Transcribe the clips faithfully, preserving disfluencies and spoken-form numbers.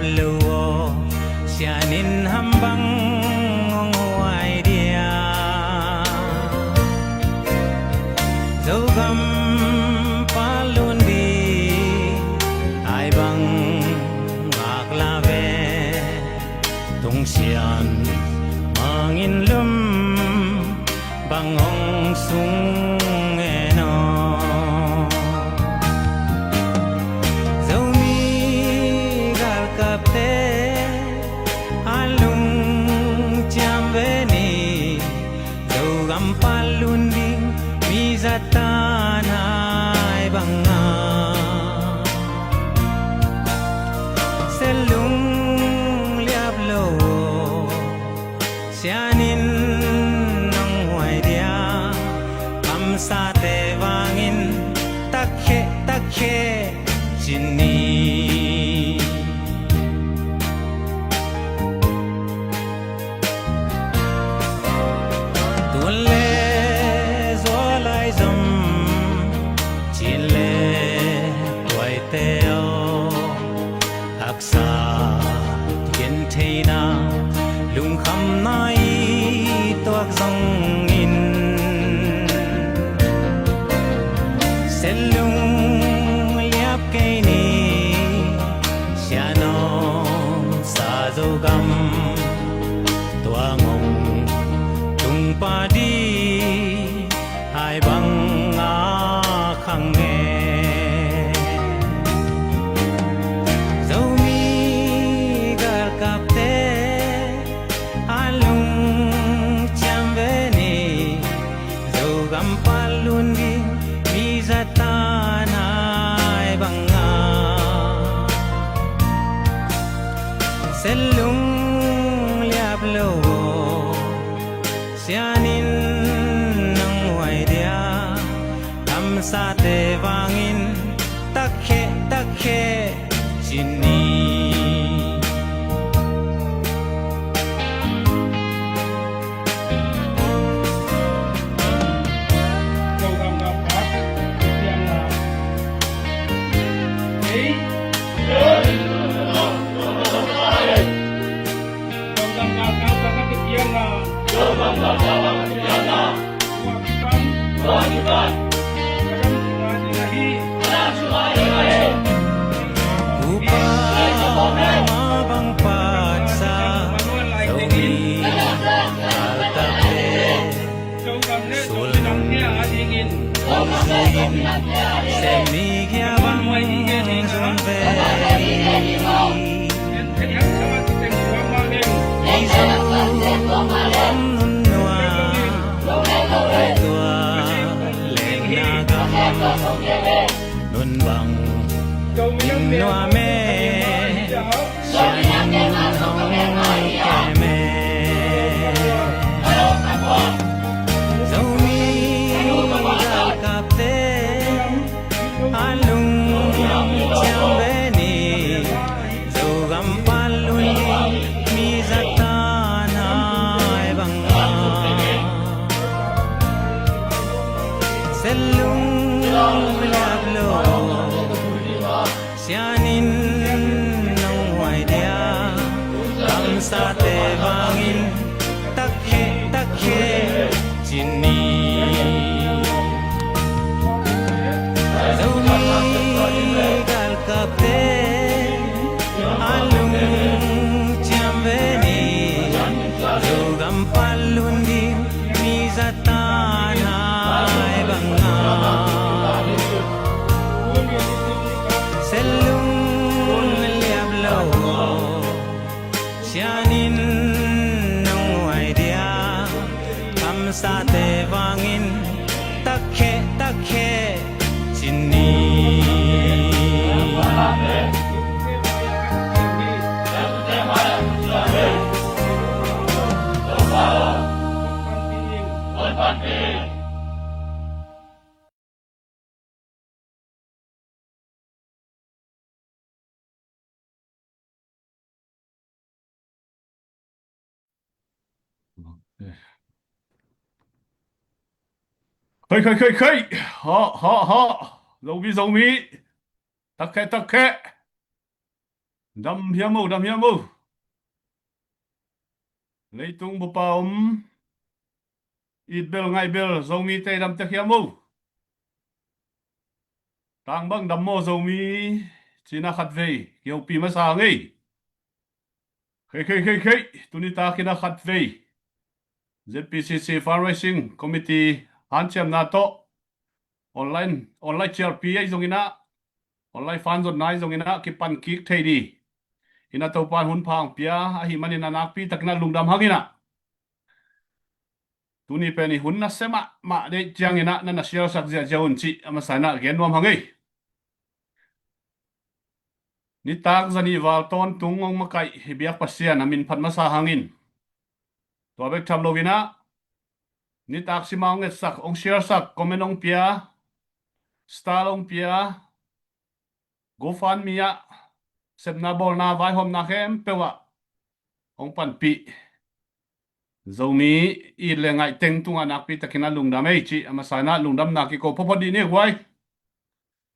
lo aw, sianin ham bang hong huai dia? Zogam palun di ai bang ngak la ve, tung sian mangin lum bang hong sung e no. Zomi galkapte a lungciam ve ni, Zogam palun ding mi zatan ai banga. Selung liap lo, sianin nong huai dia, kamsate vangin takkhe takkhe cin ni. Tun le zualai zom cin le tuaite aw, haksa gentheina lungkhamna i tuak zongin, selung liap kei ni, sianom sa Zogam tuang hong tung padi ai bang a khang e. Zomi galkapte a lungciam ve ni, Zogam palun ding mi zatan ai banga. Selung liap lo, sianin nong huai dia, kamsate vangin takkhe takkhe cin ni. Upa ma bang patsa, Zomi galkapte sulnung singin, semni kia bang zun ve. Mizo gam nunnua, tua lenna gam nun bang in nuam e, sianin hong kem e. Zomi galkapte a lungciam ve ni, Zogam palun ding mi zatan ai banga. Selung liap lo, sianin nong huai dia, kamsate vangin takkhe takkhe cin ni. Zomi galkapte a lungciam ve ni, Zogam palun ding mi zatan ai banga. Selung liap lo, sianin nong huai dia, kamsate vangin takkhe takkhe cin ni. Khai, khai, khai, khai. Ha, ha, ha. Zomi, Zomi. Takkhe, takkhe. Dam hiam o, dam hiam o. Leitung bupa om, it bel ngaih bel Zomite dam tek hiam o. Tang bang dam maw Zomi, cina khatvei kihopih masa ngei. Khei khei khei khei, tuni takin a khatvei Z P C C Fundraising Committee hanciamna tawh online online cialpi ahi zongin ah, online fan zonna ahi zongin ah kipan kik thei di. Ina Topan hun pha hong pia ahih manin a nakpi takin a lungdam hangin ah, tuni pen i hun nasia mahmah deih ciangin ah na na sialsak ziahziah un cih a masa in ah gen nuam hang ei. Nitak zanih val tawntung hong makaih hi biak Pasian a min phat masa hangin, tua bek tham loin ah, nitak sima hong etsak, hong sialsak, comment hong pia, star hong pia, GoFundMe ah sepna bawlna vaihawmna khempeuh ah hong panpih Zomi it le ngaih teng tungah nakpi takin a lungdam ei cih a masa in ah lungdamna kiko phawtphawt dih ni guai.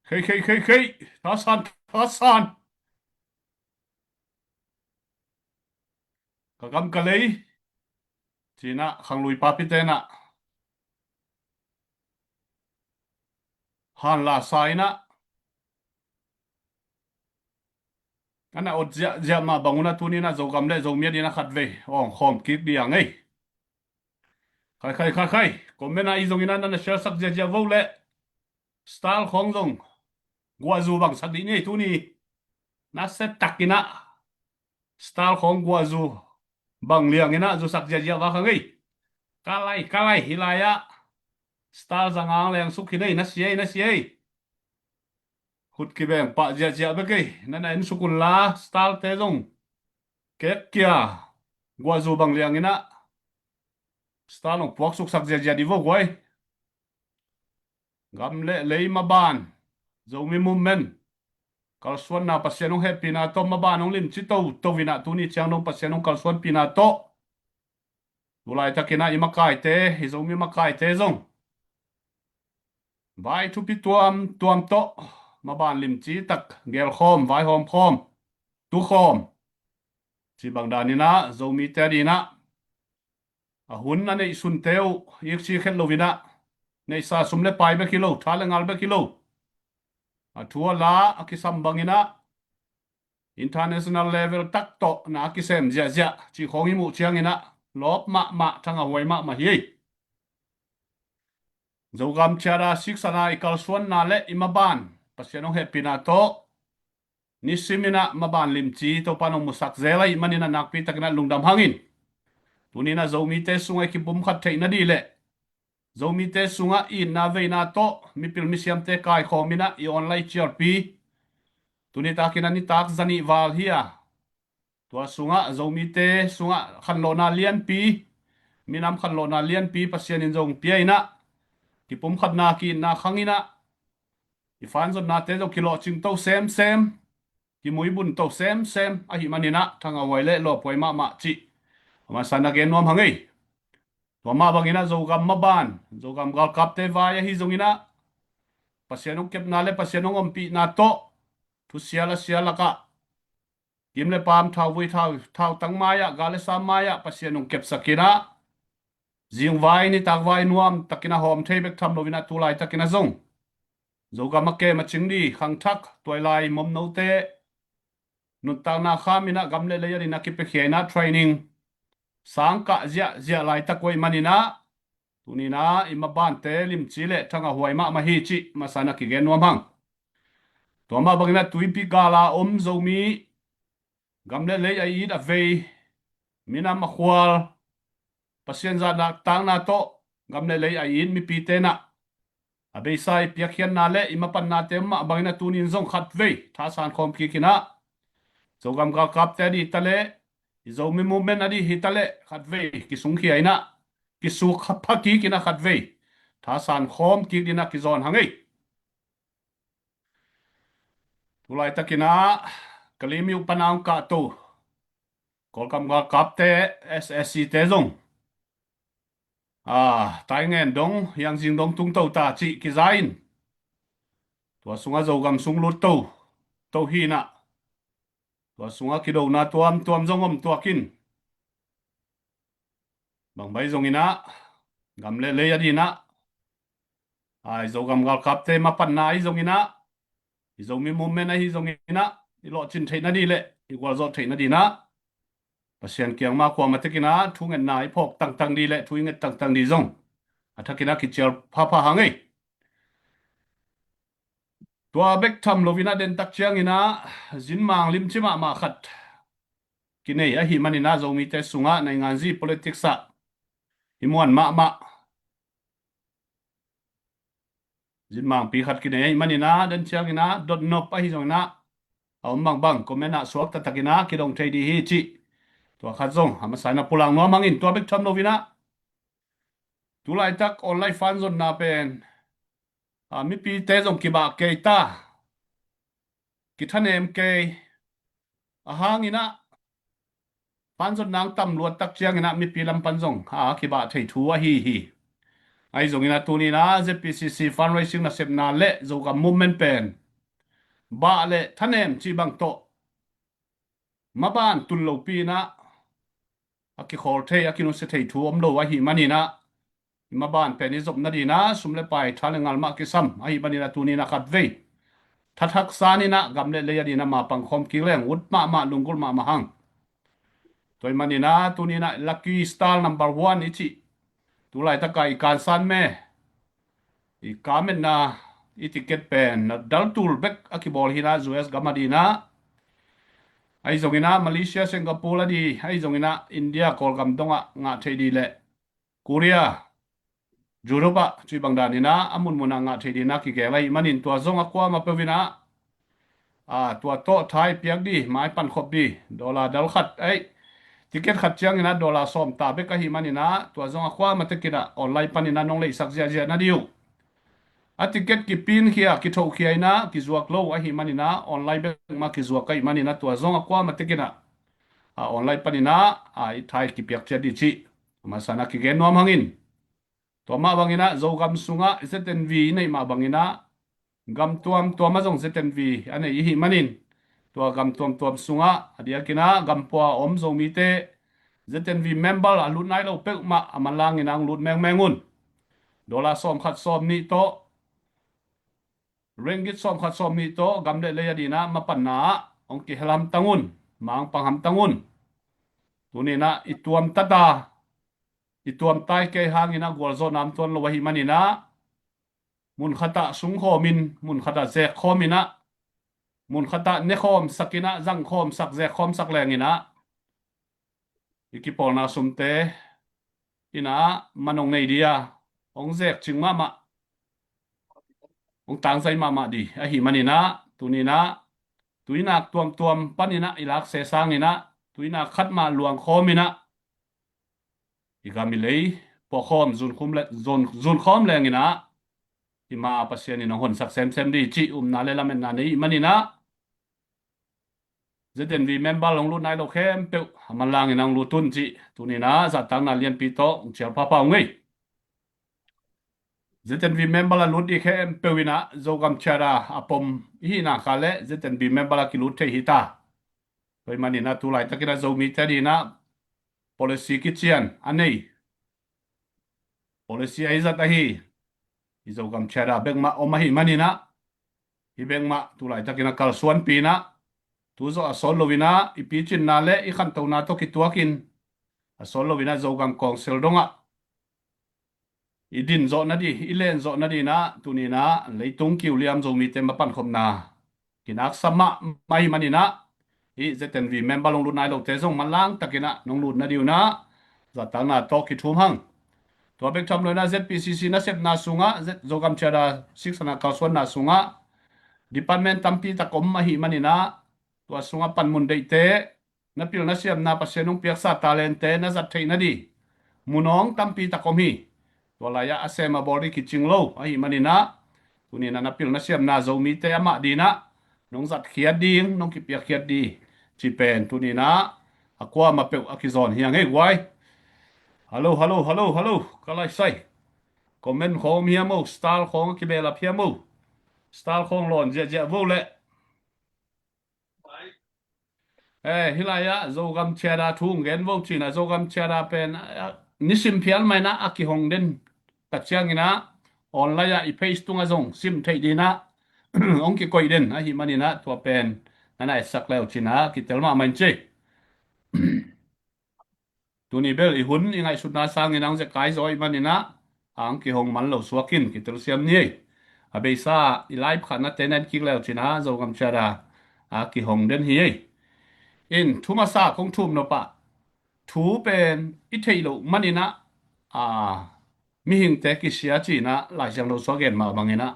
Khei khei khei khei, thasan thasan. Ka gam ka lei, ci-in ah khanglui papi ten ah hanla sa in ah, a na ot ziahziah mah bang un ah tuni in ah Zogam le Zomi a ding in ah khatvei awng khawm kik dih a ngei. Khai khai khai khai, comment ah i zongin ah na na sialsak ziahziah vo leh star khawng zong guahzu bangsak dih ni ei tuni. Nasia takin ah star khawng guahzu bang liangin ah zusak ziahziah vak hang ei. Ka lai ka lai, hi lai ah star zangang lengsuk hi nei, nasia ei nasia ei. Khut kibeng pah ziahziah bek ei, na na ensuk unla star te zong kek kia guahzu bang liangin ah star nong puaksuksak ziahziah dih vo guai. Gam le lei maban, Zomi movement kalsuanna, Pasian hong hehpihna tawh maban hong limci toto in ah tuni ciang dong Pasian hong kalsuanpihna tawh tu laitakin ah i makaite, i Zomi makaite zong vai thupi tuamtuam tawh maban limci tak gelkhawm, vaihawm khawm, tukhawm, cih bang danin ah Zomite a ding in ah a hun a neihsunte uh ikci khet loin ah, neihsa sum le pai bek hi lo, tha le ngal bek hi lo, a thu a la a kisam bangin ah international level tak tawh na a kisem ziahziah cih khawng i muh ciangin ah lawp mahmah, thangah huai mahmah hi. Zogam Charter Six a na i kalsuanna le i maban Pasian hong hehpihna tawh nisimin ah maban limci Topa nong musak zel ahih manin a nakpi takin ah lungdam hangin, tuni in ah Zomite sungah i kipumkhat theih nadih le Zomite sungah itna veina tawh mipil misiamte kaikhawm in ah i online cialpi, tuni takin a nitak zanih val hi a, tua sungah Zomite sungah khanlawhna lianpi, minam khanlawhna lianpi Pasian in zong pia in ah, kipumkhatna ki-itna khang in ah i fanzotnate zong kilawhcing to semsem, kimuibun to semsem ahih manin ah thangah huai le lawphuai mahmah cih a masa in a gen nuam hang ei. Tua mah bangin ah Zogam maban, Zogam galkapte vai ahi zongin ah Pasian hong kepna le Pasian hong ompihna tawh thusia lasia lakah kim le paam, thauvui thau, thautang mai-ah, gal le sam mai-ah Pasian hong kepsak in ah, zingvai nitakvai nuam takin a hawm thei bek tham loin ah tu laitakin ah zong Zogam a kem a cing dih khangthak tuailai momnote nuntakna kham in ah gam le lei a ding in ah kipiakhia in ah training sangkah ziahziah laitak uh ahih manin ah, tuni in ah i mabante limci le thangah huai mahmah hi cih masa in a kigen nuam hang. Tua mah bangin ah tuipi gal a om Zomi, gam le lei a it a vei, minam a khual, Pasian zahtakna tawh gam le lei a it mipite in ah a beisa i piakkhiatna le i mapannate mah bangin ah tuni in zong khatvei thasan khawm kik in ah, Zogam galkapte a ding hi ta leh, i Zomi movement a ding hi ta leh khatvei kisungkhia in ah, kisuk pha kik in ah khatvei thasan khawm kik ding in ah kizawn hang ei. Tu laitakin ah Kalemyo pan a hong kahto Kawlgam galkapte, S S C te zong, a, Taingen dong, Hiangzing dong tungto ta cih kiza in, tua sungah Zogam sung lut to, to hi in ah, Tua sungah kidona tuamtuam zong om tuak in, bangbai zong inah, gam le lei a dinah, ai Zogam galkapte mapanna ahi zong inah, i Zomi movement ahi zong inah, i lawhcin theihna dih le i gualzawh theihna dinah Pasian kiang mah kuamah tekinah thungetna i phawk tangtang dih le thu i nget tangtang dih zong a thakinah kicial phapha hang ei. Tua bek tham loinah dentak cianginah zinmang limci mahmah khat kinei ahi maninah Zomite sungah nainganzi politics ah i muan mahmah zinmangpi khat kinei ahi maninah den cianginah dotnop ahi zonginah a om bangbang comment ah suak taktakinah kidong thei dih hi cih tua khat zong a masa inah pulak nuam hangin tua bek tham loinah tulaitak online fanzonna pen a mipite zong kibah kei ta, kithanem kei a hanginah fanzonna ang tam luattak cianginah mipi lam pan zong a kibah thei thu ahi hi. Ahi zonginah tuninah Z P C C fundraising nasepna le Zogam movement pen bah le thanem cih bang tawh maban tun lopi inah a kikhawl thei a kinusia thei thu om lo ahi maninah i maban pen i zopna dinah sum le pai tha le ngal mah kisam ahi maninah tuninah khatvei thathak saninah gam le lei a dinah mapang khawm kik leng ut mahmah lunggulh mahmah hang. Tua i maninah tuninah lucky star number one i cih tulaitaka i kansan me i kametna i ticket pen na daltul bek a kibawl hinah U S gam a dinah ahi zonginah Malaysia, Singapore a di ahi zonginah India Kawlgam dongah ngah thei dih leh Korea, Europe ah cui bang daninah a munmunah ngah thei dinah kigel ahi manin tua zong a kuamah peuhinah a tua tawh thai piak dih mai pankhop dih dollar dal khat ei ticket khat cianginah dollar sawm ta bek ahi maninah tua zong a kuamah tekinah online paninah nong leihsak ziahziah na dih uh. A ticket kipinkhia kithohkhia inah kizuak lo ahi maninah online bek mah kizuak ahi maninah tua zong a kuamah tekinah a online paninah a i thai kipiak ciat dih cih a masa inah kigen nuam hangin. Tua mah banginah Zogam sungah Z N V i neih mah banginah gam tuamtuam ah zong Z N V a nei ihi manin tua gam tuamtuam sungah a diakinah gampua a om Zomite Z N V member a lut nai lo peuhmah a manlangin ang lut mengmeng un. Dollar sawm khat sawm nih tawh ringgit sawm khat sawm nih tawh gam le lei a dinah mapanna ah hong kihel hamtang un, mangpang hamtang un. Tuninah i tuamtata i tuamtai kei hanginah gualzawhna om tuan lo ahi maninah mun khatah sungkhawmin mun khatah zekkhawminah mun khatah nekhawmsakinah zangkhawmsak zekkhawmsak lenginah i kipawlna sumte inah man hong nei dih a hong zekcing mahmah hong tangzai mahmah dih ahi maninah tuninah tuinak tuamtuam paninah i lakse sanginah tuinak khat mah luangkhawminah i gam i lei puakhawm zunkhum le zun zunkhawm lenginah i ma a Pasian in hong honsak semsem dih cih upna le lametna nei i maninah Z N V member hong lut nai lo khempeuh a manlangin hong lut un cih tuninah zahtakna lianpi tawh hong cial phapha uh ngei. Z N V member a lut dih khempeuh inah Zogam Charter a pom ihi nakha le Z N V member a kilut thei hi ta. Tua i maninah tulaitakinah Zomite a dinah policy kician a nei policy a i zat ahi i Zogam Charter bekmah om ahi maninah hi bekmah tulaitakinah kalsuanpi inah tu zawh a sawt loinah i picinna le i khantona tawh kituakin a sawt loinah Zogam Council dongah i din zawh nadih i len zawh nadinah tuninah leitung kiuliam Zomite mapankhopna kinaksa mahmah ahi maninah hih Z N V member hong lut nai lote zong manlangtakinah nong lut nadih unah zahtakna tawh kithum hang. Tua bek tham loinah Z P C C nasepna sungah Zogam Charter six ana kalsuanna sungah department tampi tak om ahi maninah tua sungah panmun deihte na pil na siamna Pasian hong piaksa talente na zat theih nadih munawng tampi tak om hi. Tua lai-ah a sem a bawl dih kicing lo ahi maninah tuninah na pil na siamna Zomite amah dinah nong zatkhiat ding nong kipiakkhiat dih cih pen tuninah a kuamah peuh a kizawn hi a ngei guai. Halo halo halo halo ka laisai comment khawng om hiam o, style khawng a kibelap hiam o, style khawng lawn ziahziah vo leh. Eh, hih lai-ah Zogam Chiada thu hong gen vo cin ah, Zogam Chiada pen, ah, nisim phial mah in ah a kihong den tak ciangin ah online ah i page tungah zong sim theih dingin ah hong kikoih den ahih manin ah tua pen na na etsak le uh cin ah kitel mahmah in ci. Tuni bel i hun i ngaihsutna sangin ang zekai zaw ahih manin ah ang kihong man lo suak in kitel siam ni ei. A beisa i live khatnate na en kik le uh cin ah Zogam Chiada a kihong den hi ei. In thu masa kong thum nop ah thu pen i theih loh manin ah, a, mihingte kisia cin ah Lai Siangtho sung a gen mah bangin ah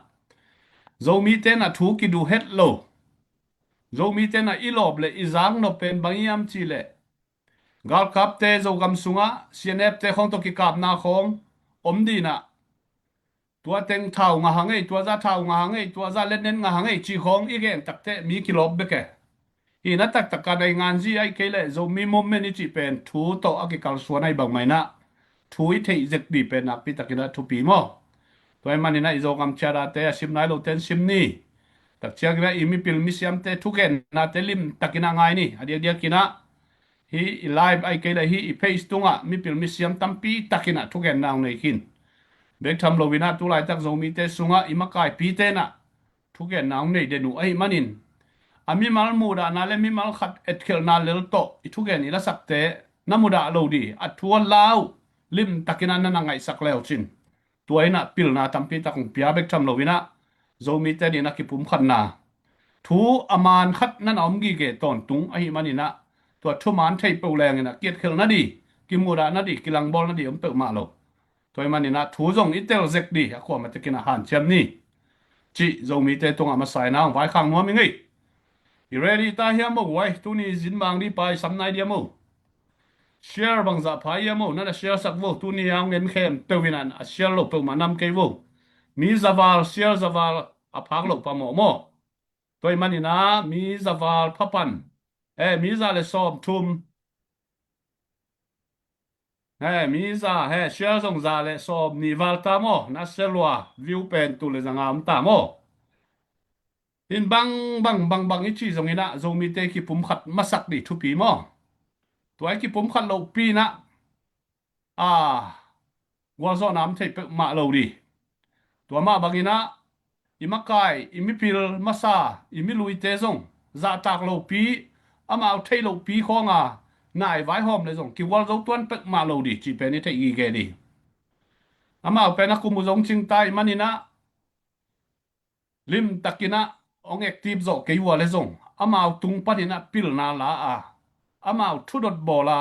Zomite in ah thu kiduh het lo. Zomite in ah i lawp le i zak nop pen bang hiam cih leh galkapte Zogam sungah C N F te khawng tawh kikapna khawng om dingin ah tua teng thau ngah hang ei, tua zah thau ngah hang ei, tua zah letnen ngah hang ei cih khawng i gen takteh mi kilawp bek e. Hi na taktak a nainganzi ahih kei leh Zomi movement i cih pen thu tawh a kikalsuan ahih bangmah in ah thu i theih zek ding pen nakpi takin ah thupi maw? Tua ahih manin ah i Zogam Chiadate a sim nai lote in sim ni. Tak ciangin ah i mipil misiamte thugennate lim takin ah ngai ni. A diakdiakin ah hih i live ahih kei leh hih i page tungah mipil misiam tampi takin ah thugenna hong nei khin. Bek tham loin ah tu laitak Zomite sungah i makaipite in ah thugenna hong nei den uh ahih manin a mimal muhdahna le mimal khat etkhelhna lel tawh i thugen i lasakte na mudah lo ding, a thu a la uh lim takin ah na na ngaihsak le uh cin. Tua in ah pilna tampi tak hong pia bek tham loin ah Zomite dingin ah kipumkhatna thu a man khat na na om gige tawntung ahih manin ah tua thuman theih peuh leng in ah kietkhelh nading, kimudah nading, kilangbawl nading om peuhmah lo. Tua ahih manin ah thu zong i tel zek ding a kuamah takin ah hanciam ni cih Zomite tungah masa in ah hong vaikhak nuam ing ei. I ready ta hiam maw guai? Tuni zin mang ding pa i sam nai diam maw? Share bangzah pha hiam maw? Na na share sak vo. Tuni a hong en khempeuh in ah a share lo peuhmah nam kei vo. Mi za val, share za val a phak loh phamawh maw? Tua ahih manin ah mi za val pha pan, eh, mi za le sawmthum, eh, mi za, eh, share zong za le sawmnih val ta maw? Na share lua, view pen tul le za nga om ta maw? In bang bang bang bang i cih zongin ah Zomite kipumkhat masak ding thupi maw? Tua i kipumkhat lohpi in ah, a, gualzawhna om thei peuhmah lo ding. Tua mah bangin ah i makai, i mipil masa, i miluite zong zahtak lopi, amau theih lohpi khawng a nai vaihawm le zong kigualzo tuan peuhmah lo ding cih pen i theih gige ding. Amau pen a kum uh zong cingta ahih manin ah lim takin ah hong active zawh kei uh a le zong amau tung panin ah pilna la a, amau thudot bawl a,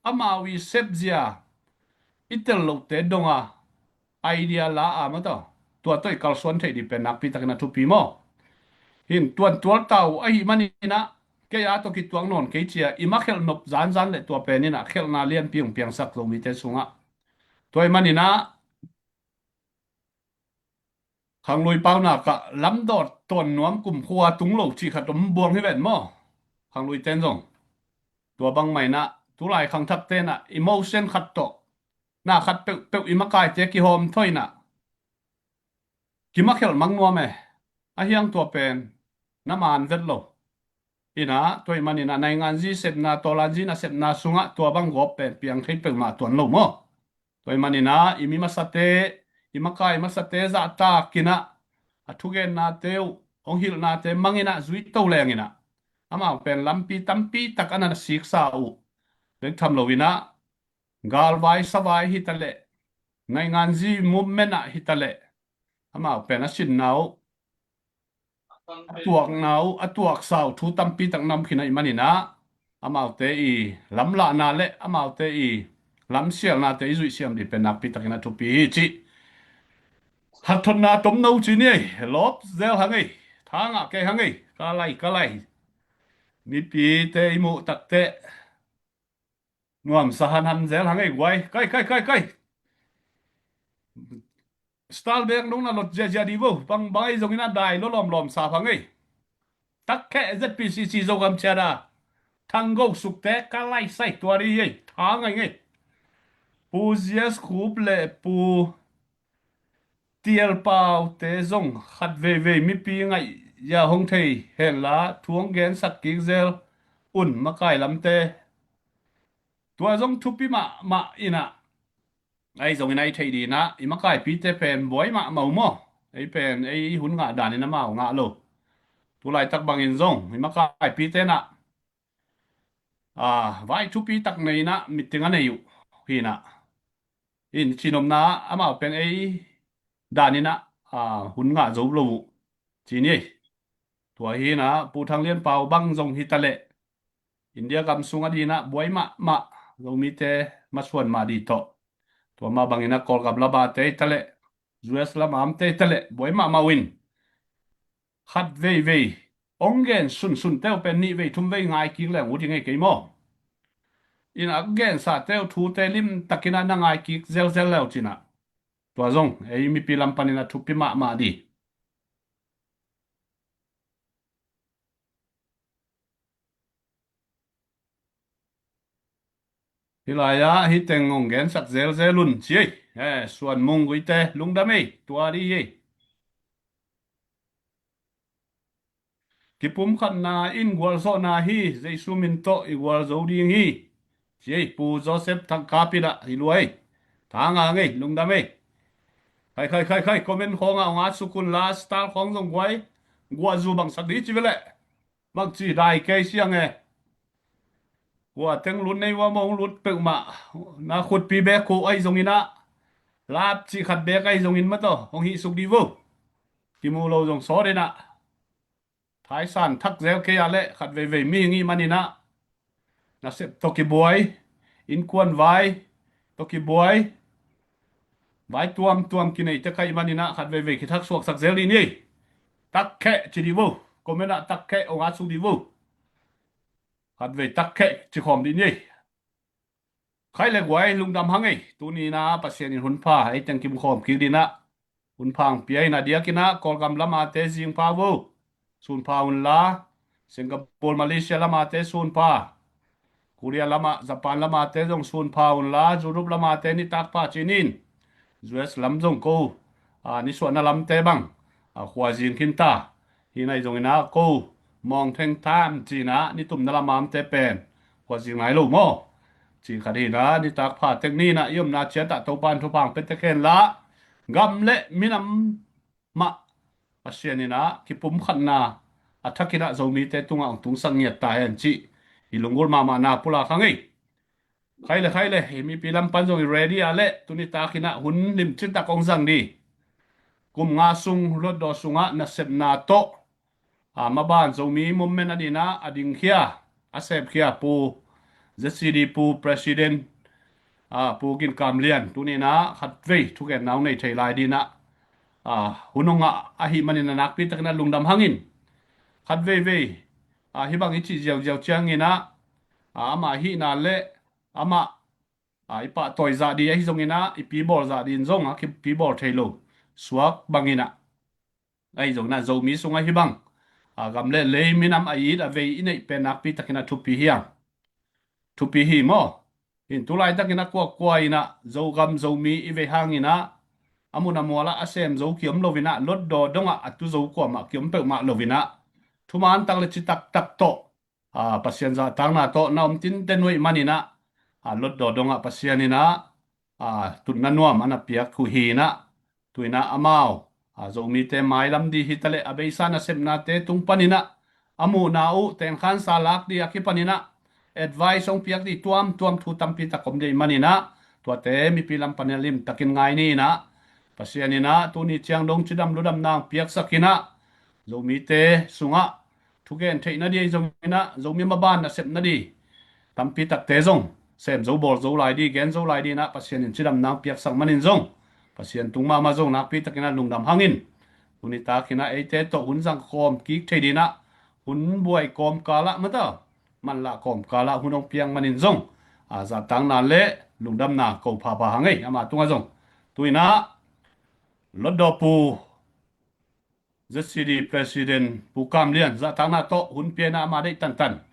amau i sepzia, i tel lohte dong a, idea la a maw, tua tawh i kalsuan theih ding pen nakpi takin ah thupi maw? Hin tuantual ta uh ahih manin ah kei a tawh kituak nawn kei ci a i ma khelh nop zanzan le tua pen in ah khelhna lianpi hong piangsak Zomite sungah. Tua ahih manin ah khanglui paunak ah lamdawt tawn nuam kumkhua tung lo cih khat om buang hi ven maw? Khanglui ten zong tua bangmah in ah tulai khangthak ten ah emotion khat tawh na khat peuhpeuh i makaite kihawm thawi in ah kimakhelh mang nuam e. A hiang tua pen na man vet lo. In ah tua ahih manin ah nainganzi sepna, tawlanzi nasepna sungah tua bang gawp pen piang thei peuhmah tuan lo maw? Tua ahih manin ah i mi masate, i makai masate zahtak in ah a thugennate uh, hong hilhnate mang in ah zui to leng in ah amau pen lampi tampi tak a na siksa uh bek tham lo in ah galvai savai hi ta leh, nainganzi movement ah hi ta leh, amau pen a sinna uh, a tuakna uh, a tuaksa uh thu tampi tak na om khin ahih manin ah amaute i lamlahna le amaute i lamsialnate i zuihsiam ding pen nakpi takin ah thupi hi cih hathotna tomno ci ni ei. Lawp zel hang ei, tha ngah kei hang ei. Ka lai, ka lai. Mipite i muh takteh nuamsa hanhan zel hang ei guai. Kai, kai, kai, kai. Style bek nong na lot ziahziah dih vo. Bang bang ei zongin a dai lo lawmlawm sa phang ei. Takkheh Z P C C Zogam Chiada. Thanggo Sukte ka lai sai tua dih ei. Tha ngai ngei. Pu Zias Khup le Pu Tial Paute zong khat veivei mipi ngaih ya hong thei henla thu hong gensak kik zel un makai lamte. Tua zong thupi mahmah inah, ahi zongin a i theih dinah i makaipite pen buai mahmah uh maw? Ei pen ei hun ngah danin amau ngah lo. Tu laitak bangin zong i makaipite nah, a, vai thupi tak nei inah meeting a nei uh hinah. In cinomna amau pen ei daninah, a, hun ngah zo lo uh ci ni ei. Tua hinah Pu Thang Lian Pau bang zong hitaleh India gam sung a dinah buai mahmah, Zomite masuan mah dih tawh. Tua mah banginah Kawlgam lamate hitaleh, U S lamate hitaleh buai mahmah uh in. Khat veivei hong gen sunsunte uh pen nih vei thum vei ngai kik leng uh ding ei kei maw? In a gensate uh thute limtakinah na ngai kik zelzel leu cinah. Tua zong ei mipi lam paninah thupi mahmah dih. Hih lai-ah hih teng hong gensak zelzel un ci ei. Eh, Suan Mung Guite lungdam ei, tua dih ei. Kipumkhatna in gualzawhna hi, Jesu min tawh i gualzo ding hi. Ci ei, Pu Joseph Thangkapit ah hi lua ei. Thang a ngei lungdam ei. Khai khai khai khai, comment khawngah hong at suk un la, star khawng zong guai guahzu bangsak dih ci veleh. Bangci dai kei siang e. Kua teng lut nei ua maw, hong lut peuhmah. Na khutpi bek khu ahi zonginah, lap cih khat bek ahi zongin mataw hong hih suk dih vo. Kimu lo zong sawt inah. Thaisan thak zel kei ah leh khat veivei mihing ih maninah nasep tawh kibuai, innkuan vai tawh kibuai, vai tuamtuam kineite khaih maninah khat veivei kithak suaksak zel dih ni. Takkheh ci dih vo. Comment ah takkheh hong at suk dih vo. Khat vei takkheh ci khawm dih ni. Khai le guai lungdam hang ei. Tuni inah Pasian in hun pha ei teng kimkhawm kik dinah hun pha hong pia inah, diakinah Kawlgam lamate zing pha vo. Sun pha unla, Singapore, Malaysia lamate sun pha. Korea lamah, Japan lamate zong sun pha unla, Europe lamate nitak pha cinin. U S lam zong ko, a, nisuahna lamte bang, a, khua zing khin ta. Hi nai zonginah ko mawng theng tham cinah nitumna lamamte pen khua zing nai lo maw? Ci khat hinah nitak pha tek ninah i omna ciatah Topan thupha hong pia tek hen la. Gam le minam mah Pasian inah kipumkhatna a thakinah Zomite tungah hong tungsak ngiat ta hen cih i lunggulh mahmahna pulak hang ei. Khai le khai le, hi mipi lam pan zong i ready ah leh tuni takinah hun limcin tak hong zang dih. Kum nga sung Hluttaw sungah nasepna tawh, a, maban Zomi movement a dinah a dingkhia, a sepkhia Pu Z C D Pu President, a, Pu Gin Kam Lian tuninah khatvei thugenna hong nei thei lai dinah, a, hun hong ngah ahih manin a nakpi takinah lungdam hangin. Khatveivei, a, hih bang i cih ziauziau cianginah, a, amah hihna le amah, a, i pahtawi zah dih ahi zonginah i pibawl zah dih in zong a kipibawl thei lo suak banginah, ahi zonginah Zomi sungah hih bang, a, gam le lei minam a it a vei i neih pen nakpi takinah thupi hiang. Thupi hi maw? Hin tu laitakinah kuakua inah Zogam Zomi i vei hanginah a mun a mualah a sem zo kiom loinah Hluttaw dongah a tu zo kuamah kiom peuhmah loinah thuman tak le citak tak tawh, a, Pasian zahtakna tawh na om tinte nuaih maninah, a, Hluttaw dongah Pasian inah, a, tutna nuam a na piak uh hinah, tuinah amau, a, Zomite mailam dih hitaleh a beisa nasepnate tung paninah a muhna uh tengkhansa lak dih a kipaninah advice hong piak dih tuamtuam thu tampi tak om dih maninah tuate mipi lam panin limtakin ngai ni inah, Pasian inah tuni ciang dong cidam ludamna hong piaksak inah Zomite sungah thugen theihna dih ahi zonginah Zomi maban nasepna dih tampi takte zong sem zo bawl zo lai dih, gen zo lai dih inah Pasian in cidamna hong piaksak manin zong Pasian tung mahmah zong nakpi takinah lungdam hangin. Tuni takinah eite tawh hun zang kawm kik thei dinah hun buai kawmkalah mata manlah kawmkalah hun hong piak manin zong, a, zahtakna le lungdamna ko phapha hang ei ama tungah zong. Tuinah Hluttaw Pu Z C D President Pu Kam Lian zahtakna tawh hun pianah amah deih tantan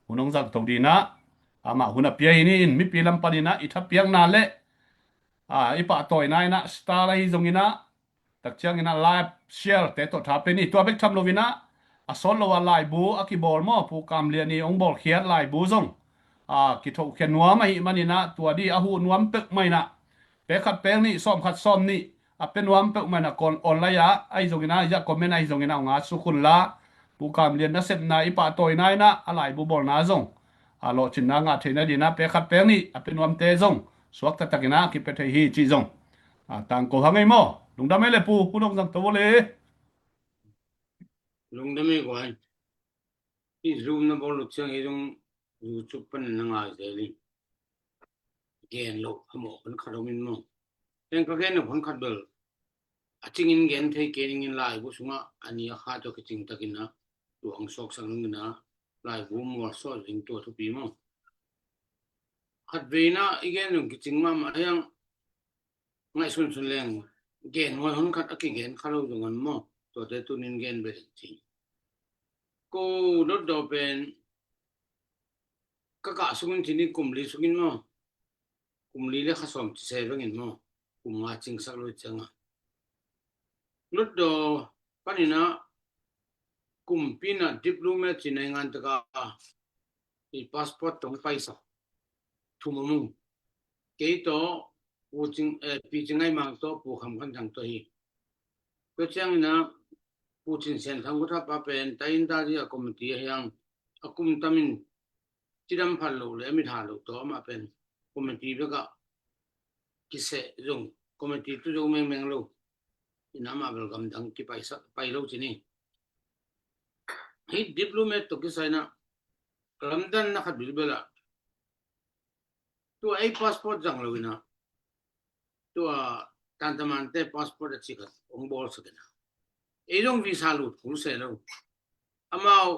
hun hong zangto dinah amah hun a pia hi ni in mipi lam paninah i thapiakna le, a, i pahtawina inah star ahi zonginah takcianginah live share te tawh tha pia ni. Tua bek tham loinah a sawt lo a laibu a kibawl maw, Pu Kam Lian i hong bawlkhiat laibu zong a kithohkhia nuam ahih manin ah tua di a huh nuam peuhmah in ah pek khat pek nih, sawm khat sawm nih a pia nuam peuhmah in ah kon online ah ahi zongin ah, ya comment ahi zongin ah hong at suk un la, Pu Kam Lian nasepna i pahtawina in ah a laibu bawlna zong a lawhcinna ngah theihna dingin ah pek khat pek nih a pia nuamte zong suak taktak in ah kipia thei hi cih zong a tangko hang ei maw. Lungdam ei le Pu, hun hong zang to vo le. Lungdam ei guai. Hih Zoom na bawl uh ciang ei zong YouTube pan na ngai zel hi. Gen loh a mawh hun khat om in maw. Eng ka gen loh hun khat bel a cingin gen thei kei ning in, laibu sungah a ni a kha tawh kicing takin ah tuang sawksak ning in ah laibu mual sawt ding tua thupi maw. Khat vei in ah i gen zong kicing mahmah hiang, ngaihsun sun leng gen huai hun khat a kigen kha lo zong an maw, tuate tunin gen bel in cing. Ko Hlutdaw pen ka kah sungin cin in kum li sungin maw, kum li le kha sawm ci se vengin maw, kum nga cingsak lo ciang a Hlutdaw panin ah kumpi in ah diplomat ci naingan taka i passport tawh paisak thum om ung. Kei tawh Pu Cing, eh, Pi Cing Ngai Mang tawh Pu Kham Khan Thang tawh hi. Tua ciangin ah Pu Cin Sian Thang Guthapa pen tainta ding a committee a hiang a kum tamin cidam phal lo le a mitha lo tawh amah pen committee bekah kiseh zong committee tu zo mengmeng lo. Ina amah bel gamdang kipaisak pai lo ci ni. Hih diplomat tawh kisai in ah lamdanna khat bilbel ah tua ei passport zang lo in ah tua tantamante passport a ci khat hong bawlsak in ah ei zong visa lut kul se lo. Amau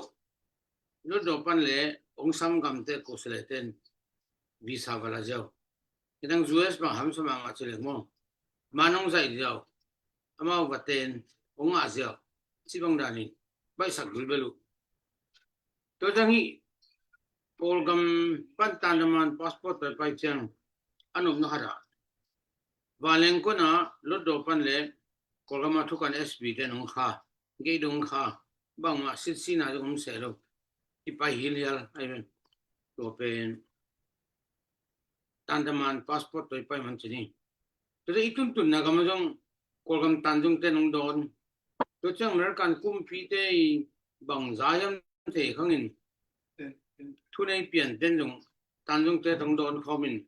Hlutdaw pan le hong sam gamte ko se le ten visa va la ziau. Hidang U S bang hamsa mah ngah ci leng maw, man hong zaih ziau, amau va ten hong ngah ziau, ci bang danin baihsak bilbel uh. Tua ciang hih Kawlgam pan tandaman passport paipai ciang a nopna khat ah vanleng kona Hlutdaw pan le Kawlgam a thukan S P ten hong kha, gei dong kha, bangmah sitsina zong om se lo. I pai hilhial ahi ven. Tua pen tandaman passport tawh i pai man ci ni. Tua i tuntunna gam a zong Kawlgam tan zong ten hong dawn. Tua ciang American kumpite i bangza hiam thei khangin thunei pianten zong tan zong te hong dawn khawmin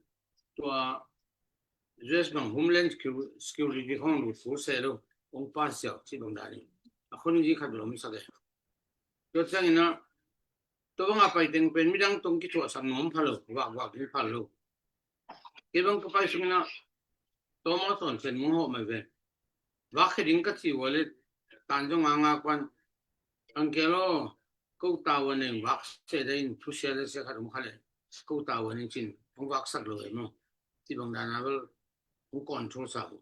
tua U S bang Homeland Secu-, Security khawng lut kul se lo, hong pass ziau ci bang danin a khon zi khat lo om sak e. Tua ciangin ah tua banga pai teng pen midang tawh kithuahsak nuam pha lo, vakvak ding pha lo. Kei bang ka pai sungin ah tua maw tawn pen mung hawh mai ve. Vak khe ding ka ci ua le tan zong a ngak pan, "Uncle aw, ko tau a neng vak se dai in thusia le sia khat om kha le ko tau a neng cin hong vaksak lo e maw," ci bang dana bel hong control sa uh.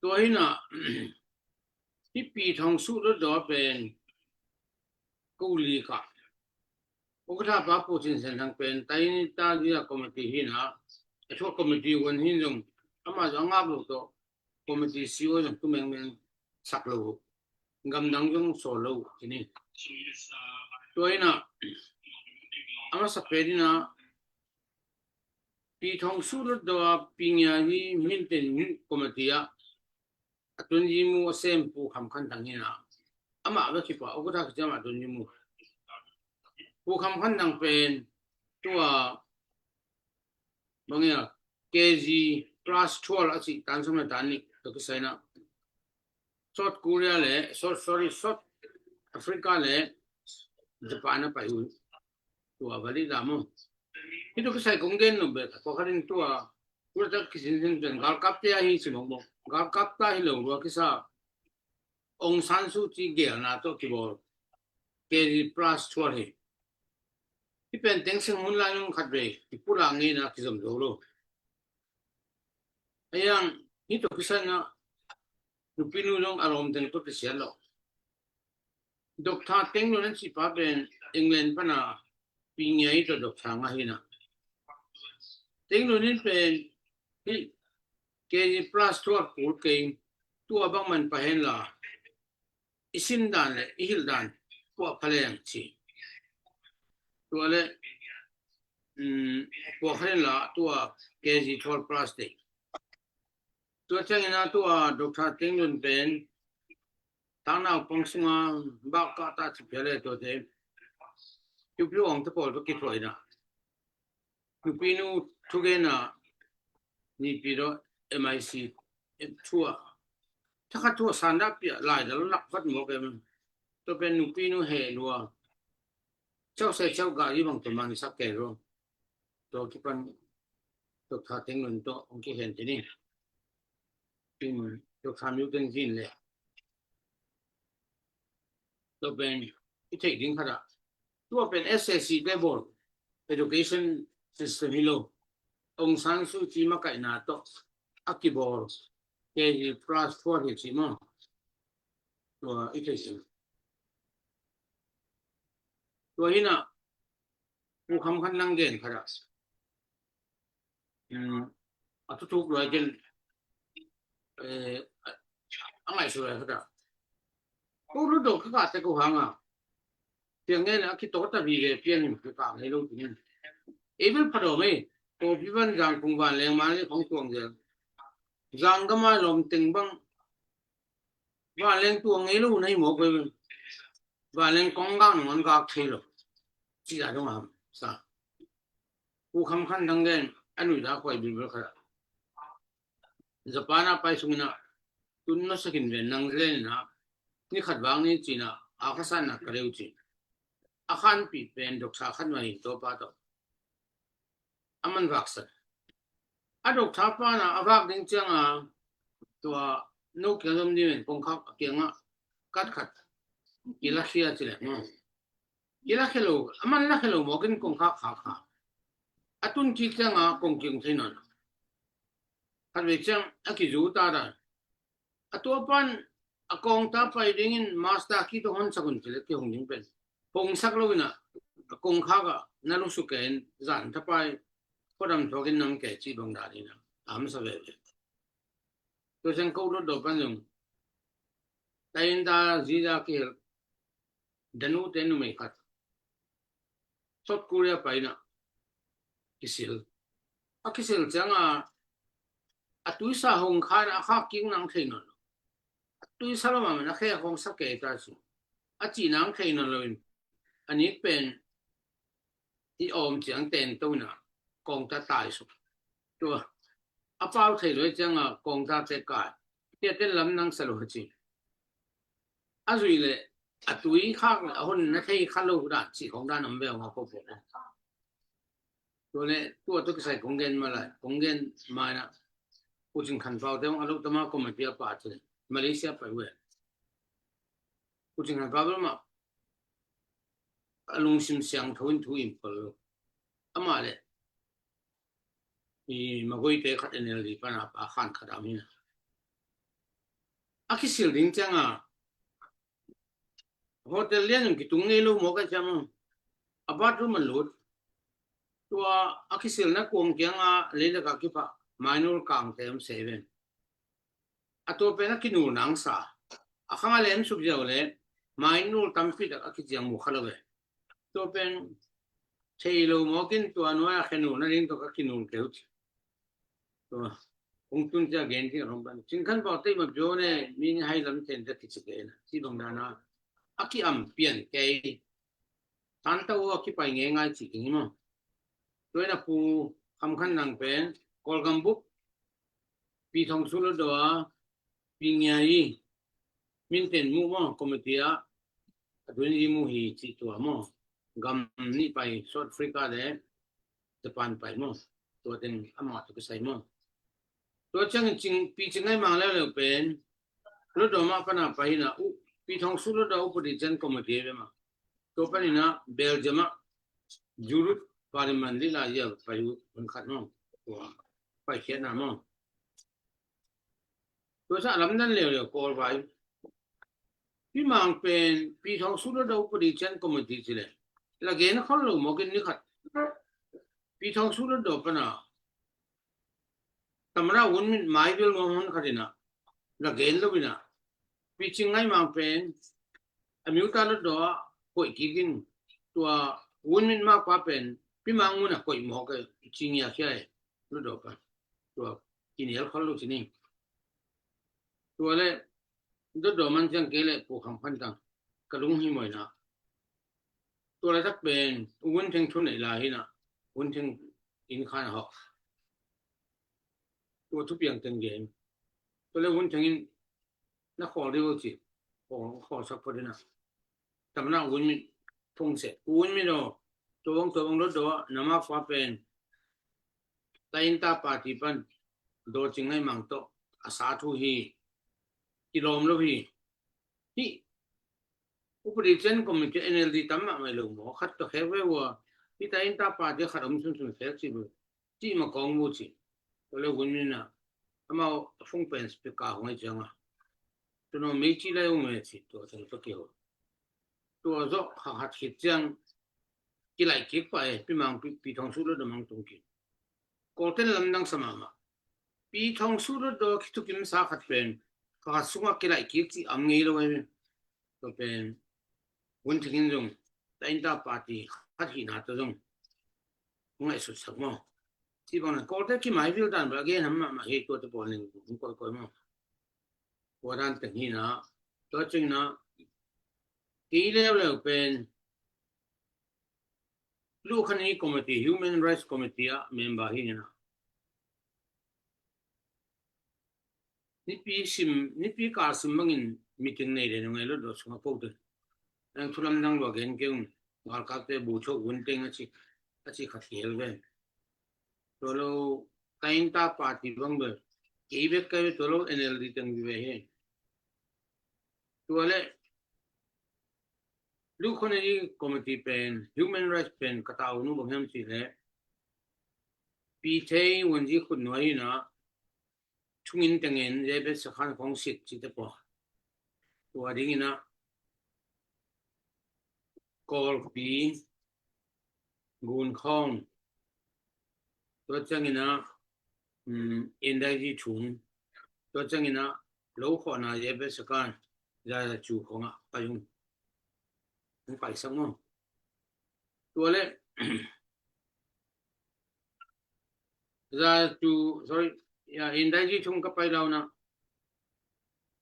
Tua hi na, hih Pi Thong Suh Hlutdaw pen ko li ka. Ukatha pa Pu Cin Sian Thang pen tainta ding a committee hi na, a thuak committee wan hin zong ama zong a ngap lo tawh committee C E O zong tu mengmeng sak lo. Gamdang zong sawl lo ci ni. Tua hi na, a masa pen hi na, Pi Thong Suh Hlutdaw a Pi Ngia hi minten committee ah a tunzi mu a sem Pu Kham Khan Thang hi na, amah bek hi pah, ukatha kici amah tunzi mu. Pu Kham Khan Thang pen tua bang ia K G plus twelve a cih tan sawm le tan nih tawh kisai na South Korea le, South, sorry, South Africa le Japan a pai uh. Tua bali la maw. Hih tawh kisai kong gen nop bek a, tua khat in tua, tua tak kisin sin pen galkapte ahi ci mawkmawk. Galkapte ahi lo lua kisa Aung San Suu Kyi gelna tawh kibawl K G plus twelve hi. Hih pen teng seng hun lai nung khat vei i pulak ngeina kizom zo lo. Ahi hang hih tawh kisai na nupinu zong a lawm teng tawh kisiat lo. Doctor Teng Lun an cih pa pen England pana Pi Ngia i tawh doctor ngah hi na. Teng Lun in pen hih K G plus twelve kul kei, tua bang man pah hen la i sin dan le i hilh dan puah pha leng ci. Tua le, um, puah kha in la tua K G twelve plus te. Tua ciangin a tua Doctor Teng Lun pen tang naupang sunga bak kah ta ci pia le tua te. Piu piu ang te pawl tua kithuah in a. Nupinu thugenna nipi do M I C thu a thakhat thu a sanda pia lai dal lak vat mawk em. Tua pen nupinu he lua. Chau se chau ga i bang tua man sak ke ro. Tua kipan Doctor Teng Lun tua ong kihen tini. Doctor Miu Teng Zin le. Tua pen i theih ding khat ah. Tua pen S S C te bawl education system hi lo. Aung San Suu Kyi makaihna tawh a kibawl K G plus four hi ci maw. Tua i theih ding. Tua hi na, Pu Kham Khan nang gen khat ah. Um, a thuthuk luai ken, eh, a ngaihsut luai khat ah. Ko lu dok kha kate ko hang a. Piang nge le a kitawk ta vive piang in ka ngei lo ding. Ei bel pha dawm ei. Ko pi van zang kung van leng man le kong tuang zel. Zang ka mai lawm teng bang. Vanleng tua ngei lo na hi mawk ve. Vanleng kong gak nong an gak thei lo. Ci a dong a ham sa. Pu Kham Khan dang den a nui da khuai bilbil khat ah. Japan a pai sungin ah tun na sakin ven nang len in ah ni khat vang ni cin ah a khasan na ka leu cin. A khanpih pen doksa khat mah in Topa tawh a man vaksak. A doksa pa na a vak ding cianga tua no kiang zom ding in kongkhak a kianga kat khat kilakhia ci leh maw. Kilakhia lo, a man lakhia lo mawkin kongkhak khak kha. A tun kik cianga kong kiung thei nawn. Khat vei ciang a kizu ta ta. A tua pan a kawngta pai dingin master ki tawh honsak un ci leh kihong ding pen. Hongsak lo in ah a kongkhak ah na lusu ken zan thapai khuadam thuakin nam ke ci bang dan in ah a hamsa veve. Tua ciang ko dot dawh pan zong tainta ziza kihel danu te numei khat South Korea pai in ah kisil. A kisil cianga a tuisa hong kha in ah a khak kik nang thei nawn lo. A tuisa lo mahmah in a khe hong sa kei ta si. A ci nang thei nawn lo in a nik pen i awm ciang ten to in ah kawngta tai suk. Tua a pau thei lo cianga kawngta te kai. Tia ten lam nang sa lo ci. A zui le a tui khak le a hon na thei kha lo dan ci khong dan om ve hong a ko po. Tua le tua tua kisai kong gen ma lai kong gen ma in ah. Pu Cin Khan Pau te hong a lo tama committee a pa te Malaysia pai ve. Pu Cin Khan Pau lo ma a lungsim siangtho in thu in pal lo. Ama le i Magway te khat N L D pana pa khan khat am hi na. A kisil ding cianga hotel lian in kitung ngei lo mawk a ciang a bathroom an lut. Tua a kisilna kuang kianga leilak a kipha mainul kang te am seven. A tua pen a kinul nang sa. A khang a lem suk ziau le mainul tampi tak a kiciang mu kha lo ve. Tua pen thei lo mawkin tua nuai a khenul na ding tua ka kinul keu ci. Tua kong tun cia gen ding a rong ban Cin Khan Pau te ma pio ne mi ni hai lam ten ta kici kei na ci bang dana a ki am pian kei. Tanta ua kipai ngei ngai ci king hi maw. Tua in a Pu Kham Khan nang pen Kawlgam buk Pi Thong Su lo do a Pi Ngia i min ten mu maw committee a a tun i mu hi ci tua maw. Gam ni pai South Africa le Japan pai maw. Tua ten ama tu kisai maw. Tua ciangin Cing, Pi Cing Ngai Mang leuleu pen Lotdom ah pana pai in a u Pi Thong Su Lotdom upadi cian committee ve ma. Tua panin a Belgium ah Europe Parliament lila ia pai u hun khat maw. Tua pai khiatna maw. Tua sa lamdan leuleu Kawl vai. Pi Mang pen Pi Thong Su Lotdom upadi cian committee ci le. La gen khol lo mawkin ni khat Pi Thong Su Lotdom pana Tamara un min mai bil ngawng hun khat in a la gen lo in a Pi Cing Ngai Mang pen a miuta Lotdom ah koih kik in, tua Win Myint Makpa pen Pi Mang Mun ah koih mawk e, ci ngiakhia e, Hlutdaw pan. Tua kinial khol lo ci ni. Tua le Hlutdaw man ciang kei le Pu Kham Phan Tang ka lung hi mawina. Tua laitak pen Win Theng thu neih lai hi na, Win Theng inn khan a hawh. Tua thupiang teng gen. Tua le Win Theng in na khawl dih uh ci. Khawl, khawlsak phot hi na. Tamna Win Myint phung seh. Win Myint aw, tua bang, tua bang Hlutdaw ah na makpa pen Tainta party pan Daw Cing Ngaih Mang tawh a sa thu hi. Kilawm lo hi. Hih upadi cian committee N L D tam mahmah lo maw, khat tawh khek ve ua, hih Tainta party khat om sunsun khek ci bu, cih ma kawng bu ci. Tua le Win Myint ah amau a phung pen speaker hong ai cianga, tua no mei ci lai ung me ci, tua teng tua kiho. Tua zawh kha khat khit ciang kilaih kik pah e, Pi Mang, Pi, Pi Thong Su Hlutdaw mang tung kik. Kawlten lamdang sa mahmah. Pi Thong Su Hlutdaw kithukim sa khat pen kha khat sungah kilaih kik ci am ngei lo e. Tua pen Win Theng in zong Tainta party khat hihna tawh zong ngaihsut sak maw. Ci bang na Kawlte kimaivil dan bel a gen ham mahmah hi, tuate pawl ning hong koikoi maw. Tua dan teng hi na, tua cing na, kei leuleu pen Lukhan Committee, Human Rights Committee ah member hi na. Nipi sim, nipi kal sim bangin meeting nei le nung ei lo do sunga po te. Ang thu lamdang lua gen keng, galkapte bu chok Win Theng a ci, a ci khat kihel ve. Tua lo Tainta party bang bel kei bek kai ve, tua lo N L D teng vive hi. Tua le Lukhan Committee pen, Human Rights pen ka tau nu bang hiam cih le, Pi Thei Wunji khut nuai hi na, thungin teng in Jebet Sakhan khong sit cite paw. Tua dingin a Kawlpi, Gunkhawm, tua ciangin a, um, Indaiji Thung, tua ciangin a lo khawhna Jebet Sakhan, Zaza Cu khong a pai ung. Hong paisak maw. Tua le Zaza Cu, sorry, ya, Indaiji Thung ka pai launa.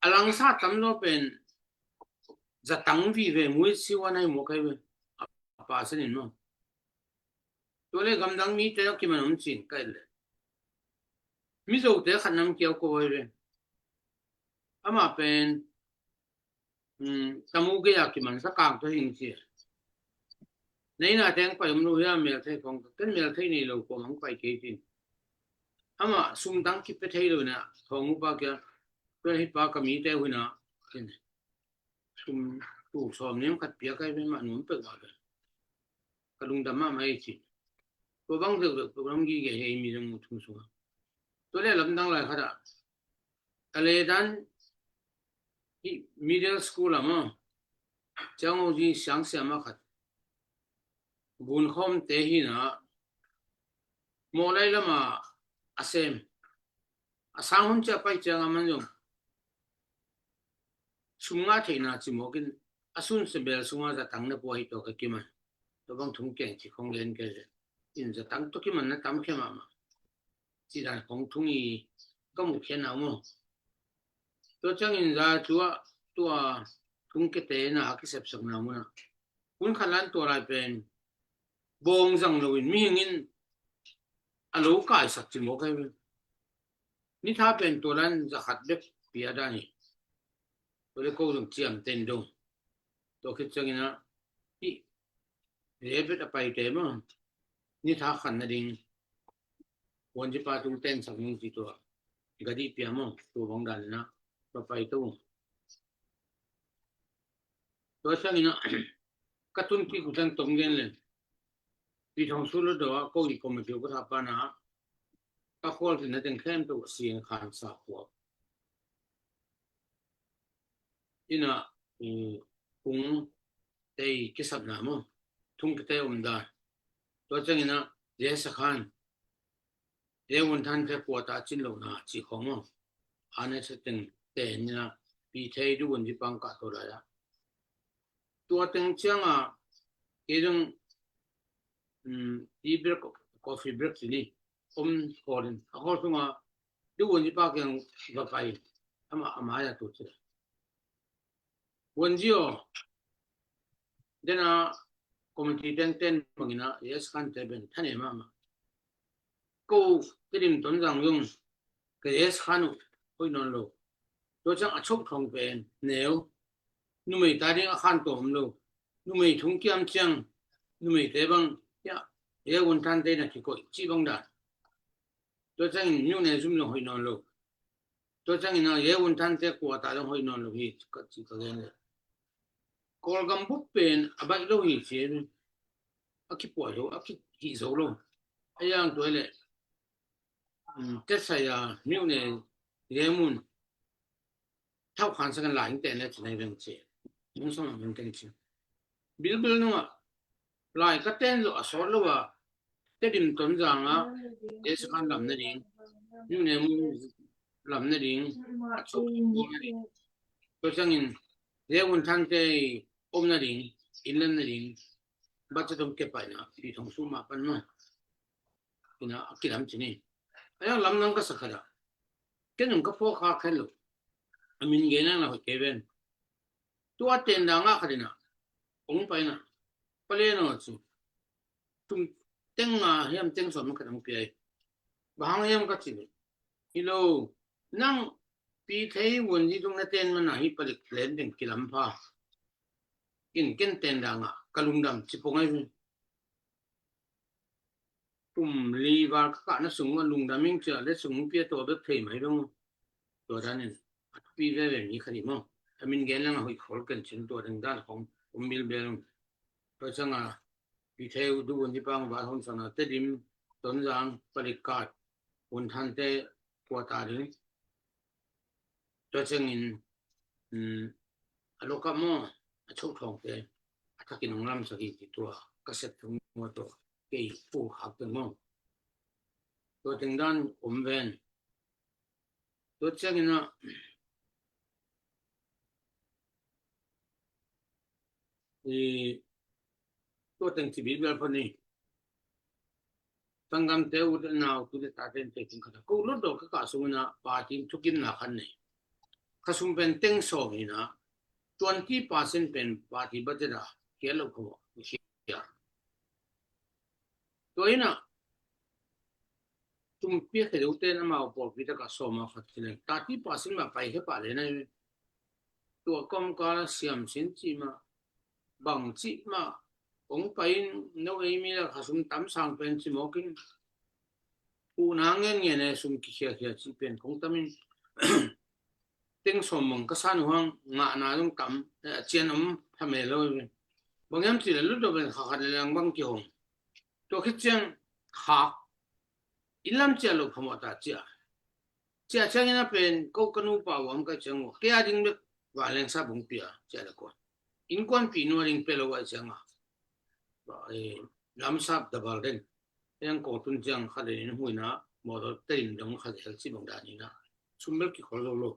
A langsa tam lo pen zatang vive, muit siwa nai muak kai ve. A pa sanin maw. Tua le gamdang mite a kiman om cin kai le. Mizote khat nam kiau ko ve. Ama pen, um, tamu gei a kiman sa kang to hing ci. Nei na teng pai om lo hia, mel thei khong, ken mel thei nei lo ko mang pai kei cin. Ama sum dang kipe thei lo na, thong upa kia, tua hi pa ka mite hu na, sum tu sawm nem khat pia kai ve ma num pe wa ve. Ka lungdam mahmah ei ci. Tua bang deuh deuh program gige hei mi dang mu thung sunga. Tua le lamdang lai khat a, a le dan hi middle school a maw, Ciang Oji siang siam a khat, Gunkhawm te hi na, Mawlai lama a sem. A sang hun cia pai cianga man zong sum nga theihna cimawkin a sun sebel sunga zatang na pua hi tawh ka kiman. Tua bang thung keng ci khong gen kei le, in zatang tawh kiman na tam khia mahmah. Ci dan khong thung i ka mu khia na maw. Tua ciangin Zaza Cu ah tua thung kete na a kisepsak na muna. Hun khat lan tua lai pen bawng zang loin mihingin a lo kaisak cimawk ahi ve. Ni tha pen tua lan za khat bek pia dan hi. Tua le ko zong ciam ten dong. Tua khit ciangin a hi. Rebet a paite maw. Ni tha khan na ding. Huan ci pa tung ten sak ning ci tua. Gadi pia maw. Tua bang dan na. Pa pai tu. Tua ciangin a ka tun kik uh teng tom gen le. Pi Thong Su lo do a ko i committee ko tha pa na. Ka khual tin na teng khem tu siang khan sa khual. Ina, mm, kung tei kisapna maw. Thung kite um dan. Tua ciangin a, Jesa khan. Jewun than te kua ta cin lo na ci khong maw. Ane sa teng te ni na, pi thei du wun di pang ka to la ya. Tua teng ciangah kei zong, um, tea break, coffee break ci ni, om khawlin a khawl sungah duhun i pa kiang va pai, ama, ama ya tu ci. Wunzi aw, dena committee tengten bangina yes khan te ben thane mama. Ko Tedim Tonzang zong ka yes khan uh hoih nawn lo. Tua ciang a chok thong pen neu, numei ta ding a khan tawm lo. Numei thung kiam ciang numei te bang ya, ya wun than te na kikoih ci bang dan. Tua ciangin miu ne zum zong hoih nawn lo. Tua ciangin a ye wun than te kua ta zong hoih nawn lo hi ka ci ka gen le. Kawlgam bup pen a baih lo hi ci a kipuai lo, a kihih zo lo. A yang tua le, um, tetsai a miu ne ye mun thau khan sa kan la hing ten le ci nai veng ci. Mun song mun ten ci. Bilbil nunga lai ka ten lo a sawt lo a Tedim Tonzang a yes khan lam nading, miu ne mun lam nading, a chok nading. Tua ciangin ye wun than te om nading, inn lam nading, budget hong kepaina pi thong sum a pan ma ina a kilam ci ni. A yang lam nang ka sa khat a ken nung ka phuak kha khen lo. A min gen nang la hoih kei ven. Tua ten dang a khat ina hong paina pale no ci. Tum teng nga hiam teng sawm khat hong pia hi. Bang hang hiam ka ci ve. Hi lo, nang Pi Thei Wunzi tung na ten mana hi palik len ding kilam pha. In ken ten dang a ka lungdam ci pong ai ve. Tum li val ka kahna sung a lungdam ing cia le sung pia tua bek thei mai dong. Tua danin a thupi veve mi kha ni maw. A min gen lang a hoih khol ken cin tua ding dan khong um bilbel. Tua cianga Pi Thei Wunzi pang val hon sana Tedim Tonzang palik kat wun than te kua ta ding. Tua ciangin, um, a lokap maw, a chok thawngte a thakin hong lamsak hi ci tua ka sep thung maw tua kei pu hak teng maw. Tua teng dan om ven. Tua ciangin a i tua teng ci bilbel pha ni. Tanggamte u te nau tu te ta ten te tung khat a ko lot dawh ka kah sungin a party thukimna khan nei. Ka sum pen teng sawm hi na twenty percent pen party budget a kiat lo kho. Tua hi na tum pia khe deuh ten amau pawlpi taka sawm a khat ci leng thirty percent mah pai khe pah le na hi. Tua kawmkal a siam sin ci mah bang cih mah kong pai in no ei mi la kha sum tam sang pen ci mawk in. Uhna ngen ngen e sum kikhiakhia cih pen kong tam in. Teng sawm bang ka san uh hang ngahna zong tam, eh, a cian om pha mel lo. Bang hiam cih le lut dawh pen kha khat le lang bang kihong. Tua khit ciang khak in lam ciah lo phamawh ta ciah. Ciah ciangin a pen ko ka nupa uam ka ciang uh kei a ding bek vanleng sa bung pia ciah le kuan. Innkuanpih nua ding pia lo a ciang a, eh, lamsap dabal den. Eng ko tun ciang kha den in huina mawtaw tein dong kha zel ci bang dan ina sum bel kikhol lo lo.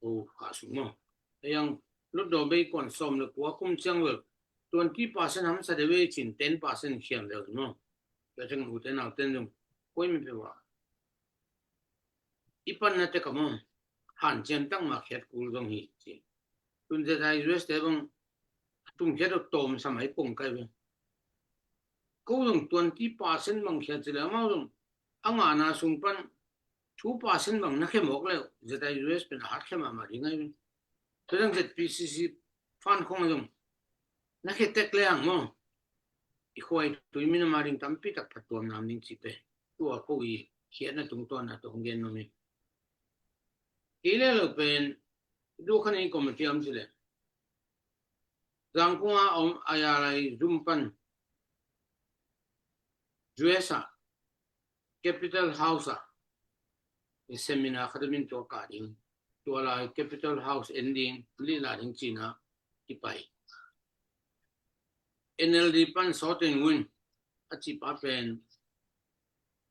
O kha sum maw. Eng lutdaw bei kuan sawm le kua kum ciang vel twenty percent hamsa de vei cin ten percent khiam vel maw. Tua ciang ute nau ten zong koi mi pe wa i panna te ka maw. Hanciam tak mah khiat kul zong hi ci. Tun zetai U S te bang a tum khiat uh tawm sa mai pong kai ve. Ko zong twenty percent bang khiat ci le amau zong a ngahna sung pan two percent bang na khe mawk le zetai U S pen a hat khe mahmah ding ai ve. Tua zong Z P C C fan khong zong na khe tek le ang maw. I khuai tui minam a ding tampi tak phatuam nam ding ci pe. Tua ko i khiatna tungtuanna tua hong gen mami. Kei le lo pen du khan i committee am ci le. Zangkung a om a ya lai zum pan U S a Capital House a i seminar khat min tua ka ding. Tua lai Capital House en ding, lih la ding cina i pai. N L D pan Sawten Win a ci pa pen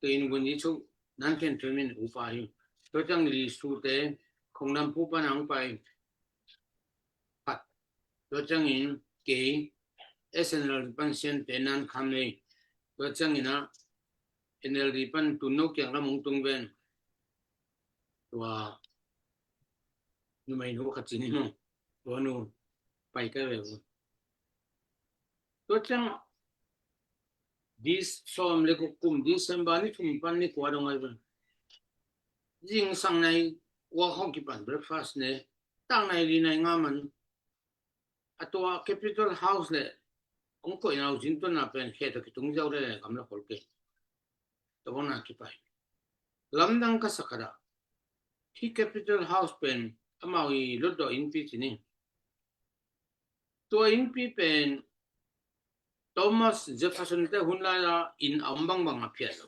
tuin Win i chu nan khen tuin min upa hi. Tua ciang li sute khong nam pu pan ang pai. Khat. Tua ciangin kei, S N L D pan siante Nan Kham Lei, tua ciangin ah N L D pan tun no kiang lam hong tung ven. Tua numei nu khat ci ni maw, tua nu pai ka ve. Tua ciang dis sawm le guk kum December ni thum pan ni kua dong ai ve. Zingsang nai kua khawng kipan breakfast ne, tang nai li nai nga man. A tua Capitol House le hong koihna uh zin tuanna pen khe tawh kitung ziau le le kam la khol kei. Tua bang na kipai. Lamdang ka sak khat ah, hih Capitol House pen amau i lotdawh innpi ci ni. Tua innpi pen Thomas Jefferson te hun lai-a inn a om bangbang a phiat lo.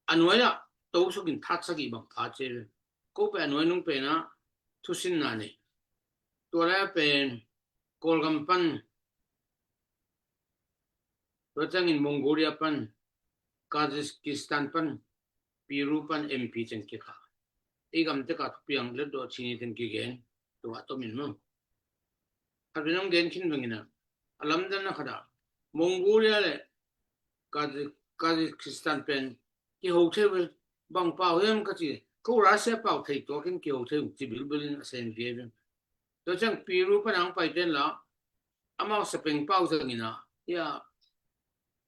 A nuai-ah to sukin that sagih bang pha ci ve. Ko pen a nuai nung pen ah thusinna nei. Tua lai-a pen Kawlgam pan, tua ciangin Mongolia pan, Kazakhstan pan, Peru pan M P ciang kikha. Ei gam tek a thupiang lotdawh ci ni teng kigen, tua a tomin maw. Khat pen hong gen khin bangin ah, a lamdanna khat ah Mongolia le Kaz-, Kazakhstan pen kiho thei uh, bang pau hiam ka ci, ko Russia pau thei tuakin kiho thei uh ci bilbilin a sen viavi. Tua ciang Peru pan ang pai ten la, amau sapeng pau zangin ah, ia,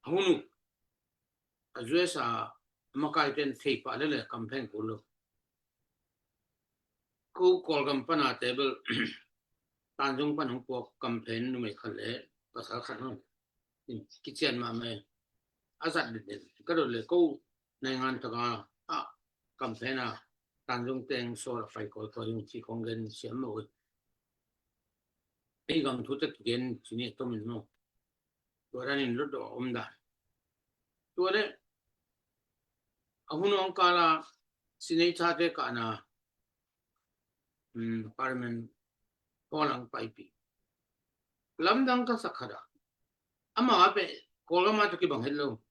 a hun uh, a U S A makai ten thei pah le le kam phen kul lo. Ko Kawlgam pan a table, Tanzung pan hong puak kam phen numei khat le pasal khat hong kician mahmah. A zat den den ka dot le ko naingan taka a kam phen a Tanzung teng sawl a pai kawikawi hong ci khong gen siam maw. Ei gam thu tek gen ci ni tomin maw. Tua danin lotdawh a om dan. Tua le a hun hong kala Senator te kahna, um, Parliament hall ang paipih. Lamdang ka sak khat ah, ama a pe Kawlgam a tawh kibang het lo.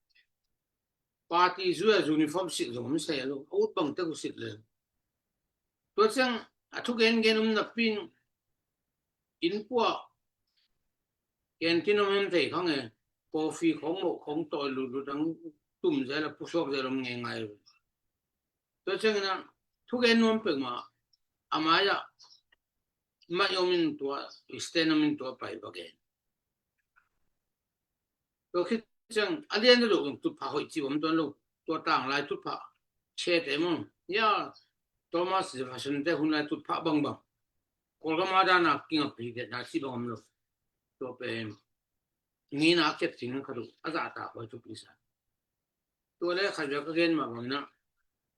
Party zui a uniform silh zong om sai lo, a ut bang tek uh silh le. Tua ciang a thugen gen om napi in, inn puah canteen om hem thei khang e, coffee khong moh khong tawi lutlut ang tum zel a pusuak zel om ngeingai. Tua ciangin ah thugen nuam pek mah, a mai-ah mai om in tua, stand om in tua pai va gen. Tua khit ciang a lian lo zong tutphah hoih ci om tuan lo. Tua tanglai tutphah, che te maw, ia, Thomas Jefferson te hun lai tutphah bangbang, Kawlgam a dana kingapi detna ci bang om lo. Tua pen ngeina a kep cing khat uh a zahtak huai thupi sa. Tua le khat vek a gen mah bangin ah,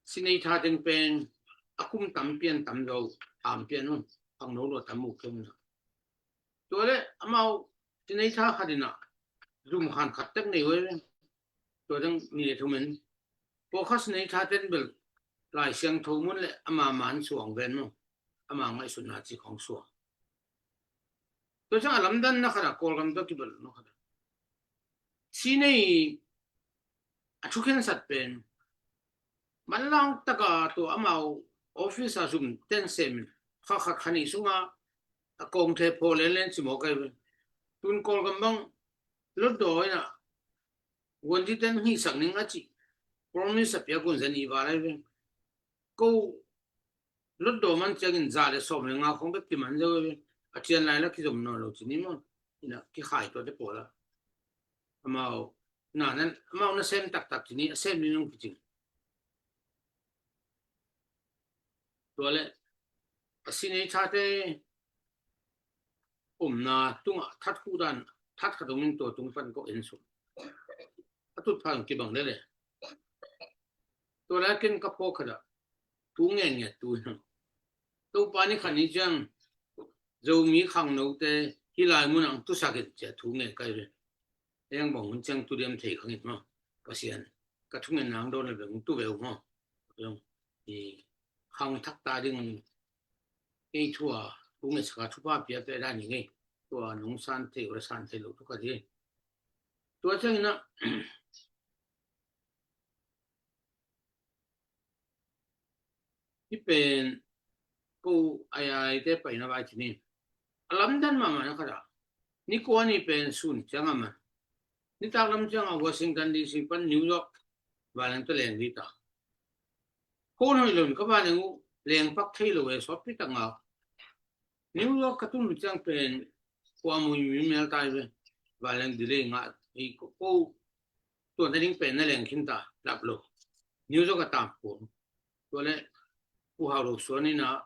Senator teng pen a kum tam pian tam zo, ham pian un, khangno lua tam uh kei un. Tua le amau Senator khat in ah zum khan khat tek nei uh e. Tua teng ni le thum en. Pawlkhat Senator ten bel Lai Siangtho mun le ama man suang ven maw, ama ngaihsutna ci khong suang. Tua ciang a lamdanna khat ah, Kawlgam tawh kibalna khat ah, Sinei a thukhensat pen manlang taka tua amau office a zum ten semin kha khat kha nih sunga a kawngthe phaw lenlen ci mawk ai ve. Tun Kawlgam bang lotdaw in ah guanzi ten hihsak ning a cih promise a piak un zan i val ai ve. Ko lotdaw man ciangin za le sawm le nga khong bek kiman zo ve. A thian lai la kizom nawn lo ci ni maw. Ina kikhai tua te pawl a amau na nan amau na sem taktak ci ni, a sem ni nung kicing. Tua le a Senator te omna tungah that khuh dan, that khat om in tua tung pan ko en suk. A tutphah kibang le le. Tua le ken ka phawk khat ah thu ngen ngiat tu hi. Topa ni khat ni ciang Zomi khangnote hih lai mun ang tusak in cia thu ngen kai ve. Eng bang hun ciang tu diam thei khang it maw. Pasian ka thungen nang dawn le beng tu veu maw. I khang thak ta ding kei thua, kung e saka thupa pia pe dan hi ngei. Tua nung san thei ura san thei lo thuka di. Tua ciangin ah hih pen ko ai ai te paina vai ci ni. A lamdan mahmah na khat ah Ni kua ni pen sun ciang a man, nitak lam ciang a Washington D C pan New York vanleng tawh leng ding ta. Khon hoih lo in ka vanleng uh leng pak thei lo e, sawtpi tak ngak. New York ka tun ciang pen kua mui mi mel tai ve. Vanleng delay ngah hi ko, ko tua na ding pen na leng khin ta, lap lo. New York a tam ko. Tua le Pu Hau Lo Suan in a,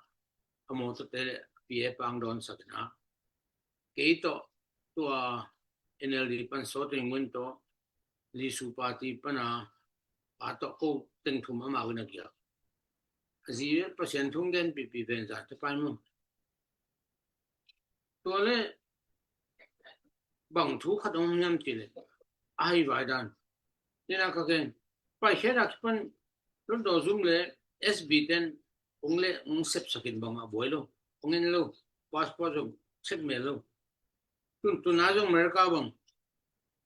a mawtaw te le P A pang dawn sak in a, kei tawh tua N L D pan Saw Teng Gun tawh Lisu party pan a, a tawh ko teng thum amau in a giak. A zi Pasian thu gen pipi ven za te pai maw. Tua le bang thu khat om hiam ti le, a hai vai dan. Nina ka gen, pai khe dak pan Hlutdaw zum le S B ten ong le ong sepsak in bang a buai lo, ong en lo, passport zong sep mel lo. Tun, tun a zong America bang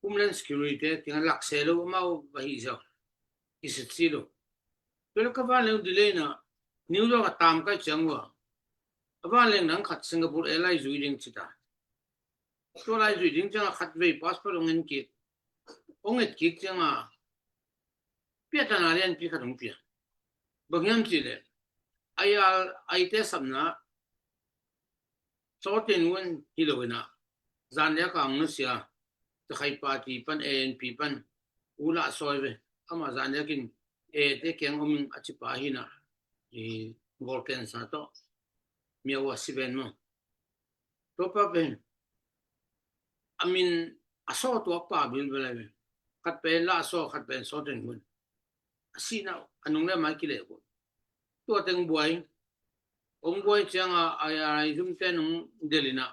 Homeland Security te kiang lak se lo, amau va hi zau. Kisit si lo. Tua le ka vanleng delay na, New York a tam kai ciang ua, a vanleng dang khat Singapore Airlines zui ding ci ta. Tua lai zui ding ciang a khat vei passport ong en kik. Ong et kik ciang a, pia ta na lian pi khat ong pia. Bang hiam ci le, ai al, ai te sapna, Saw Teng Gun hi lo in a, zan dia kang na sia, ta khai party pan, A N P pan, u la soi ve, ama zan dia kin, e te kiang om a ci pa hi na, i gol ken sa to, mia wa si ven mo. Tua pa pen, a min a Saw tuak pa bilbel a ve. Khat pen La Saw, khat pen Saw Teng Gun. A sihna, a nung le mai kile ko. Tua teng buai, ong buai ciang a, a, a, a zum te nung delina.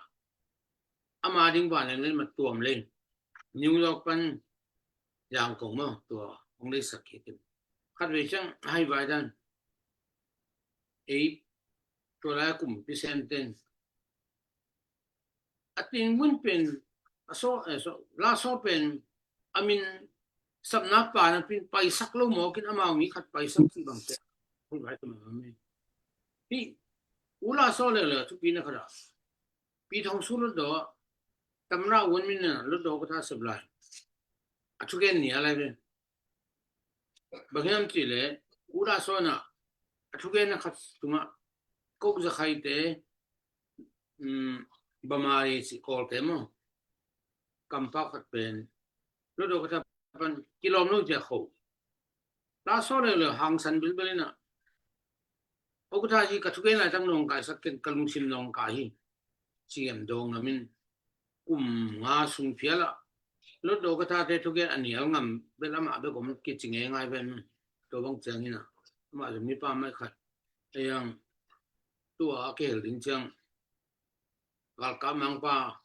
Ama ding vanleng le ma tuam le. New York pan Yangon maw, tua ong le sak kik in. Khat vei ciang hai vai dan. Ei, tua lai kum pi sem ten. A Teng Gun pen, a Saw, eh, Saw, La Saw pen, a min sapna pa na pin paisak lo mawk in amau mi khat paisak ci bang te. Hei vai tum a mi. Hi, u La Saw le le, tu pi na khat a. Pi Thong Su Hlutdaw, Tamra Win Myint na Hlutdaw ka tha sep lai. A thugen ni a lai ve. Bang hiam ci le, u La Saw na, a thugen na khat tunga, kok za khai te, um, bamari si kol te mo. Kampa khat pen, Hlutdaw ka tha pan, kilom lo cia kho. La Saw le le hangsan bilbel in a. O ka tha hi ka thugen lai tang nong kai sak ken ka lungsim nong kai hi. Ci em dong a min. Kum nga sung phial a. Hlutdaw ka tha te thugen a nial ngam bel ama bek om kici nge ngai ven. Tua bang ciang in a. Ama zong mi pa mai khat. Ei ang tua a kihel ding ciang. Galkap mangpa,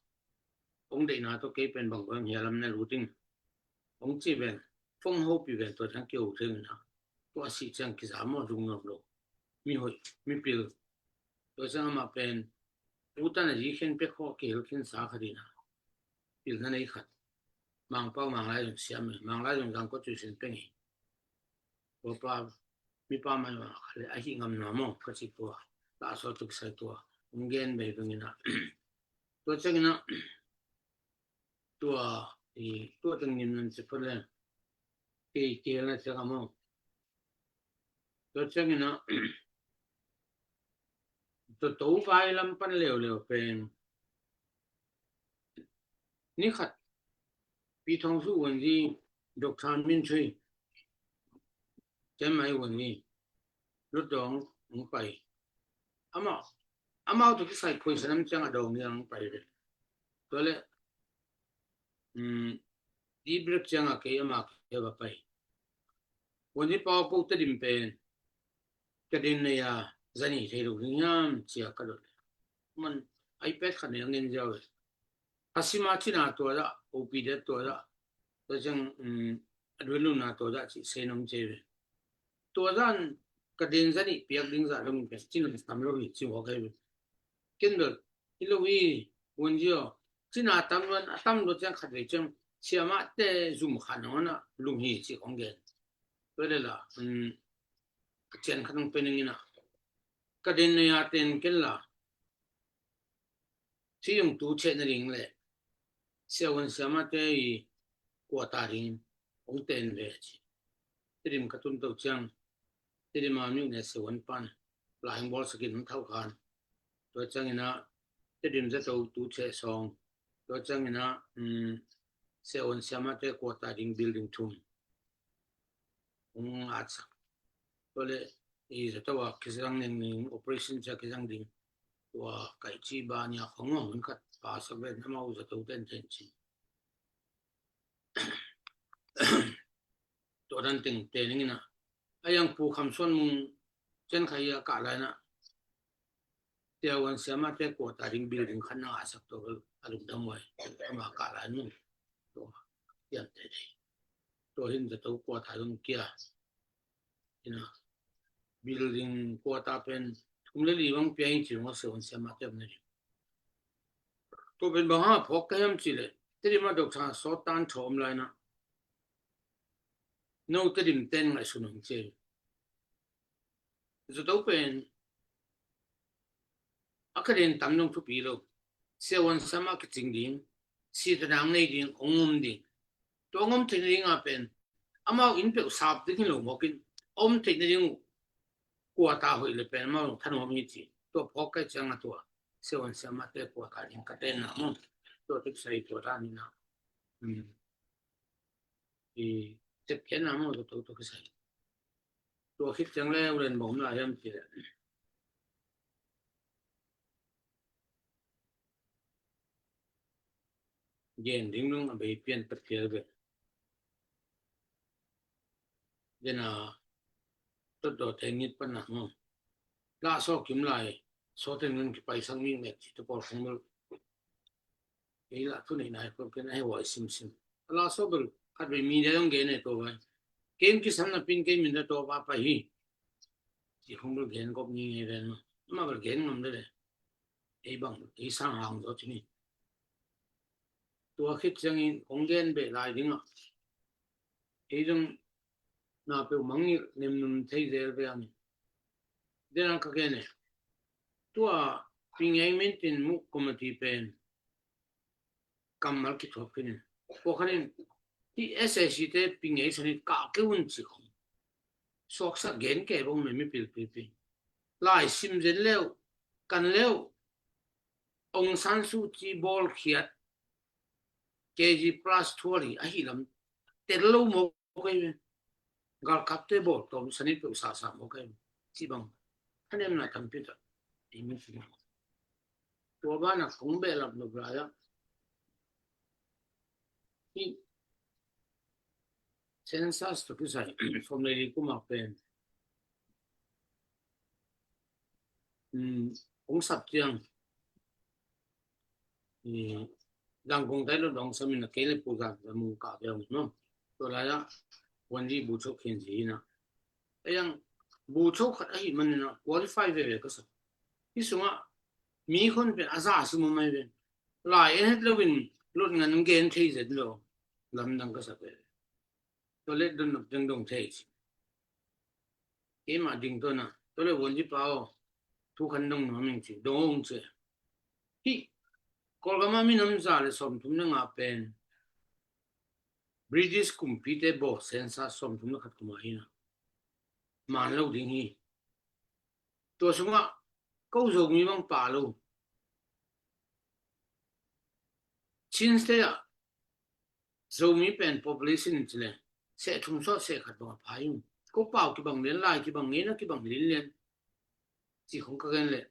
ong deihna tawh kei pen bang bang hia lam na lut ding. Ong ci ven, fong hopi ven tua ciang kiho thei na. Tua si ciang kiza maw dung nuam lo. Mi hoih, mi pil. Tua ciang amah pen, utan a zi khen pek haw kihel khin sa kha dina. Pilna nei khat. Mangpau Manglai zong siam e, Manglai zong zang ko cui sin peng e. Tua pa, mi pa mai ma kha le, a hi ngam na maw, ka ci tua. La Saw tuk sai tua. Ong gen bei beng ina. Tua ciang ina, tua, i, tua teng nim nan ci pha le. Kei, kei na ciang a maw. Tua ciang ina, tua to vai lam pan leo leo pen. Ni khat, Pi Thong Su Win Myint, Doctor Min Chui, Chiang Mai Win Myint, Hlutdaw ong pai. Ama, amau tu kisai pui sanam ciang a dong yang pai le. Tua le, um, di break ciang a kei ama kei va pai. Win Myint pau pau ta dim pen. Ka din nei a, zani thei lo ding hiam, cia ka dot. Man, iPad khat nei ang in ziau e. Ka sima cina tua dah, O P D tua dah. Tua ciang, um, a duiluna tua dah ci sei nong ce ve. Tua dan ka din zani piak ding zah dong pe, cina tam lo hi, ci wa kai ve. Ken dot, hi lo hi, wun zio. Cina tam luan, a tam lo ciang khat ve ciang, siama te zum khan hona, lung hi ci kong gen. Tua le la, um, ka cian khat nong pe ning ina. Ka din nei a ten ken la. Ci yung tu che na ding le. Siavuan siamate i kuata ding hong ten ve a ci. Tedim ka tun to ciang, Tedim a myo ne siavuan pan lai hong bawlsak in hong thau khan. Tua ciangin ah Tedim zato tu ceh sawng, tua ciangin ah, um, siavuan siamate kuata ding building thum hong atsak. Tua le i zato a kizang neng neng operation cia kizang ding. Tua kaih ci ba nia khong hong hun khat pa sa ven amau zato ten ten ci. Tua dan teng te ning ina. A yang Pu Kham Suan Mung cen khai a kah lai na. Siavuan siamate kuata ding building khat na a sak to a lungdam wai. Ama kah lai nu. Tua tiam te te. Tua hin zato kuata ding kia. Ina. Building kuata pen thum le li bang pia in ci hong a siavuan siamate om na ding. Tua pen bang ha phawk ka hiam ci le. Tedim a dok sa sawt tan thaw om lai na. No Tedim ten ngaihsun hong ci. Zato pen a ka den tam nong thupi lo. Siavuan siama kicing ding, sitadang nei ding, hong om ding. Tua hong om theihna ding a pen amau inn peuh sap ding hi lo mawk in, om theihna ding uh kuata hoih le pen amau thanuam hi ci. Tua phawk kai ciang a tua siavuan siamate kuata ding ka tenna maw. Tua tipsai tua ta ni na. Hmm. I tep khian na maw tua tua kisai. Tua khit ciang le ulen bawm la hiam ci le. Gen ding nung a bei pian pat phial ve. Gen a tot dawh te ngit pan na maw. La saw kim lai saw ten ngun kipai sang mi mek ci tu pawl khong mul. Ei lah thu nei nai khol ken ai huai sim sim. A la so bel khat vei mi dia dong gen e to vai. Ken kisam na pin ken min da to va pa hi. Ci khong bel gen kop ni nge ven ma. Ma bel gen ngam de le. Ei bang ei sang hang zo ci ni. Tua khit ciangin kong gen beh lai ding ah. Ei dong na peuh mangngilh nemnum thei zel ve ang. Dena ka gen e. Tua pingei min tin muk committee pen kammal kithuap khin in. Pawkhan in hi S A C te pingei sanit kah keu un ci khong. Suaksak gen kei bawng me mipil pipi. Lai sim zen leu, kan leu, Aung San Suu Kyi bawlkhiat K G plus thuali ahi lam tel lo maw kei ve. Galkapte bawl tawm sanit peuh sasa maw kei ve. Ci bang thanemna tampi tak ei mi ci bang. Tua bana kong behlap lo lai ah. Hi census to kisai som le li kuma pen. Hmm, kong sap tiang. Dangkong tai lo dong samin a kei le pu zan la mu ka bel no. Tua lai ah wan di bu chok khin zi na. Ayang bu chok khat ahi man na qualify ve ve ka sa. Hi sunga mi khon pen a za si mu mai ve. Lai en het lo in lot ngan gen thei zet lo. Lamdang ka sa ve. Tua le don nok dang dong thei. Keima ding to na. Tua le wan di pa o. Thu khan dong no ming ci. Dong ci. Hi Kawlgam a minam za le sawmthum le nga pen British kumpite bawl census sawmthum le khat kuma hi na. Man lo ding hi. Tua sungah ko Zomi bang pa lo. Chin State ah Zomi pen population in ci le seh thum sawt seh khat bang a pha hi. Ko pau kibang lian lai kibang ngeina kibang lian lian. Ci khong ka gen le.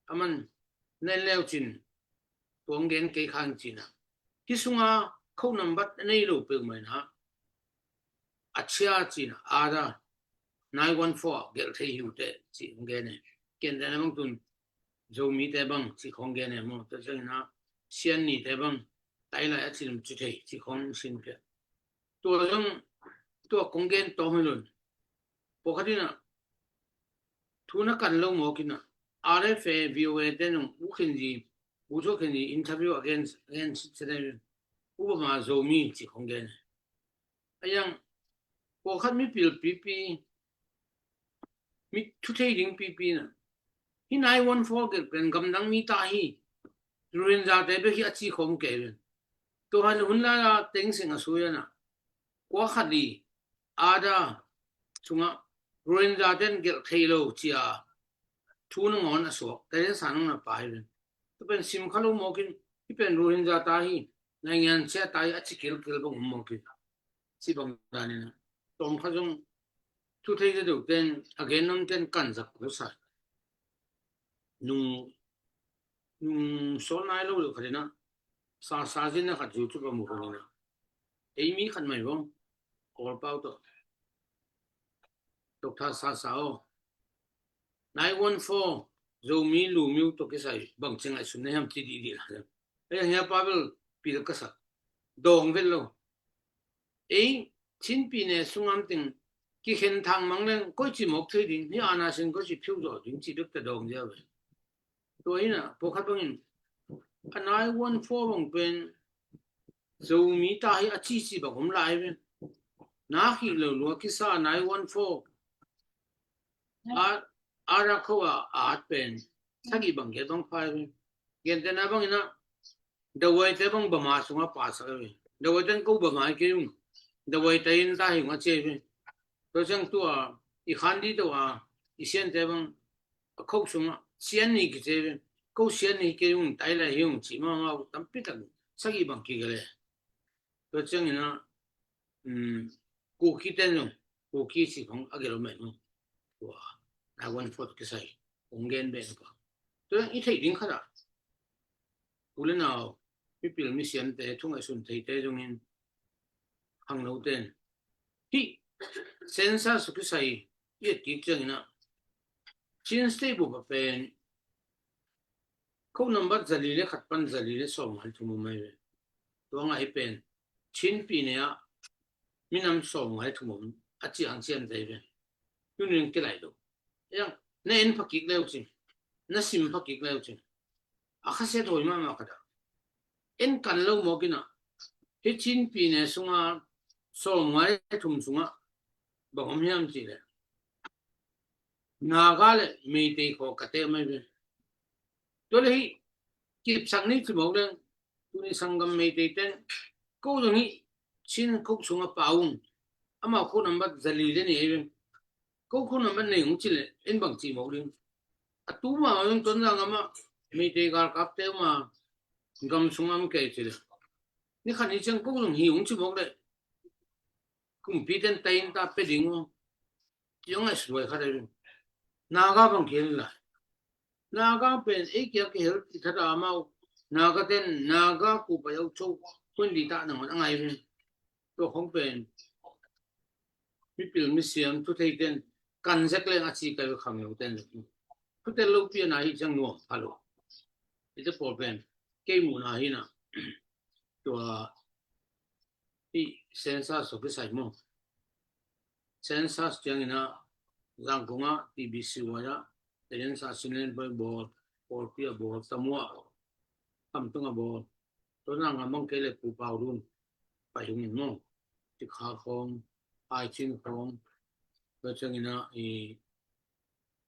Aman nen leu cin tuang gen kei khang cina. Hi sunga kho nambat a nei lo peuh mai na. A chia cina ada nine one four gelh thei hi uh teh ci khong gen e. Ken tena bang tun Zomite bang ci khong gen e maw. Tua ciangina Siannite bang tai lai a cin ci thei ci khong sin pia. Tua zong tua kong gen tawm hi lun. Pawkhat ina thu na kan lo mawk ina R F A V O A te nung u khin zi u zo khin zi interview against against se den u ba ma Zomi ci khong gen. Ayang pawkhat mipil pipi mi thu thei ding pipi na hi nine one four gelh pen gamdang mi ta hi. Rohingya te bek hi a ci khawm kei pen Tua han hun lai a Thein Sein a sui a na, kua khat li ada sungah Rohingya ten gelh thei lo cia thu nangawn a suak, Thein Sein nang na pai ven. Tua pen sim kha lo mawkin, hi pen Rohingya ta hi, naingan sia ta hi a ci kilkil bang um mawkin. Ci bang danin a tawm kha zong thu thei te deuh ten, a gen non ten kan zak ko sa. Nung nung sawl nai lo lo khat in a, sa sa zin a khat zu cu ka mu kong in a, ei mi khat mai vong, Kawl pau tawh, Doctor Sa Sa aw, nine one four Zomi Lumyo tawh kisai bang ci ngaihsun na hiam ci dih dih la. Ei hia pa bel pil ka sak, dawng vet lo. Ei Chin pyine sungam ting kikhen thang mang leng koi ci mawk thei ding, hi ana sin koi ci phiu zawh ding ci bek ta dawng dia ve. Tua in a pawkhat bangin a nine one four bang pen Zomi ta hi a cici bang om lai ve. Na khih lo lua kisa nine one four a, a ra kho a at pen sagih bang kia bang phai ve. Gentena bangin a Dawai te bang Bama sungah pasak ve. Dawai ten ko Bama hi kei ung. Dawai te in ta hi ung a ci ve. Tua ciang tua i khan di tua i sian te bang a khok sungah sian ni kici ve. Ko sian ni hi kei ung, tai lai hi ung ci ma ma tampi tak sagih bang kigale. Tua ciangin a, um, Kuki ten zong, Kuki ci khong a gelo men zong. Tua, nine one four kisai, kong gen ben pa. Tua i thei ding khat a. U le nau, mipil misiam te, thu ngaihsun thei te zongin, hang lo ten. Hi, census kisai, i et kik ciangin a. Chin State bup a pen, ko nambat zali le khat pan zali le sawm ngai thum om mai ve. Tua ngai pen, Chin pyine ah minam sawm ngai thum om a ciang cian zai ve. Tunin kilai lo. Yang, na en phakik leu cin, na sim phakik leu cin. A khasia thawi mahmah khat a. En kan lo mawk in a. Hi Chin pyine sunga sawm ngai thum sunga bang om hiam ci le. Naga le Meitei khaw ka te mai ve. Tua le hi kipsak ni ci mawk leng tuni sanggam Meitei ten ko zong hi Chin khok sunga pau ung. Amau khok nambat zali le ni ei ve. Ko khok nambat nei ung ci le en bang ci mawk ding. A tu ma ma zong Tonzang gam ah Meitei galkap te ma gam sunga om kei ci le. Ni khat ni ciang ko zong hi ung ci mawk le. Kumpi ten tain ta pe ding uh. Tiang ai suai khat ai. Naga bang kian la. Naga pen ei kia kihel ti khat a mau. Naga ten Naga ku pa yau chau. Kun di ta nang a ngai pen. Tua khong pen. Mipil misiam thu thei ten kan zek leng a ci kai khang lo ten. Thu tel lo pian a hi ciang nuam pha lo. Ite pawl pen. Kei mu na hi na. Tua i census of kisai maw. Census ciangin a Zangkong ah T B C Y ah census sin len pai bawl, pawlpi a bawl, Tamu ah Kamtung a bawl. Tua nang a mang kei le Pu Pau Lun pai hung in maw. Tikha khawng, Ai Chin khawng. Tua ciangin a i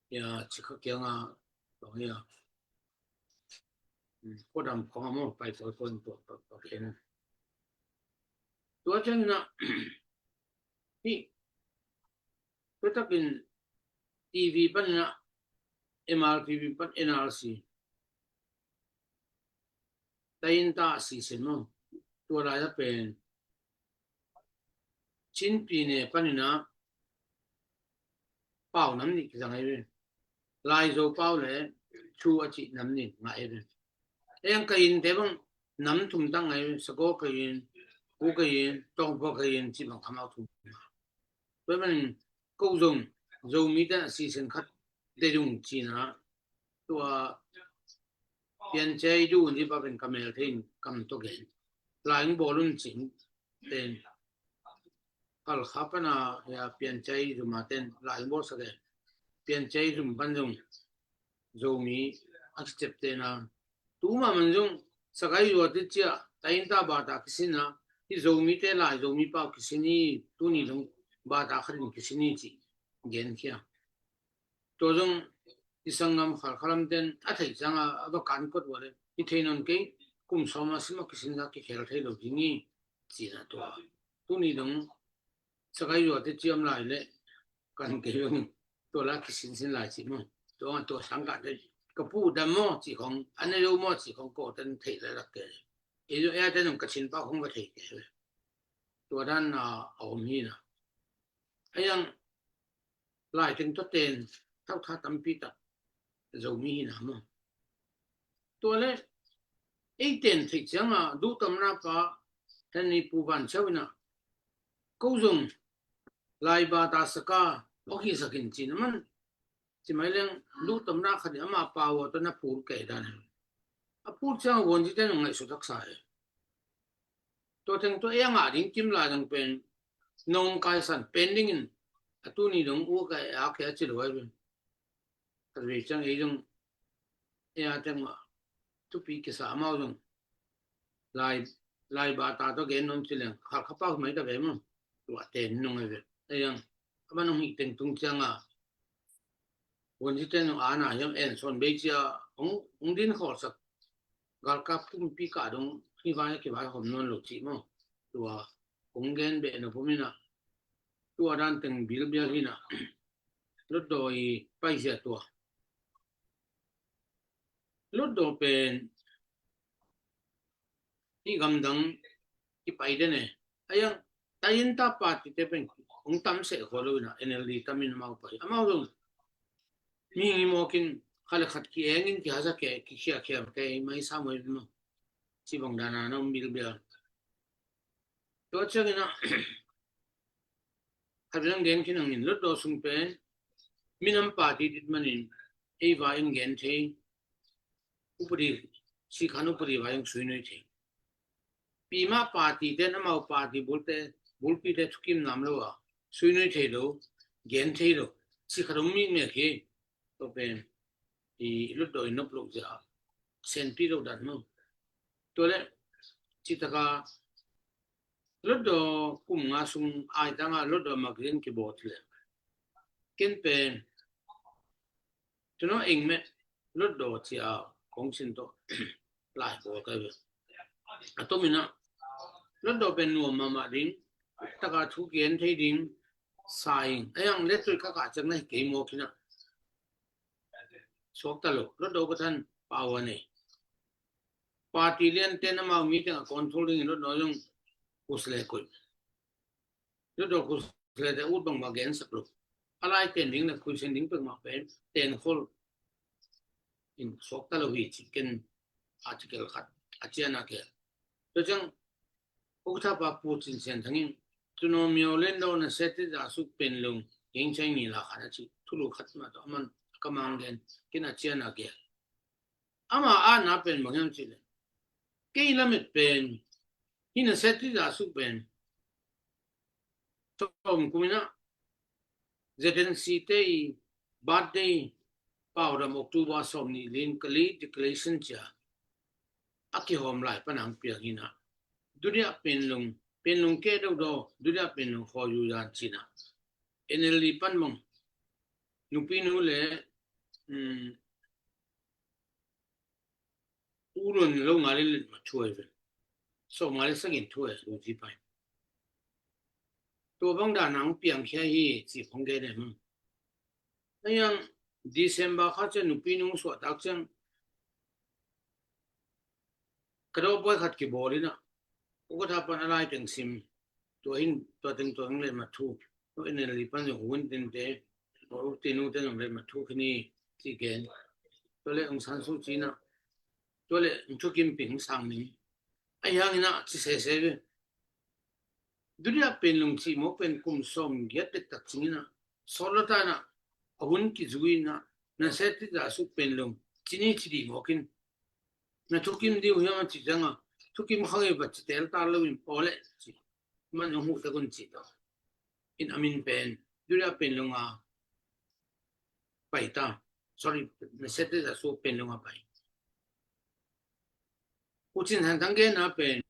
ya cikha kianga bang ya kodam khong amo pai tua tua tua tua tua ken tua ciangin a hi tua takin T V panin a M R T V pan N R C tain ta si sen maw. Tua lai a pen Chin pyine panin a pau nam nih kizang ai ve. Laizo pau le Chu a cih nam nih ngah ai ve. Eng Kayin te bang nam thum tang ai ve. Sagaw Kayin, Pu Kayin, Tawngpua Kayin cih bang amau thum. Tua manin ko zong Zomi te a si sen khat de zung cina tua piancai du ni pa pen ka mel thein kam to gen. Laing bawlun cin ten. Halkha pana ya piancai zuma ten laing bawl sa gen. Piancai zum pan zung Zomi a kicep tena. Tuma man zung sakai zua ti cia tain ta bata kisina. Hi Zomi te lai Zomi pau kisini tuni zung bata khatin kisini ci. Gen kia. Tua zong i sanggam khalkhalam ten a theih cianga a va kan kot ua le i thei nawn kei. kum sawm a sim a kisin a kikhel thei lo ding hi, ci-in ah tua. Tuni dong sakai zuate ciam lai leh kan kei bang tua la kisinsin lai ci maw. Tua, tua sang kah te ka pu dam maw ci khong, a ne lo maw ci khong ko ten thei lai lak kei. Ei zong ei a ten zong ka cin pa khong va thei kei. Tua dan a om hi na. A yang lai teng tua ten thautha tampi tak Zomi hi na maw. Tua leh ei ten theih ciang a duhtamna pa hen ni pu van chau in ah ko zong lai bata saka awk hi sakin ci na man. Ci mai leng duhtamna khat in ama pau a tua na pur kei dan. A pur ciang a vuanzi ten ngaihsut taksa e. Tua teng tua ei a ngah ding kim lai dang pen nong kaisan pen dingin a tuni dong u ka e a khia ci lo ai pen. Ka vei ciang ei zong ei a teng mah thupi kisa amau zong lai, lai bata tua gen nong ci leng khal kha pau mai ta ve maw. Tua ten nong ai ve. Ei zong a man nong hih teng tung ciang a vuanzi ten zong a na hiam en sawn bei cia hong, hong din khawlsak galkap pumpi kah dong hi vai a kivai hom nawn lo cih maw. Tua hong gen beh na pum in ah tua dan teng bilbial hi na. Lotdaw i paizia tua. Lotdaw pen hih gamdang kipai den e. A yang tayin ta party te pen hong tam seh khua lo in ah N L D tam in amau pai. Amau lo mi hi mawkin khat le khat ki-eng in kihasa ke, kikhiakhia ke mai sa mai maw. Ci bang dan a na om bilbial. Tua ciangin ah khat vei ang gen khin angin Lotdaw sung pen minam party dit manin ei vai ang gen thei, upadi, sikhan upadi vai ang suinui thei. Pima party ten amau party bulte, bulpite thukim nam lo a suinui thei lo, gen thei lo, sikhan um mi mek hi. Tua pen i Lotdaw i nop lo zia senpi lo dan maw. Tua leh citaka Lotdaw kum nga sung ai tanga Lotdaw magazine kibawl leh ken pen tuno eng meh Lotdaw cia kong sin tawh lai bawl kai ve. A tom in ah Lotdaw pen nuam mahmah ding, taka thu gen thei ding sa ing. A yang lettui ka kah ciang na hi kei mawk in ah suakta lo. Lotdaw pathan pau a nei. Party lian ten amau mi teng a control dingin Lotdaw zong kus le koih. Lotdaw kus le te ut bang ma gensak lo. A lai ten ding le khuisen ding pek mah pen ten khol in suakta lo hi ci ken article khat a cian a kel. Tua ciang ukthapa Pu Cin Sian Thang in tuno miau len lo na seti za suk pen lo geng chai ni la khat a ci thulu khat mah tawh a man ka mang gen ken a cian a kel. Ama a na pen bang hiam ci le kei lamet pen hi na seti za suk pen tawm kum in ah Z N C te i birthday pau dam October sawm nih lin kali declaration cia a kihawm lai pan ang piang hi na. Dudia pen lung, pen lung ke do do, dudia pen lung khaw yu yan ci na. N L D pan bang nupi nu le um, u lun lo nga le let ma thu ai ve. So nga le sagin thu ai lo ji pai. Tua bang dan ang piang khia hi ci phong ge de mung. Ayang December kha ciang nupi nung suah tak ciang ka do boy khat kibawl in ah ukatha pan a lai teng sim. Tua hin tua teng tua hang let ma thu. Tua in le pan zong hun teng te tua u tinu te zong let ma thu khini ci gen. Tua le Aung San Suu Kyi na tua le Thu Kim Ping sang ni. Ai hang in ah ci sese ve. Dudia pen lung ci mawk pen kum sawm giat tek tak cing in ah sawt lo ta in ah a hun kizui in ah na se ti za suk pen lung ci ni ci di mawk in na thukim diu hiam a ci ciang a thukim khang i va ci tel ta lo in paw le ci man zong huh ta kun ci ta in a min pen dudia pen lung a pai ta. Sorry, na se ti za suk pen lung a pai. Pu Cin Sian Thang gen a pen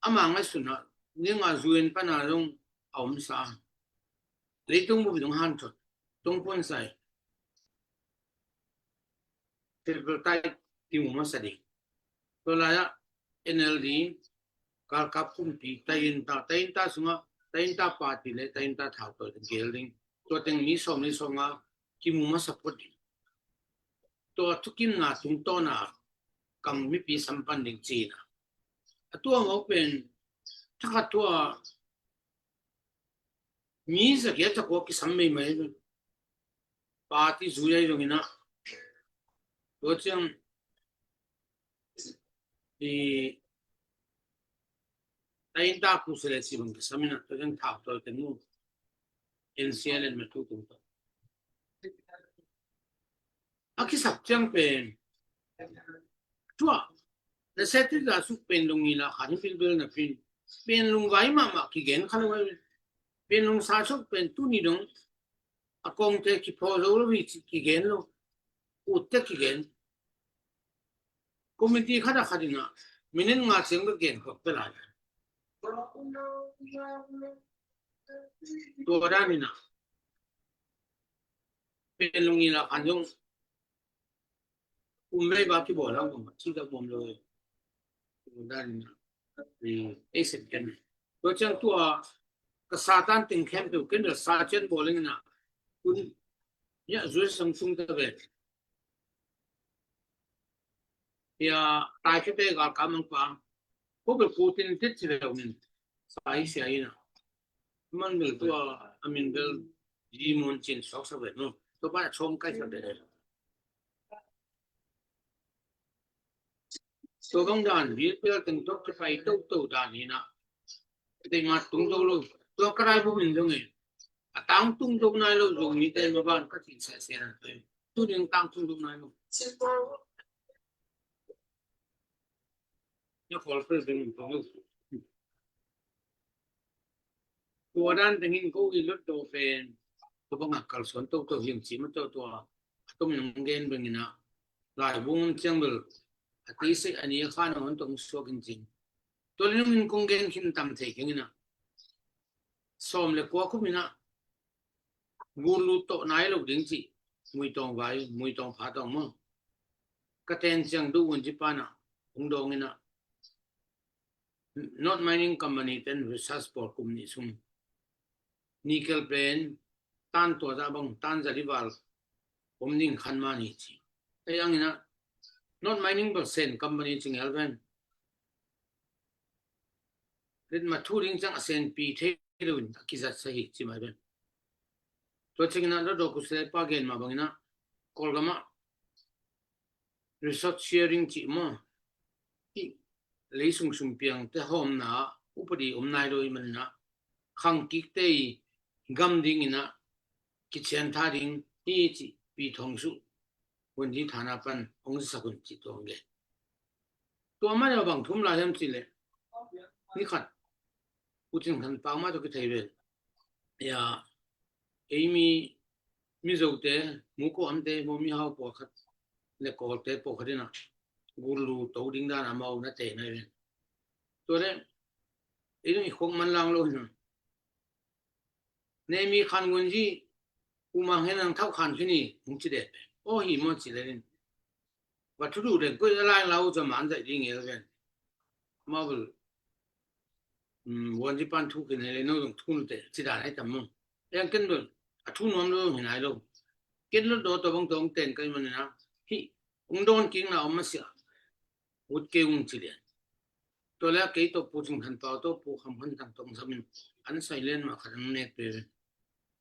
ama ngaihsun a ning a zuen pan a zong a om sa. Leitung bup zong han thot tung pun sai. Tripartite ti mu masa ding. Tua lai-ah N L D, galkap kumpi, Tainta, Tainta sungah, Tainta party le Tainta thautawi te gel ding. Tua teng mi sawm le sawmnga kimu masa phot ding. Tua thukimna tungtawna kam mipi sampan ding cina. A tua ngau pen, thakhat tua mi zagiat zakua kisam meimai. Party zui ai zongin ah. Tua ciang i Tainta kusele si bang kisam in ah. Tua ciang thautawi te mu. N C L N matu tung ta. A kisap ciang pen. Tua. Na seti ga suk pen lung ila khan bilbil na pin. Pen lung vai mahmah kigen kha lo ai. Pen lung sa suk pen tuni dong. A kongte kiphaw zo lo hi ci kigen lo. Utte kigen. Committee khat a khat in ah. Minute nga ciang bek gen khawk pe lai. Tua dan in ah. Pen lung ila khan zong. Um vei ba kibawl ang um ci da bom lo. Tua dan in ah. Ei sep ken. Tua ciang tua ka Satan teng khempeuh ken da sa cian bawl ing in ah. Kun ya zui sang sung ta ve. Ya tai khe te galkap mangpa. Ko bel Putin tit ci leu min. Sa i sia in ah. Man bel tua a min bel Yi Mun Cin suak sa ve no. Tua pa a chom kai sa ve. Tua bang dan, vil pel teng tok kipai toto dan hi na. Tei ma tung do lo. Tua ka rai bu min dong e. A tang tung do nai lo zong mi te ma ban ka tin sa se na te. Tu ding tang tung do nai lo. Nya kol pel ding tung lo. Tua dan tengin ko i lut do pen. Tua bang a kalsuan toto hiam ci ma toto a. A tum in hong gen beng in a. Lai bung ciang bel. A ti sei a ni a khan hong tong suak in cin. Tua le nung in kong gen khin tam thei keng in a. Sawm le kua kum in a. Gulu tawh nai lo ding ci. Mui tawng vai, mui tawng pha tawng maw. Ka ten ciang duh un ci pan a. Hong dawng in a. North Mining Company ten research pawl kum nih sung. Nickel pen tan tua zah bang, tan zali val om ding khan mah ni ci. Ei ang in a North Mining bang sen company cing el ven. Rit ma thu ding ciang a sen pi thei lo in a kizat sa hi ci mai ven. Tua cing in a Dawdaw Kusle pa gen ma bang in a Kawlgam ah resource sharing cih maw. Hih lei sungsung piangte hawmna ah upadi om nai lo i man in a khang kikte i gam ding in a kician tha ding hi cih pi thong suh hun hi thana pan hong sak hun cih tuang gen. Tua mah le bang thum lai hiam cih leh ni khat U Cin Khan Pau mah tawh kithei vel. Ya, ei mi, Mizote, Muko amte, mo mihau pawlkhat le Kawlte pawlkhat in a gulu to ding dan a mau na te nai ven. Tua le ei dong i khong man lang lo hin a. Nei mi khan ngun ji u mang hen ang thau khan khin i hong ci det. Aw hi maw ci le in. Wa thu duh den koih a lai lau ca man zaih ding el ven. Amau bel, um, wan ci pan thu khin hei le no zong thu nu te ci dan ai tam mong. Eng ken bel a thu nuam lo zong hin ai lo. Ken lo do to bang to ong ten kai man na. Hi ong don king na om ma sia. Ut ke ung ci lian. Tua le kei to Pu Cing Khan Pau to Pu Kham Khan Tang tong samin an sai len ma khat ang nek pe.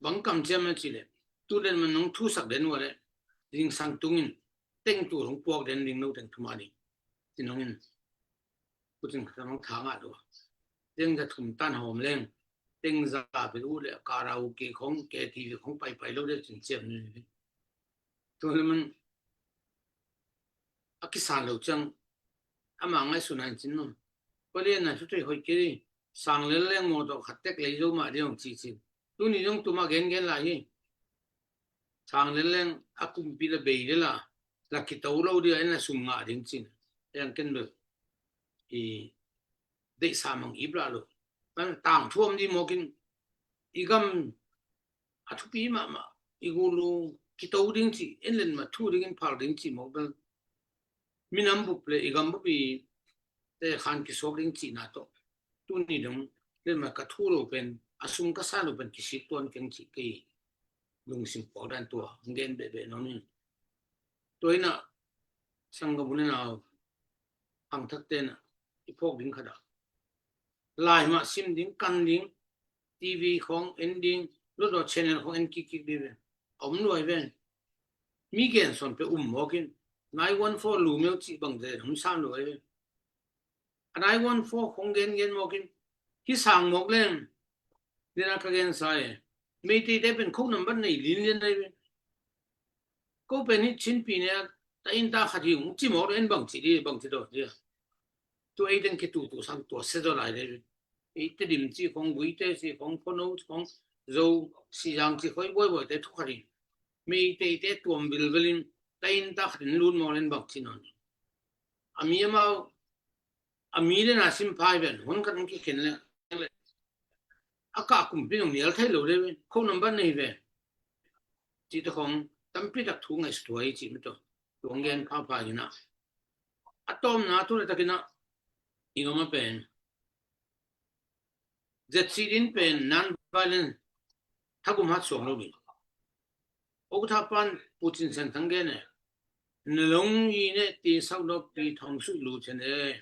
Bang kam ciam na ci le. Tu den man nong thu sak den wa le. Ding sang tungin. Teng tu hong puak den ding no teng thuma ding. Tin hong in. Putin ka mang thang a dua. Teng ka thum tan hawm leng. Teng za bil u le karaoke khong, K T V khong pai pai lo de cin ciam ni. Tu le man a kisan lo ciang. Ama ngai su nan cin no. Palian na su tei hoi kiri. Sang lel leng mo to khat tek lei zo ma de hong ci cin. Tuni zong tuma gen gen lai hi. Sang lel leng a kumpi la bei de la, la kito lo dia in la sum ngah ding cin. Eng ken bel i deihsa mang ip la lo. Kan tang thuam di mawkin i gam a thupi mahmah i gulu kito ding ci, en len ma thu ding in phal ding ci mawk bel. Minam bup le i gam bup i te khan kisuak ding cihna tawh. Tuni dong le ma ka thu lo pen, a sum ka sa lo pen kisik tuan keng cih kei lungsim pawk dan tua hong gen behbeh nuam ing. Tua inah sanggam u le nau, hangthak tenah i phawk ding khat ah, lai mah sim ding, kan ding, TV khawng en ding, lotdaw channel khawng en kikkik ding ve. A om luai ven. Mi gen sawn pe um mawkin, nine one four lu meuh cih bang zen hong sam luai ven. A nine one four khawng gen gen mawkin, hi sang mawk leng, dena ka gen sa e. Meiteite pen code number nei linlian ai ven. Ko pen hi Chin pi ne a, ta in ta khat hi ung ci mawk leng bang ci di, bang ci dawh di a. Tua ei teng kitutu sang tua se zaw lai dei. Ei Tedim ci khawng, Guite ci khawng, Phono ci khawng, Zo, Sizang ci khawng, buaibuaite thu khat hi. Meiteite tuam vilvelin, ta in ta khatin lut mawk leng bang ci nawn. A mi amau, a mi le na sim phai ven, hun khat hong kikhen le, a kah kumpi nong nial thei lo dei ven, code number nei ven. Cih te khawng tampi tak thu ngaihsut huai cih mi tawh. Tuang gen phapha inah. A tawmna tu le takinah, i gama pen. Zet si din pen non-violent, thagum hat suang lo ding. Uk thapan Putin sen thang gen e. Na long i ne ti sau dok Pi Thawng Suh lu chen e.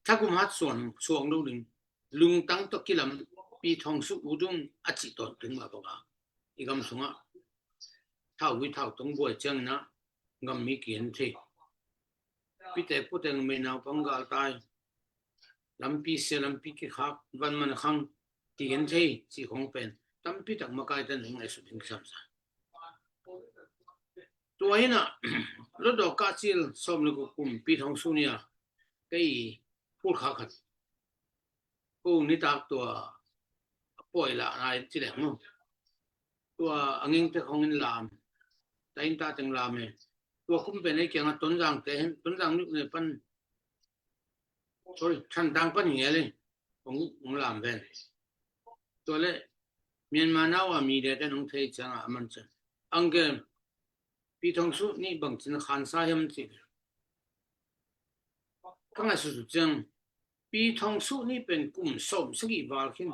Thagum hat suang, suang lo ding. Lungtang tawh kilam Pi Thawng Suh u dung a cih tawntung mah banga. I gam sungah. Thau hui thau tong buai ciangin ah gam mi kigen thei. Pite puteng mei naupang galtai. Lampi sia lampi kikhak van man khang kigen thei ci khong pen. Tampi tak makai ten hong ngaihsut ding kisam sa. Tua hinah lotdaw kah cil sawm le guk kum Pi Thawng Suh ni a kei phulkha khat. Ko nitak tua a pawi lah nai ci leng maw. Tua a ngingte khong in lam. Ta in ta teng lam e. Tua kum pen ei kiangah Tonzang te hin, Tonzang nih ne pan. Sorry, Thantlang pan hi ngel e. Hong, hong lam ven. Tua le Myanmar nau a mi de ten hong thei ciangah a man ciang. Ang ke Pi Thawng Suh nih bangcin khansa hiam ci. Ka ngaihsut suk ciang Pi Thawng Suh nih pen kum sawm sagih val khin.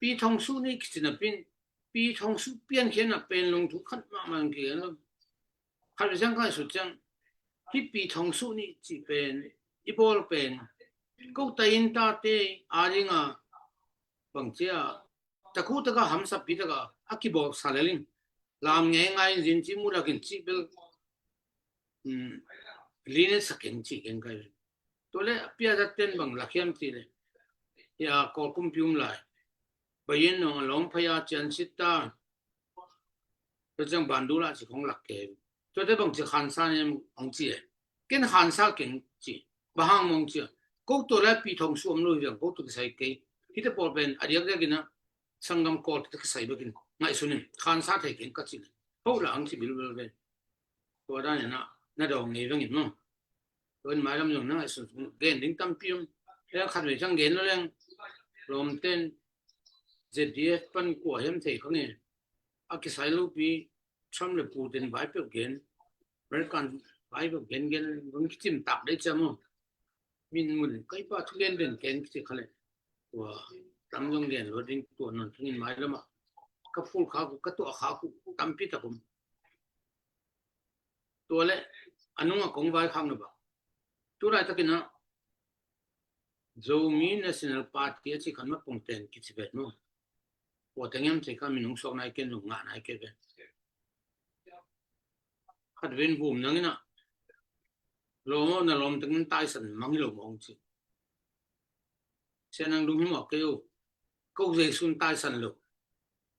Pi Thawng Suh nih kici napin Pi Thawng Suh piankhiatna pen lungthu khat mahmah ang kigen lo. Khat ve ciang ka ngaihsut ciang hih Pi Thawng Suh nih cih pen i bawl pen ko ta in tate a dinga bang cia takhu taka hamsappi taka a kibawl sa lel in lam ngeingai in zin ci mu lakin cih bel, um, linet sa keng cih keng kai. Tua le a piazat ten bang lak hiam cih le hia Kawl kumpi um lai. Bayin nong a lawng phaya cian sit ta. Tua ciang bandu lah ci khong lak ke. Tua te bang ci khansa nem ong ci e. Ken khansa keng ci. Bahang mong ci a. Ko tua le Pi Thawng Suh om lo hi viang ko tua kisai kei. Hite pawl pen a diakdiak ina sanggam Kawl te kisai bekin ngaihsun in khansa thei keng ka ci le. Ho la ang ci bilbel ve. Tua dan ina na dawng ngei vengin maw. Tua in mailam zong na ngaihsun gen ding tampi om. Leng khat vei ciang gen lo leng lawmten Z D F pan kua hiam thei kha nge. A kisai lopi Trump le Putin vai peuh gen, American vai peuh gen gen, hong kicim tak dei cia maw. Min mun kai pa thu gen den ken kici kha le. Tua tam zong gen lo ding tua non thungin mai lama. Ka phul kha ku, ka tuah kha ku, tampi tak um. Tua le a nunga kong vai khak na ba. Tu laitakin ah Zomi National Party a ci khan ma pongten kici vet maw. Tua teng hiam ci kha minung suak nai ken, nung ngah nai ken vet. Khat ven vum nangin ah lawm aw na lawm teng taisan mang hi lo mawng ci. Sia nang dum hi mawk kei uh. Ko Jesu'n taisan lo.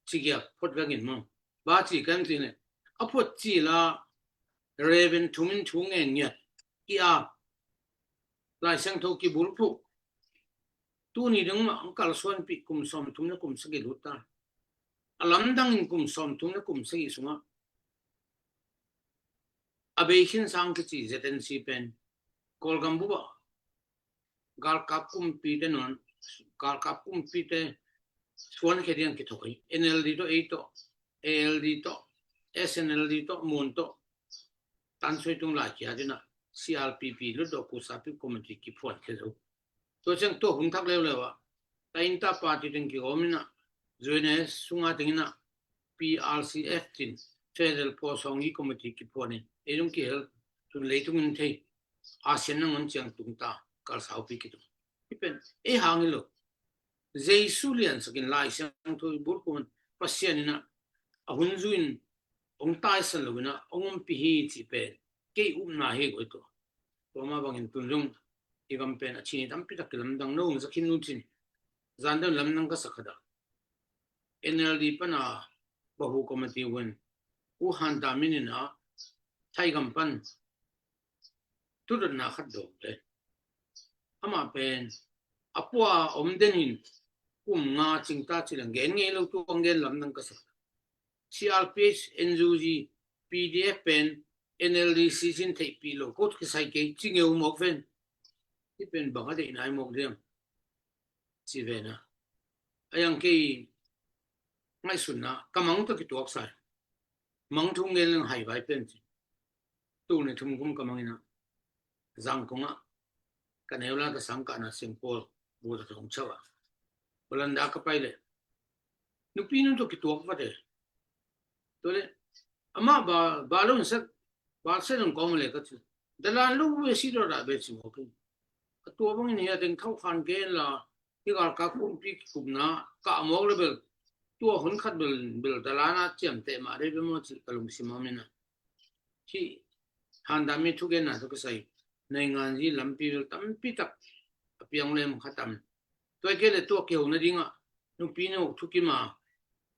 Ci giak phot vengin maw. Ba ci kan ci ne. A phot ci la Reverend thumin thu ngen ngiat. Ki a Lai Siangtho kibulphuh. Tuni ding mah ang kalsuanpih kum sawmthum le kum sagih lut ta. A lamdangin kum sawmthum le kum sagih sungah a bei khin sang kici Z N C pen Kawlgam bup ah galkap kumpite nuan, galkap kumpite suankhia ding kithawk hi. N L D tawh, ei tawh, A L D tawh, S N L D tawh, Mon tawh, Tan Sui Tung lai kia dina C R P P, Lutdawh Kusapi Committee kiphuan khia zo. Tua ciang tua hun thak leuleu ah, tainta party teng kigawm in ah, U N S sunga teng in ah, P R C F tin, Federal Pawsawng i Committee kiphuan in, ei zong kihel, tun leitung in thei, ASEAN nangawn ciang tungta, kalsaupi kitung. Hi pen, ei hang hi lo. Jesu liansakin Lai Siangtho i bulkuan Pasian in ah, a hun zui in, hong taisan lo in ah, hong ompih hi cih pen, kei upna hi guai tua. Tua mah bangin tun zong, i gam pen a chin i tampi tak kilamdang no, hong zakhin nu cin. Zan deuh lamdang ka sak khat ah, N L D pan a Bahu Committee un, U Han Ta Min in ah, Thai gam pan, thudotna khat dawng le. Amah pen, a pua om den in, kum nga cingta ci leng gen ngei lo, tua gen lamdang ka sak. C R P H, N U G, P D F pen, N L D C cin theihpih lo, ko kisai kei, ci ngeu mawk ven. Hi pen bang a deih nai mawk diam. Ci ven ah. A yang kei ngaihsutna, ka mang tawh kituak sai. Mang thu ngen leng hai vai pen ci. Tul nih thum kum ka mang in ah, Zangkong ah, ka neu lai ka sang kahna Singpawl, bu ta thong chau ah, Balanda ka pai le, nupi nu tawh kituak vat e. Tua le, amah ba, ba lo in sak, ba se dong kawng le ka ci. Dalan lo ve si dawh dah ve ci mawk in. A tua bangin hi a teng thau khan gen la, hi galkap kumpi kikupna, kah mawk le bel, tua hun khat bel, bel dalan a ciamteh mah dei bel maw ci ka lungsim a om in ah. Hih, hantami thugenna tawh kisai, nainganzi lampi bel tampi tak a piang lem kha tam. Tua hi kei le tua kiho nading ah, nupi nu thukim a,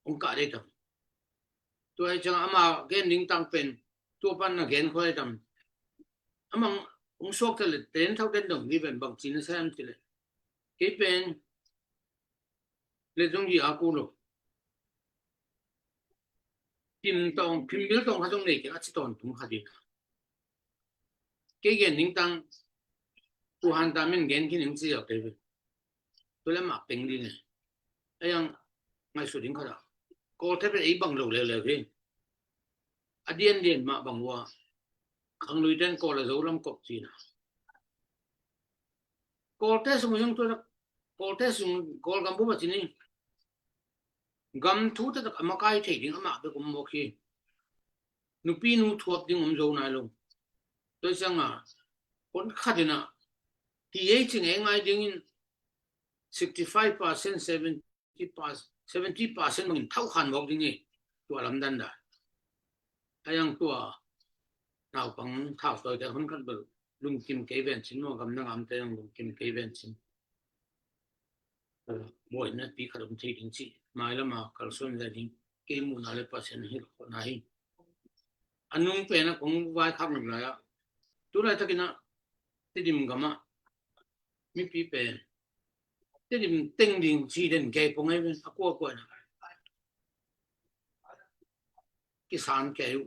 hong kah dei tam. Tua hi ciang ama gen ding tang pen, tua pan na gen khua dei tam. Amang, hong suak ta le, ten thau den dong hi pen bang ci na sa am ci le. Kei pen, le zong hi a ku lo. Phim tawng, phim bil tawng kha zong nei kei a ci tawntung kha ding. Kei gen ning tang, tu han ta min gen khin ning ci a kei ve. Tu le mah peng ding e. A yang ngaihsut ding kha da. Kawlte pen ei bang lo leuleu hi. A diandian mah bang ua. Khanglui ten Kawl a Zo lam kop cina. Kawlte sung zong tua, Kawlte sung, Kawlgam bup a ci ni. Gam thu taktak a makai thei ding amah bek om mawk hi. Nupi nu thuap ding om zo nai lo. Tua ciang a, kon khat in a, hi ei cing ei ngai dingin sixty five percent, seventy percent, seventy percent bangin thau khan mawk ding hi. Tua lamdan da. A yang tua, naupang thau tawi te hun khat bel, lungkim kei ven cin maw, gam na ngam te yang lungkim kei ven cin. Buaina pi khat om thei ding ci, mai lama kalsuan zai ding, kei muhna le Pasian hi lo na hi. A nung pen a kong vai khak nung lai a. Tu lai takin a, Tedim gam a, mipi pen. Tedim teng ding ci den kei pong ei ven, a kua kua na. Kisan kei u,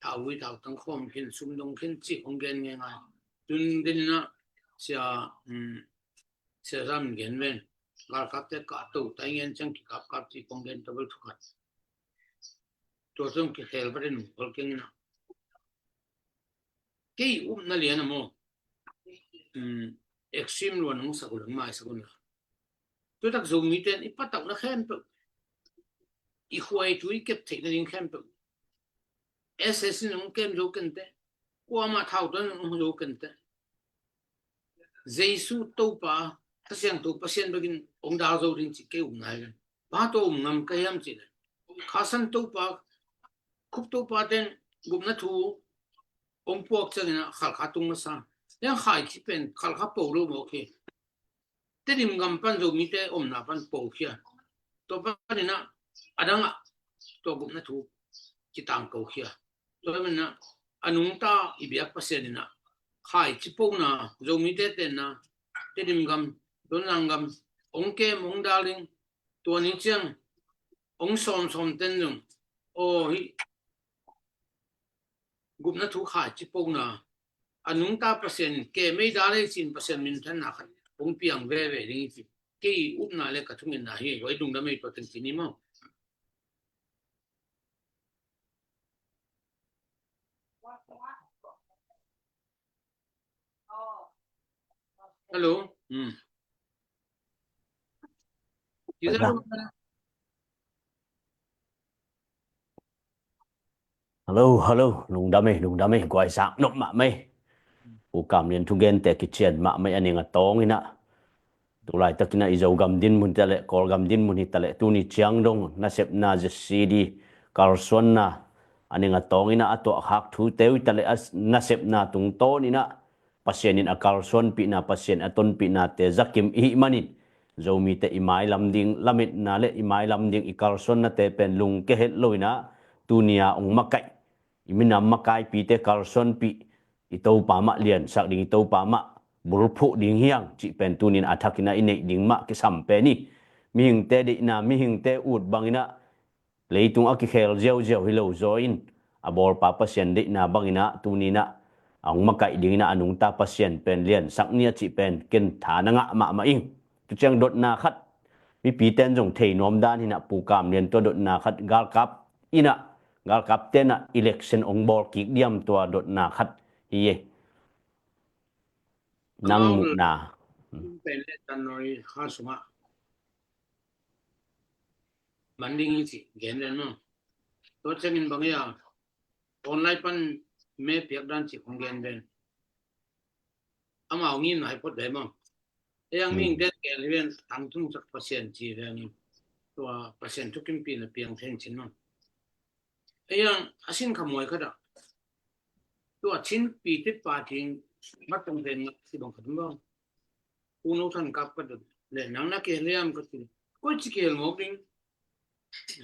thau ui thau tang khawm khin, sum dong khin ci kong gen ngai ngai. Tun den na, sia, um, Sia Zam in gen ven. Galkapte kah to, tai ngen ciang kikapkap ci kong gen tabel thukhat. Tua zong kikhel vat in hol keng in a. Kei upna lian a maw. Um, extreme luan hong sak uh leng maisak un la. Tua tak Zomite in i patauhna khempeuh, i khuai thu i kep theihna ding khempeuh S S in hong kem zo kente. Kuamah thau tuan hong zo kente. Jesu Topa, Kha Siangtho Pasian bekin hong dal zo ding ci kei um nai ven. Bang tua um ngam ka hiam ci le. Kha Siangtho Topa, Khup Topa ten gupna thu hong puak ciangin a Khalkha tung masa. Yang khai ci pen Khalkha po lo mawk hi. Tedim gam pan Zomite omna pan po khia. Tua pan in a, a dang a, tua gupna thu kitang ko khia. Tua pan in a, a nungta i biak Pasian in a, khai ci po na, Zomite tenna, Tedim gam, Tonzang gam, hong kem, hong dal ding, tua ni ciang, hong sawmsawm ten zong, aw hi, gupna thu khai ci po na, a nungta Pasian in, ke mei dal ei cin Pasian minthanna khat, hong piang veve ding i ci, kei upna le ka thungetna hi, huai lungdam ei tua teng ci ni maw. Hello. Hmm. Hello, hello. Lungdam ei, lungdam ei, guai sak nop mahmah ei. Pu Kam Lian thugente kician mahmah ei, a ning a tawng inah. Tulaitakinah i Zogam dinmun hi taleh, Kawlgam dinmun hi taleh, tuni ciang dong nasepna, Z C D kalsuanna, a ning a tawng inah a tuahkhak thute uh hi taleh, a nasepna tungtawn inah Pasian in a kalsuanpihna, Pasian a tonpihnate zakim i hih manin, Zomite i mailam ding lametna le i mailam ding i kalsuannate pen lungke het lo inah, tuni-a hong makaih, i minam makaipite kalsuanpih, i Topa mah liansak ding, i Topa mah bulphuh ding hi hang cih pen tunin a thakinah i neih ding mah kisam pen hi. Mihingte deihna, mihingte ut banginah leitung a kikhel ziauziau hi lo zaw in, a bawlpa Pasian deihna banginah tuninah a hong makaih dinginah a nungta Pasian pen liansak ni a cih pen ken tha na ngah mahmah ing. Tu ciang dotna khat, mipite in zong thei nuam dan hinah, Pu Kam Lian, tua dotna khat, galkap inah, galkap tenah election hong bawl kik diam, tua dotna khat hi e. Nang muhna. Pen le tan nawi kha sungah man ding hi cih gen ven maw? Tua ciangin bang hi a, online pan me piak dan cih kong gen ven. Amau ngimna hi phot ve maw? Ei ang mihingte gen hi ven, tangtungsak Pasian ci vengin, tua Pasian thukimpihna piang thei cin maw? Ei ang a sin khamuai khatah tua Chin Pi Thit Party in mat tong pen ngah si bang khat maw? Pu No Than Kap ka dot le, nang na kihel hiam ka ci. Koi ci kihel mawk ding.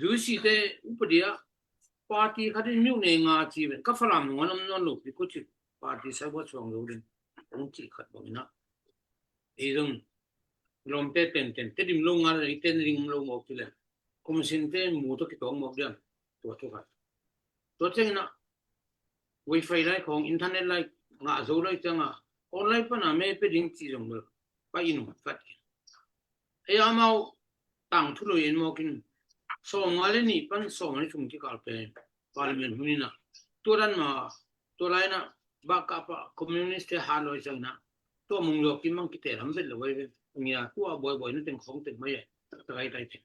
Zuisi te upadi ah party khat in myone nga ci ven, ka Falam nung an om nawn lo pi, koi ci party sai buat suang lo ding. Kong ci khat bang inah, ei zong lawmte tenten, Tedim lo nga le i ten ring lo mawk ci le, commission te mu tawh kitawng mawk diam, tua thu khat. Tua ciang inah wifi lai khawng, internet lai ngah zo lai ciangah online pana me pia ding cih zong lo, pai in um khat. Ei amau tangthu lo in mawkin, sawmnga le nih pan sawmnga le thum kikal pen parliament hun inah, tua dan ma, tua lai inah bakah pah communist te hat lo i ciang inah, tua Mung Zaw Kim bang kiteel lam vet lo ai ve. Ngia tua buaibuai na teng khawng teng mai e, takai tai teng.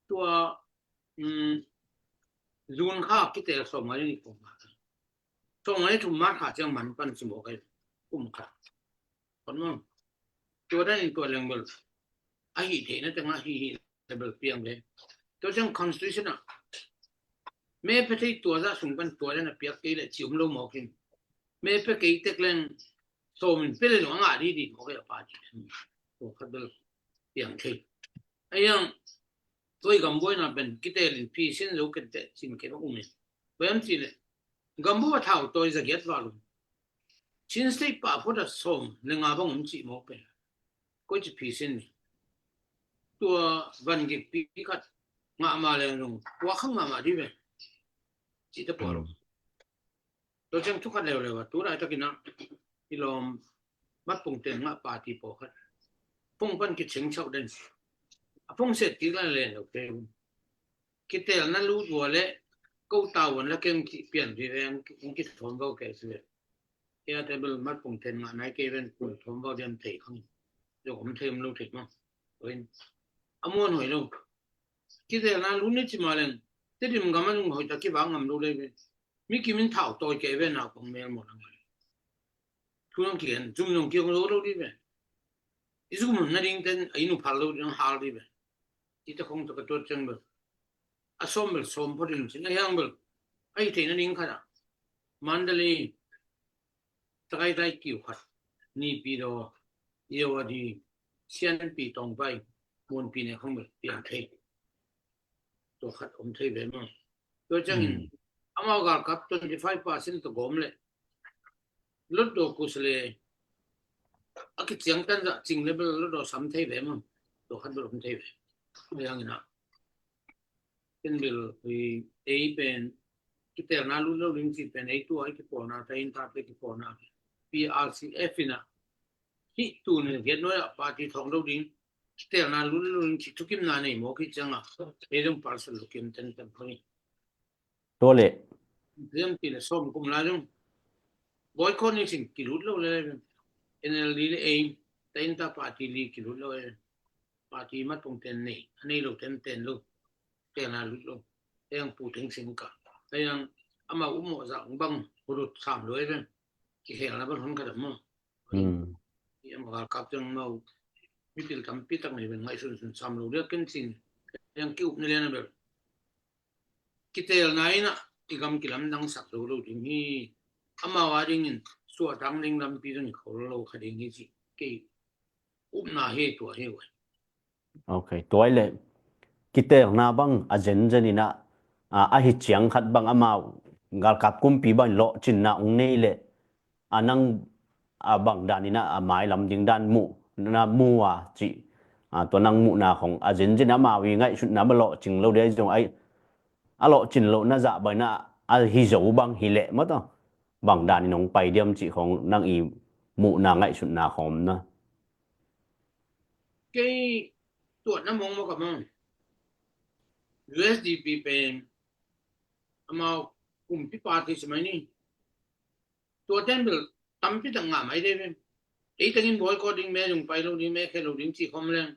Tua, um, June kha kiteel sawmnga le nih khawng kha. Sawmnga le thum March kha ciang man pan ci mawk ai, kum khat. Kon mawng. Tua dan in tua leng bel a hih theihna tengah hih hih le bel piang ve. Tua ciang constitution ah me pia thei tua zah sung pan tua dan a piak kei le ci om lo mawk in. Me pia kei tek leng sawm in pia le zong a ngah didi mawk ai a party. Tua khat bel piang thei. Ei ang tua i gam buaina pen kiteel in phi sin zo kei teh cin kei bang um in. Bang am cih leh gam bua thau tawi za giat val um. Chin State pah phot a sawm le nga bang um cih mawk pen koi ci phi sin ni. Tua van gik pi khat ngah ma leng zong tua khang mahmah dih ve. Cih te pua lo. Tua ciang thu khat leuleu a, tu laitakin ah i lawm mat pungten ngah party pawlkhat phung pan kicing chauh den. A phung set kik la len lo kei un. Kitelna lut ua le ko tau an la keng cih pian dih ve, ang kithawm vau kei si ve. Tia te bel mat pungten ngah nai kei ven, kun thawm vau diam thei khang. Zong om thei om lo thei ma. Tua in a muan hoi lo. Kitelna lut ni ci ma leng, Tedim gam a zong hoi ta kivak ngam lo le ve. Mi kim in thau tawi kei ve, nau kong mel mawh nang. Thu nang kigen, zum nong kiong lo lo dih ve. I zum na ding ten a inn uh phal lo dih, nang hal dih ve. I ta khong ta ka tuat ciang bel a sawm bel sawm phot in cin a hiang bel a hi theihna ding khat ah Mandalay, Tagaytay kiu khat, Naypyidaw, Irrawaddy, Sianpi, Tongpai, Munpi ne khong bel piang thei. Tua khat om thei ve maw. Tua ciangin amau galkap twenty five percent tawh gawm leh lotdaw kus le a kiciangtan zah cing le bel lotdaw sam thei ve maw. Tua khat bel om thei ve. Tua ciangin ah ken bel ei pen kitelna lut lo ding cih pen ei tua i kipawlna ta in tate kipawlna P R C F in ah hih tuni giat nuai ah party thawng lo ding kitelna lut lo ding cih thukimna nei mawk hi ciangah ei zong parcel lo kim tenten khong hi. Tua leh ziam ti le sawm kum lai zong boycott ni cin kilut lo le. N L D le ei, ta in ta party li kilut lo e. Party matungten nei, a nei lo tenten lo, tena lut lo. Ei ang pu teng sing ka. Ei ang amau umawh zah bang hurut sam lo e. Kihelna bang hon ka dam maw. Hmm. I ama galkap teng mau mipil tampi tak nei bang ngaihsunsun sam lo dia ken cin. Ei ang ki-upna liana bel kitelna inah i gam kilamdangsak zo lo ding hi. Amau a dingin suahtak ding lampi zong i khol lo kha ding hi ci. Kei upna hi tua hi ua. Ok, tua i le kitelna bang a zenzen inah, a, a hi ciang khat bang amau galkap kumpi bang lawhcinna ong nei le a nang a bang dan inah a mailam ding dan muh na mu a ci. A, tua nang muhna khong a zenzen amau i ngaihsutna bang lawhcing lo dia zong ai a lawhcin lohna zah bang inah a hi zo bang hi leh maw taw bang dan in hong pai diam cih khong nang i muhna ngaihsutna khawm na. Kei tuatna mong maw ka mong. U S D P pen amau kumpi party si mai ni. Tua ten bel tampi tak ngah mai de ve. Ei tengin boycott ding me zong pai lo ding me khe lo ding ci khawm leng.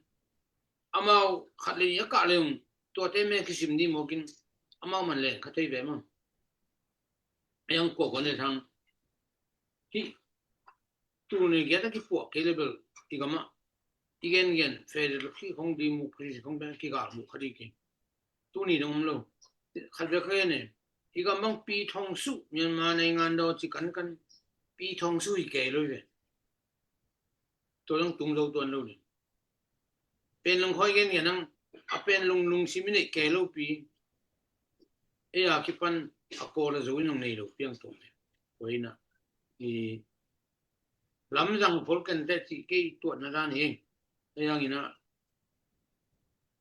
Amau khat le ni a kah leng tua te me kisim ding mawkin amau man leng kha thei ve maw. Ei ang kua kua ne thang. Hi tuni giat a kipuak kei le bel i gam ah i gengen federal khi khong democracy khong pen kigal muh kha ding kei. Tuni dong om lo. Khat vek kha ne i gam bang pi thong su Myanmar nei ngan daw ci kan kan pi thong su hi kei lo ve. Tua dong tung zo tuan lo ding. Pen lungkhoi gen gen ang a pen lung lungsim i neih kei lo pi. Ei a kipan a kawl a zo in hong nei lo piang tuang. Tua inah i lamzang pol kente cih kei tuatna dan hi. Ei ang inah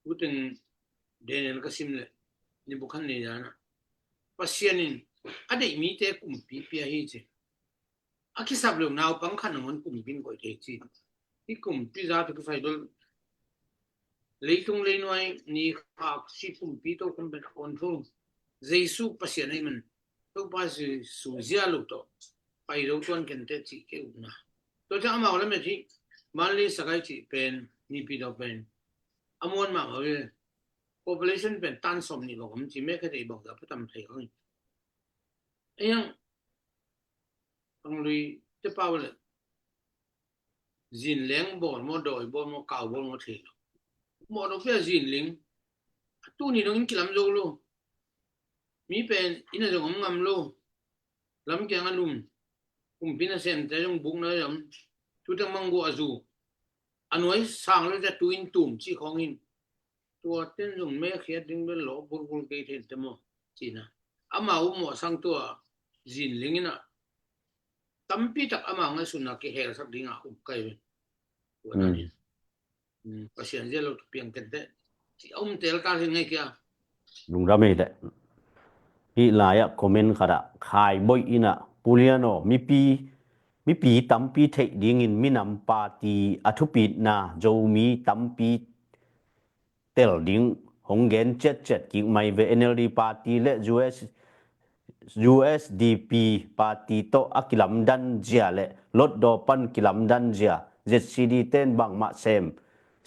uteng Daniel ka sim le Nebuchadnezzar na Pasian in a deih mite kumpi pia hi ci. A kisap lo naupang khat nangon kumpi in koih thei ci. Hi kumpi za tu kisai bel leitung leinuai ni khak si kumpi to kumpi a kon thu Jesu Pasian ei man Topa Jesu zia lo tawh pai zo tuan kente cih kei upna. Tua ciang amau lamet hi Manli Sakai cih pen nipi daw pen a muan mahmah ve. Population pen tan sawm nih bang om ci me kha thei bang za patam thei khang. Ei ang ang lui te pau le zinleng bawl maw dawi bawl maw kau bawl maw thei lo. Mawh dawk pia zinling a tuni dong in kilam zo lo. Mi pen ina zong om ngam lo. Lam kiang a lum kumpi nasemte zong buk na zom tuteng mangguh a zu a nuai sang lo te tu in tum ci khawng in. Tua ten zong mekhiat ding bel lawh bulbul kei thei te maw cina. Ama um mawh sang tua zinling inah tampi tak ama ngaihsutna kihelsak dingah um kai ve. Tua dan in Pasian zia lo tu piang kente ci a um tel ta hin ngai kia. Lungdam ei le. Hih lai-ah comment khatah Khai Boih inah Pu Lian aw, mipi mipi tampi theih dingin minam party a thupitna Zomi tampi tel ding hong gen ciatciat kik mai ve. N L D party le U S U S D P party tawh a kilamdan zia le lotdaw pan kilamdan zia Z C D ten bangmah sem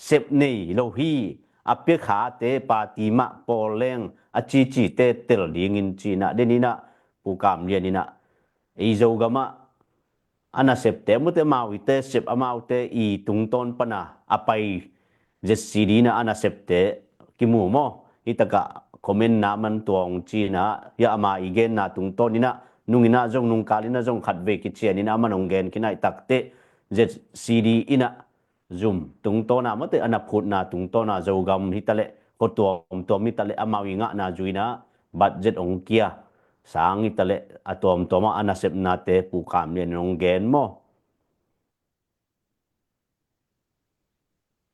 sep nei lo hi. A piakhate party mah pawl leng a cicite tel dingin cinah den inah Pu Kam Lian inah ei Zogamah a nasepte mute amau ite sep amaute i tungtawn pana a pai Z C D na a nasepte kimu maw? Hitakah comment na man tuang cina hia ama i genna tungtawn inah nung inah zong nungkal inah zong khatvei kician inah a man hong gen kinai takte Z C D inah zum tungtawna mate a na phutna tungtawna Zogam hitaleh khuatuamtuam hitaleh amau i ngahna zuina budget ong kia sang hitaleh a tuamtuama a nasepnate Pu Kam Lian ong gen maw?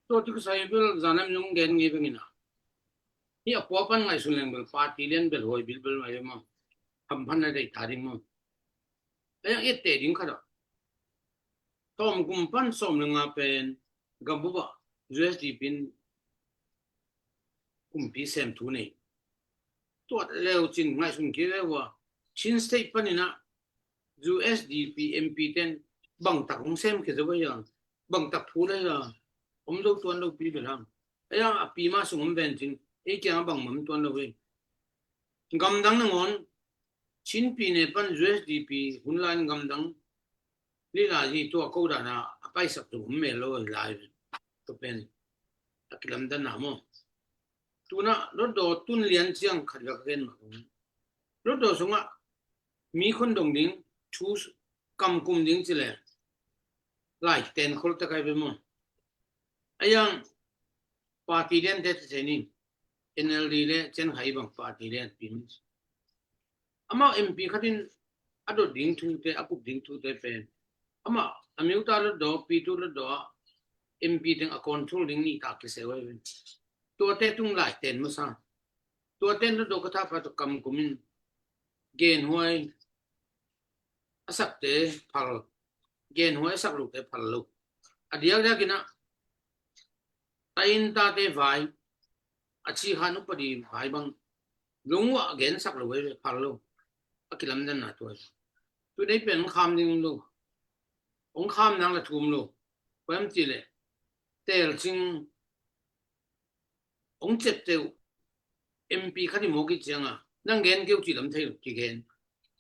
Tua tu kisai bel zanam ong gen ngei bengina hi a pua pan ngaihsun leng bel party lian bel huai bilbel mai maw? Hamphan na dei ta ding maw? A yang ette ding khat ah tawm kum pan sawm le nga pen gambup ah U S D P in kumpi sem thu nei. Tuat leu cin ngaihsun kei leu a Chin State paninah U S D P M P ten bangtak hong sem khia zo a, bangtak phu lai a, om zo tuan lo pi bel hang. A yang a pi ma sung om ven cin, ei kiang a bang mam tuan lo hi. Gamdang nangawn, Chin pi ne pan U S D P hun lai gamdang lila hi tua ko dana a paisak tu om mel lo lai. Tua pen a kilamdan na maw. Tuna lotdaw tun lian ciang khat vek gen ma. Lotdaw sungah mi khon dong ding, thu kam kum ding ci le lai ten khol ta kai ve maw. A yang party den te te ni, N L D le cen hai bang party den pi mi. Amau M P khatin a dot ding thu te, a kup ding thu te pen amau a miu ta lotdaw, pi tu lotdaw a M P teng a control ding ni ta kiseu ai ve. Tua te tung lai ten masa. Tua ten lotdaw ka tha pa tu kam kumin genhuai a sakte phal, genhuai a sak lote phal lo. A diak diak ina tain tate vai, a ci han upadi vai bang lungua a gen sak lo, vai phal lo. A kilamdan na tua. Tu dei pen hong kham ding lo. Hong kham nang la thum lo. Pam ti le tel cing hong cep teu M P khat i mawk i cianga nang gen keu ci lam thei lo kigen.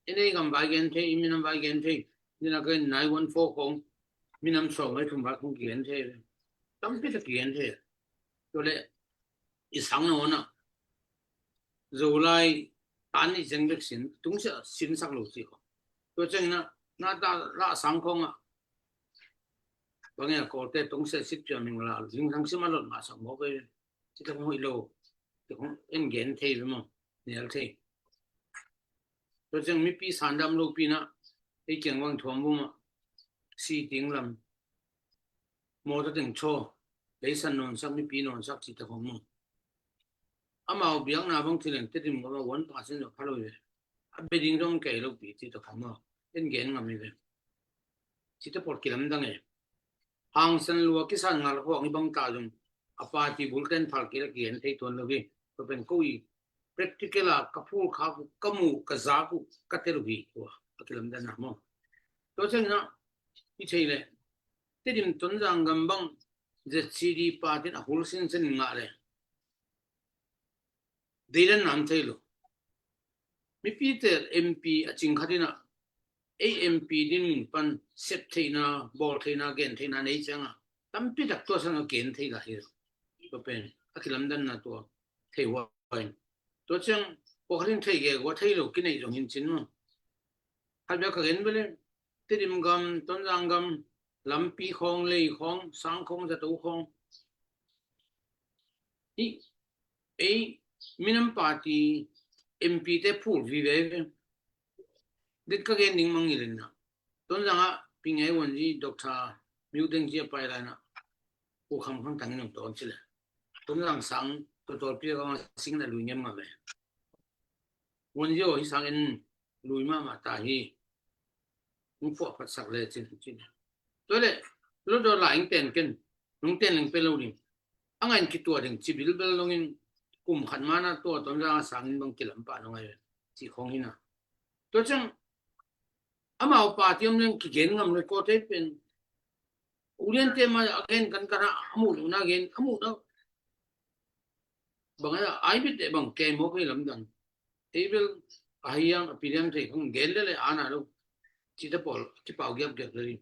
Ei gam vai gen thei, i minam vai gen thei. Nina gen nine one four khong minam sawm vai thum vai khong kigen thei. Tampi ta kigen thei. Tua le i sang na ona Zolai tan i zeng bek sin tungsia sin sak lo ci khong. Tua ciangina na ta la sang khonga bangin a kawlte tungsia sit pia ming la zingsang sim a lot mah sak mawk ei. Ci ta khong hoih lo. Ci khong en gen thei ve maw, nial thei. Tua ciang mipi sandam lo pi na ei kiang bang thuam bu mah si ting lam mawtaw teng thaw leisan nawnsak, mipi nawnsak ci ta khong maw. Amau biakna bang thileng Tedim gama one percent lo pha lo ve. A beding dong kei lo pi ci ta khong maw. En gen ngam i ve. Ci ta pawt kilamdang e. Hangsan lua kisan ngal huang i bang ta zong a party bulten phal kila kigen thei tuan lo hi. Tua pen ko i practical a ka phul kha ku, ka mu, ka za ku, ka tel uh hi tua a kilamdan na maw. Tua ciangina i thei le Tedim Tonzang gam bang Z C D party a hul sinsen ngah le deidan nam thei lo. Mipi tel M P a cing khatina ei M P din pan sep theihna, bawl theihna, gen theihna nei cianga tampi tak tua san a gen thei la hi lo. Tua pen a kilamdan na tua thei huai. Tua ciang pawkhatin thei ge gua thei lo kinei zong hin cin maw. Khat bia ka gen bele Tedim gam, Tonzang gam, lampi khawng, lei khawng, sang khawng, zato khawng. I ei minam party M P te phul vive. Dit ka gen ding mangilin na Tonzang a pingei wanzi Doctor Miu Deng Zia pai lai na. Ku kham khang tangin ong tawn ci le Tonzang sang totol pia kama sing na lui ngem ngam e. Wanzi aw hi sang en lui mahmah ta hi. Hong puah phatsak le cin cin. Tua le lo daw la ing ten ken nong ten leng pe lo ding. A ngain kitua ding ci bilbel longin kum khat mana tua Tonzang a sangin bang kilam pah nong ai ci khong hina. Tua ciang amau party om leng kigen ngam lo kawte pen uliante ma a gen kan kana a muh lo na gen a muh lo. Bang a ai bit de bang kei mawk hei lamdang. Ei bel a hiang a piliang thei khong gen lele ana lo. Ci ta pawl kipau giap giap lele.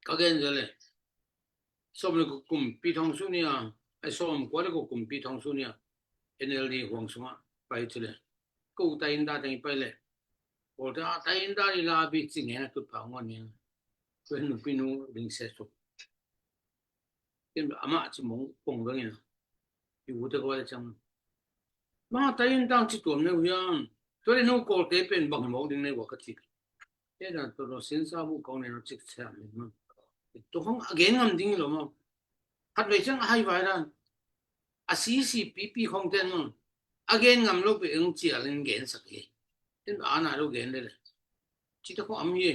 Ka gen zale sawm le ko kum pi thong su nia, ai sawm kua le ko kum pi thong su nia N L D huang sunga pai ci le ko ta in da teng pai le ko ta ta in da li la bi ci nge na tut pa ngon nia. Ko nu pi nu ring se su. Tin ama ci mong pong veng ina. I u te ko le chang ma ta in dang ci tuam ne u yang. Tua le nu ko te pen bang mong ding ne wa ka ci. Ena tawh lo sinsa bu kong nen cik sia min ma. Tua khong a gen ngam ding lo ma. Khat vei ciang a hai vai dan a sisi pipi khong ten ma a gen ngam lo pe eng cial in gen sak hi. Ten ba ana lo gen le le ci ta khong am hi.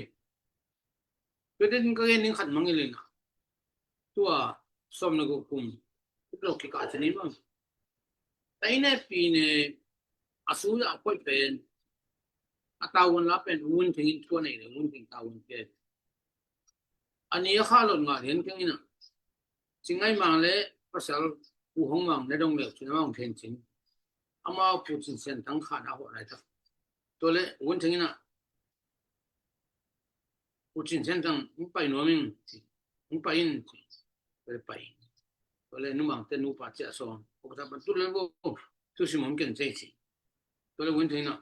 Pe ten ka gen ding khat mang i le na. Tua sawm na ko kum lo kika ci ni ma. Taine pine a su a koih pen a tawun la pen wun thing in tua nei le wun thing tawun pen A ni a kha lot ngah lian keng ina. Cingai Mang le pasal Pu Hong Mang na dong leu cin amang khen cin. Amau Pu Cin Sian Thang khan a hawh lai tak. Tua le Wun Theng ina Pu Cin Sian Thang hong pai nuam ing ci. Hong pai in ci. Tua le pai. Tua le numang te nupa cia sawm. Uk ta pan tu le bo. Tu si mom ken cei ci. Tua le Wun Theng ina.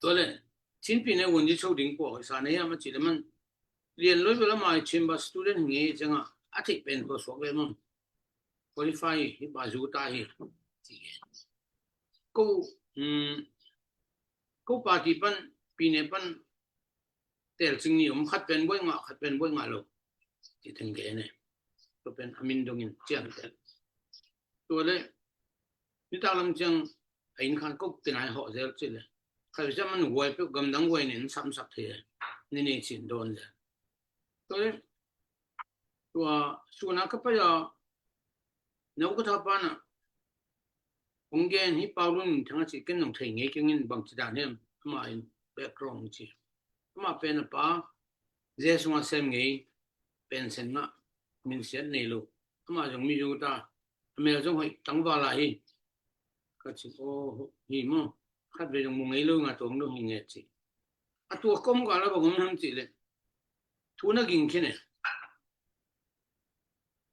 Tua le Chin Pi ne Wun Yi Cho ding kua hoih sa na hiam a ci le man. Lian loi bela mai Chamber student hi ngei cianga a theih pen tua suak le man. Qualify hi ba zu ta hi. Ci. Ko, um, ko party pan, Pi ne pan, tel cing ni om khat pen buai ngah, khat pen buai ngah lo. Ci teng ke ne. Tua pen a min dongin ciang tel. Tua le, nitak lam ciang a inn khan ko kinai hawh zel ci le. Khat ciang man huai peuh gamdang huai nen samsak thei. Ni nei cin dawn zel. Tua le, tua suna ka pai a, nau ka tha pana. Hong gen hi Pau Lun Thang a ci ken nong thei ngei keng in bang ci dan hiam ama in background ci. Ama pen a pa, ze sunga sem ngei, pen sen ngah, min siat nei lo. Ama zong mi zu ta, a mel zong hoih tangval a hi. Ka ci, aw, hi maw. Khat vei zong mu ngei lo nga tuang lo hi nge ci. A tua kom ka la bang om ham ci le. Thu na ging khin e.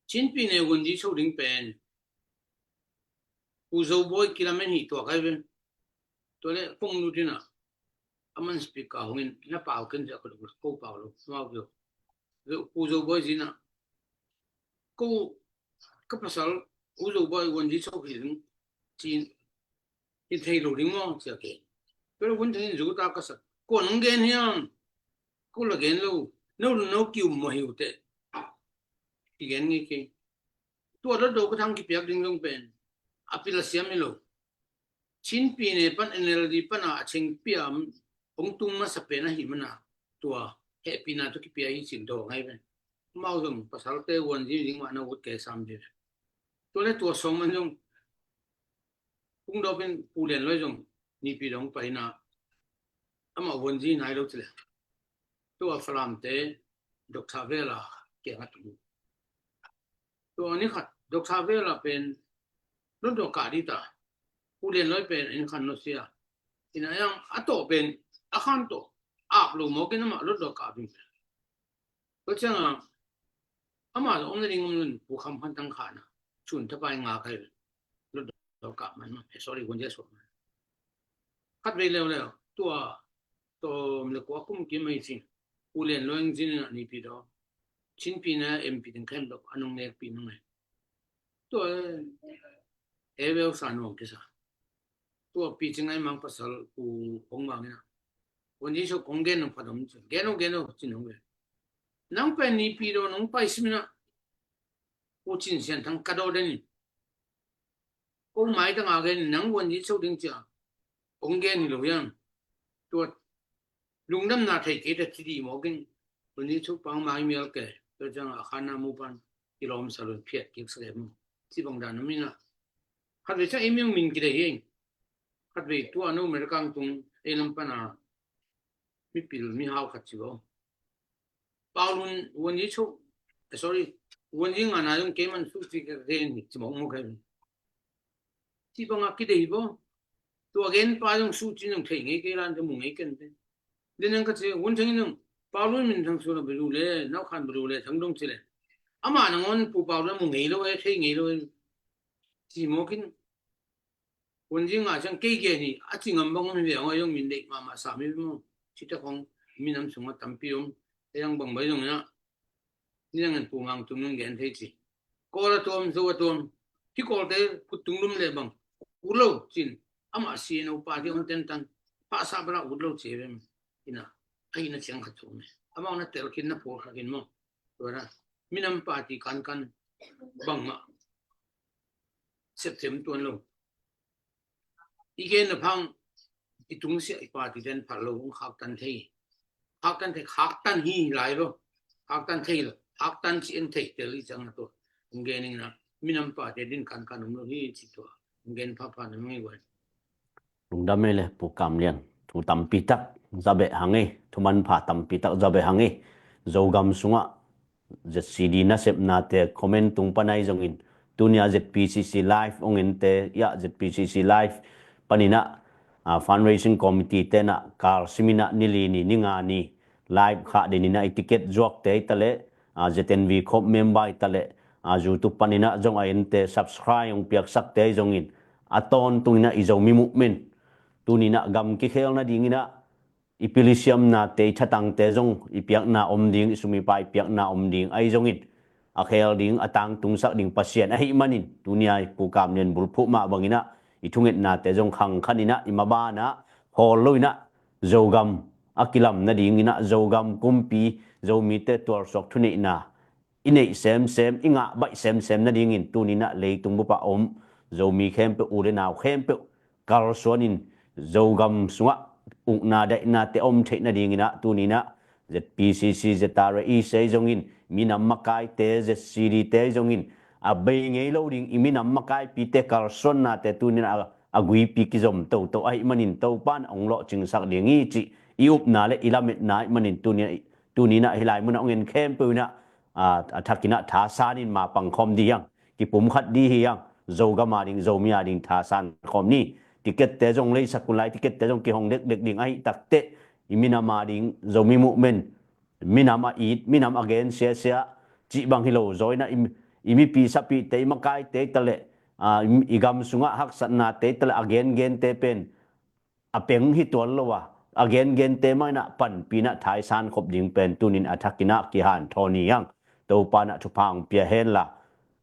Chin Pi ne Wun Yi Cho ding pen. Pu Zo Bawi kilamen hi tua kai ve. Tua le kong lu dina. Aman speaker hongin na pau ken ja ko ko pau lo. Mau kio. Pu Zo Bawi zina. Ko ka pasal Pu Zo Bawi Wun Yi Cho hi ding. Cin. Hi thei lo ding maw cia ke. Tua le Wun Theng in zu ta ka sak. Ko nong gen hiam. Ko la gen lo. No no kiu mo hiu te. Ki gen ngi ke. Tua dot do ka thang kipiak ding zong pen. A pil a siam hi lo. Chin Pi ne pan N L D pan a a cheng piam hong tung masa pen a hi mana tua hehpina tu kipia hi cin do ngai pen. Mau zong pasal te Wun Yi ding mah na ut ke sam ding. Tua le tua song man zong kung do pen Pu Lian Loi zong Nipi dong pai na ama Wun Yi nai lo ci le. Tua Falam te Doctor Vela kiang a tung. Tua ni khat Doctor Vela pen lun tua ka di ta. Pu Lian Loi pen in khan no sia. Ina yang a to pen a khan to ap lo mo ken ama lun tua ka bing. Tua cianga ama om na ding om lun Pu Kham Khan Tang khan a. Chun ta pai nga kai. Lun tua ka man ma. Eh, sorry, Wun Yi Cho man. Khat vei leu leu tua tom le kua kum kim mai cin. Pu Lian Loi zin na Nipi do. Chin Pi na M P ding khem do anong nek pi nong ai. Tua e veu sa nuam kisa. Tua Pi Cing Ngai Mang pasal Pu Hong Mang ina. Wun Yi Cho kong gen nong padom ci. Gen o gen o cin hong ve. Nang pen Nipi do nong pai simina. Pu Cin Sian Thang ka do den in. Ko mai tang a gen nang Wun Yi Cho ding cia. Hong gen hi lo yang. Tua lungdamna thei kei ta ci di mawk in. Wun Yi Cho pang mai mial ke. Tua ciang a khan na mu pan. Kilawm sa lun phiat kik sa ke mu. Ci bang dan a mina. Khat vei ciang i miang min kidei hi. Khat vei tua no America tung ei lam pan a. Mi pil mi hau khat ci bo. Pau Lun Wun Yi Cho, eh, sorry, Wun Yi nga na yung keiman su ci ka gen hi ci mawk mawk kai. Ci bang a kidei bo. Tua gen pa yung su ci yung thei ngei kei lan te mu ngei ken te. Din ang ka ci Wun Theng yung Pau Lun min thang su la belu le, nau khan belu le, thang dong ci le. Ama nangon Pu Pau Lun mu ngei lo e, thei ngei lo e. Ci mawk in. Wun Yi nga ciang kei gen hi, a ci ngam bang om hi ve ang a yung min deih mahmah sa mi mu. Ci ta kong minam sung a tampi om. Ei ang bang bai zong ina. Ni ang en Pu Mang Tum nung gen thei ci. Kawl a tuam, Zo a tuam. Hi Kawl te put tung lum le bang. Ut lo cin. Ama si no pa ti om ten tan. Pa sa bala ut lo ci ve. Ina. A ina ciang khat tuam. Ama na tel kin na pol khat kin mo. Tua na. Minam party kan kan. Bang ma. Septem tuan lo. I gen na phang i tung sia i party den phal lo hong khak tan thei. Khak tan thei, khak tan hi lai lo. Khak tan thei lo. Khak tan ci en thei tel i cang na to. Hong gen ing na. Minam party din kan kan um lo hi ci to. Hong gen pha pha na ngai wan. Lungdam ei le Pu Kam Lian. Thu tampi tak za beh hang ei. Thu manpha tampi tak za beh hang ei. Zogam sungah Z C D nasepnate comment tung pan ahi zongin, tunia Z P C C live ong ente ia Z P C C live paninah, ah, fundraising committee tenah kar siminah nili ni, ni nga ni live khah deninah i ticket zuakte i taleh, ah, Z N V khop member i taleh, ah, YouTube paninah zong a ente subscribe ong piaksakte ahi zongin, a tawntunginah i Zomi movement tuninah gam kikhel nadinginah i pilisiamnate, i thatangte zong i piakna om ding, i sumipa i piakna om ding ahi zongin, a khel ding, a tangtungsak ding Pasian ahih manin, tunia i Pu Kam Lian bulphuh mah banginah i thungetnate zong khangkhaninah i mabanah hawl loinah Zogam a kilam nadinginah Zogam kumpi, Zomite tualsuak thuneihna i neih semsem, i ngah baih semsem nadingin tuninah leitung bupah om Zomi khempeuh, u le nau khempeuh kalsuanin Zogam sungah ukna daihnate om theih nadinginah tuninah Z P C C, Z R A E sei zongin, minam makaite, Z C D te zongin, a bei ngei lo ding i minam makaipite kalsuannate tuninah a, a guipi kizom toto ahih manin Topan ong lawhcingsak ding hi cih i upna le i lametna ahih manin tuninah, tuninah hih lai munah ong en khempeuh inah, a, a thakinah thasanin mapang khawm dih hiang, kipumkhat dih hiang, Zogam a ding, Zomi a ding thasan khawm ni. Ticket te zong leisak un lai, ticket te zong kihong dekdek ding ahi takteh, i minam a ding Zomi movement, minam a it, minam a gen siasia cih bang hi lo zaw inah i, i mipi sapite, i makaite i taleh, a, i, i gam sungah haksatnate i taleh a gengente pen a peng hi tuan lo a, a gengente mah inah panpinah thaisan khop ding pen tunin a thakinah kihanthawn hi hang. Topanah thupha ong pia henla,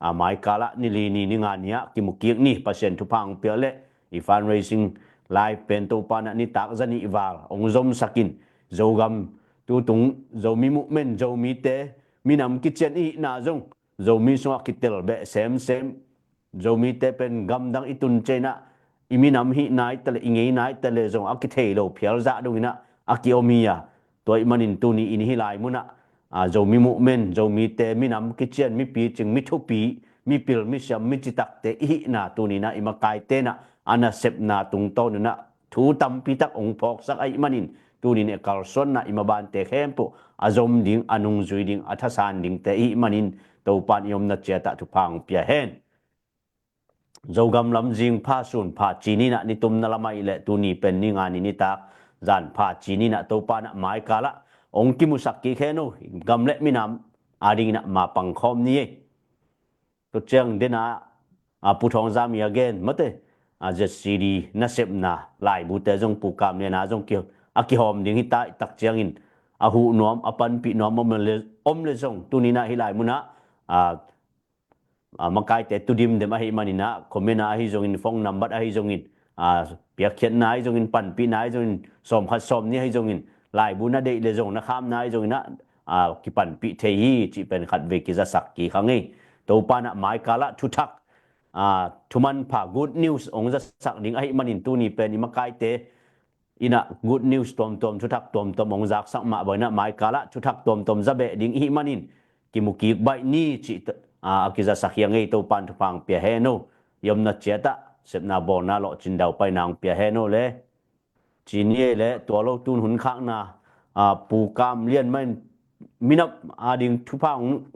a, maikalah nili ni, ni nga ni ah kimukik ni. Pasian thupha ong pia leh i fundraising live pen Topanah nitak zanih val ong zomsakin, Zogam tutung Zomi movement, Zomite minam kician i hihna zong Zomi sungah kitel beh semsem, Zomite pen gamdang i tun cianginah i minam hihna i taleh, i ngeina i taleh zong a kithei lo phial zah donginah a kiom hi a, tua ahih manin tuni in hih lai munah, a, Zomi movement, Zomite minam kician, mi picing, mi thupi, mi pil, mi siam, mi citakte i hihna tuninah i makaite inah a nasepna tungtawn unah thu tampi tak ong phawksak ahih manin, tunin e kalsuanna i mabante khempeuh a zom ding, a nungzui ding, a thasan dingte ahih manin, Topan i omna ciatah thupha ong pia hen. Zogam lam zing pha, sun pha, ci ninah nitumna lam ahih leh tuni pen ni nga ni nitak zan pha ci ninah Topanah maikalah ong kimusak kik hen o, gam le minam a dinginah mapang khawm ni ei. Tua ciang dena, a, Pu Thawng Zami a gen mate, a, Z C D nasepna laibute zong Pu Kam Lian a zong ki, a kihawm ding hi ta i tak ciangin, a huh nuam, a panpih nuam om le, om le zong tuninah hih lai munah, a, a, makaite tudim dem ahih maninah, comment ah ahi zongin, phone number ahi zongin, a, piakkhiatna ahi zongin, panpihna ahi zongin, sawmkhat sawmnih ahi zongin, laibu na deih le zong, na khamna ahi zonginah, a, kipanpih thei hi cih pen khatvei kizasak kik hang ei. Topanah maikalah thuthak, a, thumanpha, good news ong zasak ding ahih manin tuni pen i makaite inah good news tuamtuam, thuthak tuamtuam ong zaksak mah banginah maikalah thuthak tuamtuam za beh ding ihih manin kimukik baih ni cih, a, a kizasak hi a ngei. Topan thupha ong pia hen o. I omna ciatah sepna bawlna lawhcin daupaina ong pia hen o le. Ci ni ei le, tua lo tun hun khakna, a, Pu Kam Lian mah in minam a ding thupha ong,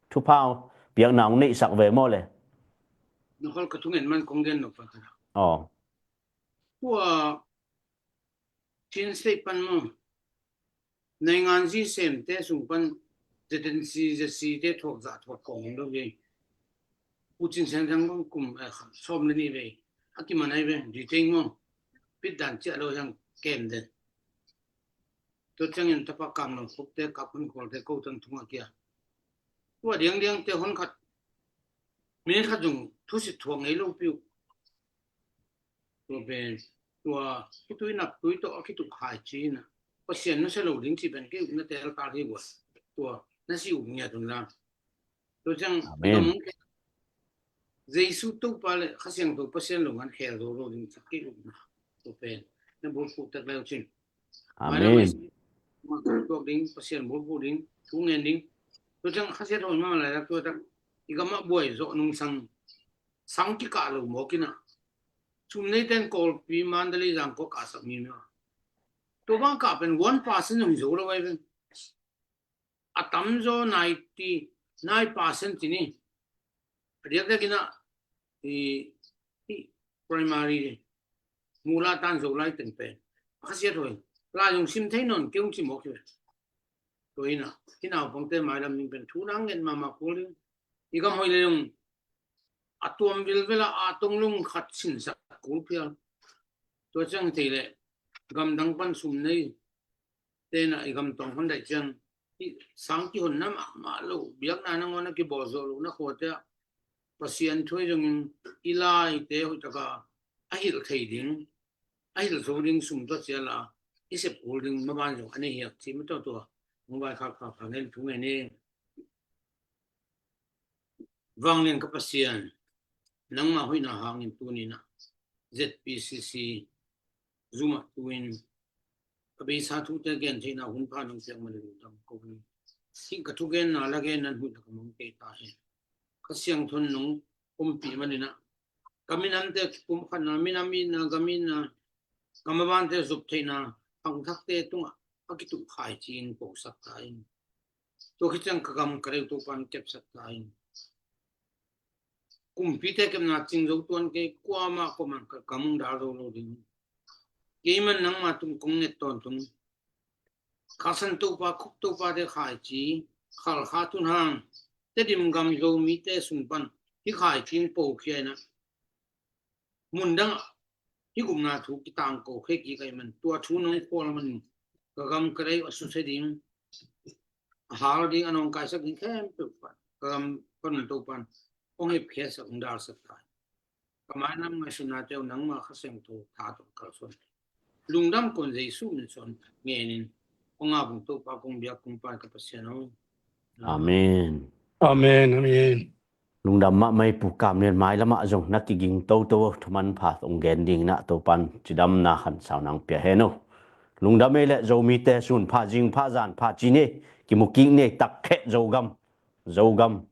thupha piakna ong neihsak ve maw le. Nokhol ka thungen man kong gen nop pa ka. Aw. Tua Chin State pan maw, naingan zi semte sung pan Z N C, Z C te thuak zah thuak kawm lo ve. Pu Cin Siang Thang bang kum, eh, sawm le nih ve. A kiman ai ve, zi teng maw. Pit dan ciah lo hiang kem den. Tua ciangin tapa Kam Lam Khuk te, Kap Hun Khual te, ko tan thung a kia. Tua diangdiang te hon khat. Minute khat zong thusit thuak ngei lo piu. Tua pen, tua khitui nap tui tawh a kituk hai ci-in ah, Pasian nusia lo ding ci pen kei ukna tel tal hi vua. Tua na si uk ngiat un la. Tua ciang, Amen. Jesu Topa le Kha Siangtho Pasian lo ngan khel zo lo ding ci kei ukna. Tua pen na bulphuh tak leu cin. Amen. Tuak ding, Pasian bulphuh ding, thu ngen ding. Tua ciang Kha Siangtho ma lai tua tak i gam ah buai zawh nungsang, sang kikah lo mawk in ah. Sum neite in Kawlpi, Mandalay, Zangkong kahsak mi mi a. Tua bang kah pen one percent zong hi zo lo ai pen. a tamzaw ninety nine percent ci ni. A diakdiak in ah i, i primary mula tan Zolai teng pen a khasiat hoih. Lai zong sim thei nawn kei ung ci mawk hi ve. Tua hi in ah i naupangte mailam ding pen thu nang ngen mahmah kul ding. I gam hoih le zong a tuam vilvel ah a tonglung khat sinsak kul phial. Tua ciang thei leh gamdang pan sum nei te in ah i gam tawng hon daih ciang i sang kihonna mahmah lo, biakna nangawn a kibawl zawh lohna khuate ah Pasian thu ahi zongin i laite hoih taka a hilh thei ding, a hilh zo ding sum tua cial a i sep kul ding maban zong a nei hiak ci ma tua tua hong vaikhak khakha ngen thu ngen hi. Vanglian ka Pasian, nangmah hoihna hangin tuni in ah Z P C C Zoom ah tu-in ka beisa thute gen theihna hun pha nong piak man lungdam ko hi. Hih ka thugenna la gen nan huih na ka mang kei ta hi. Ka siangthon nong ompih man in ah ka minamte pumkhatna, minam itna, gam itna, ka mabante zop theihna, khangthakte tungah a kituh khaici in posak ta in. Tua khit ciang ka gam ka deu Topa'n kepsak ta in. Kumpite kepna cing zo tuan kei, kuamah kuamah ka gam hong dal zo lo ding. Keiman nangma tung kong nget tawntung. Khaksan Topa, khup Topate khaici, khalkha tun hang, Tedim gam Zomite sung pan hih khaici in pokhia in ah mundang ah hih gupna thu kitangko khe kik ahih man tua thu nong khual man in ka gam ka dei a susia ding, a hal ding, a nawngkaisak ding khempeuh pan ka gam pan Topa'n hong hepkhiatsak, hong dalsak ta. Ka mainam ngaihsutnate uh nangma Kha Siangtho tha tawh kalsuan. Lungdam kon Jesu min suang ngenin hong ngak ung Topa kong biak kong pai ka Pasian aw. Amen. Amen, amen. Lungdam mahmah ei Pu Kam Lian, mailamah zong na kiging toto, thuman pha hong gen dingin ah Topa'n cidamna khansau nang pia hen aw. Lungdam ei leh Zomite sun pha, zing pha, zan pha ci ni, kimu kik ni, takkhe Zogam, Zogam.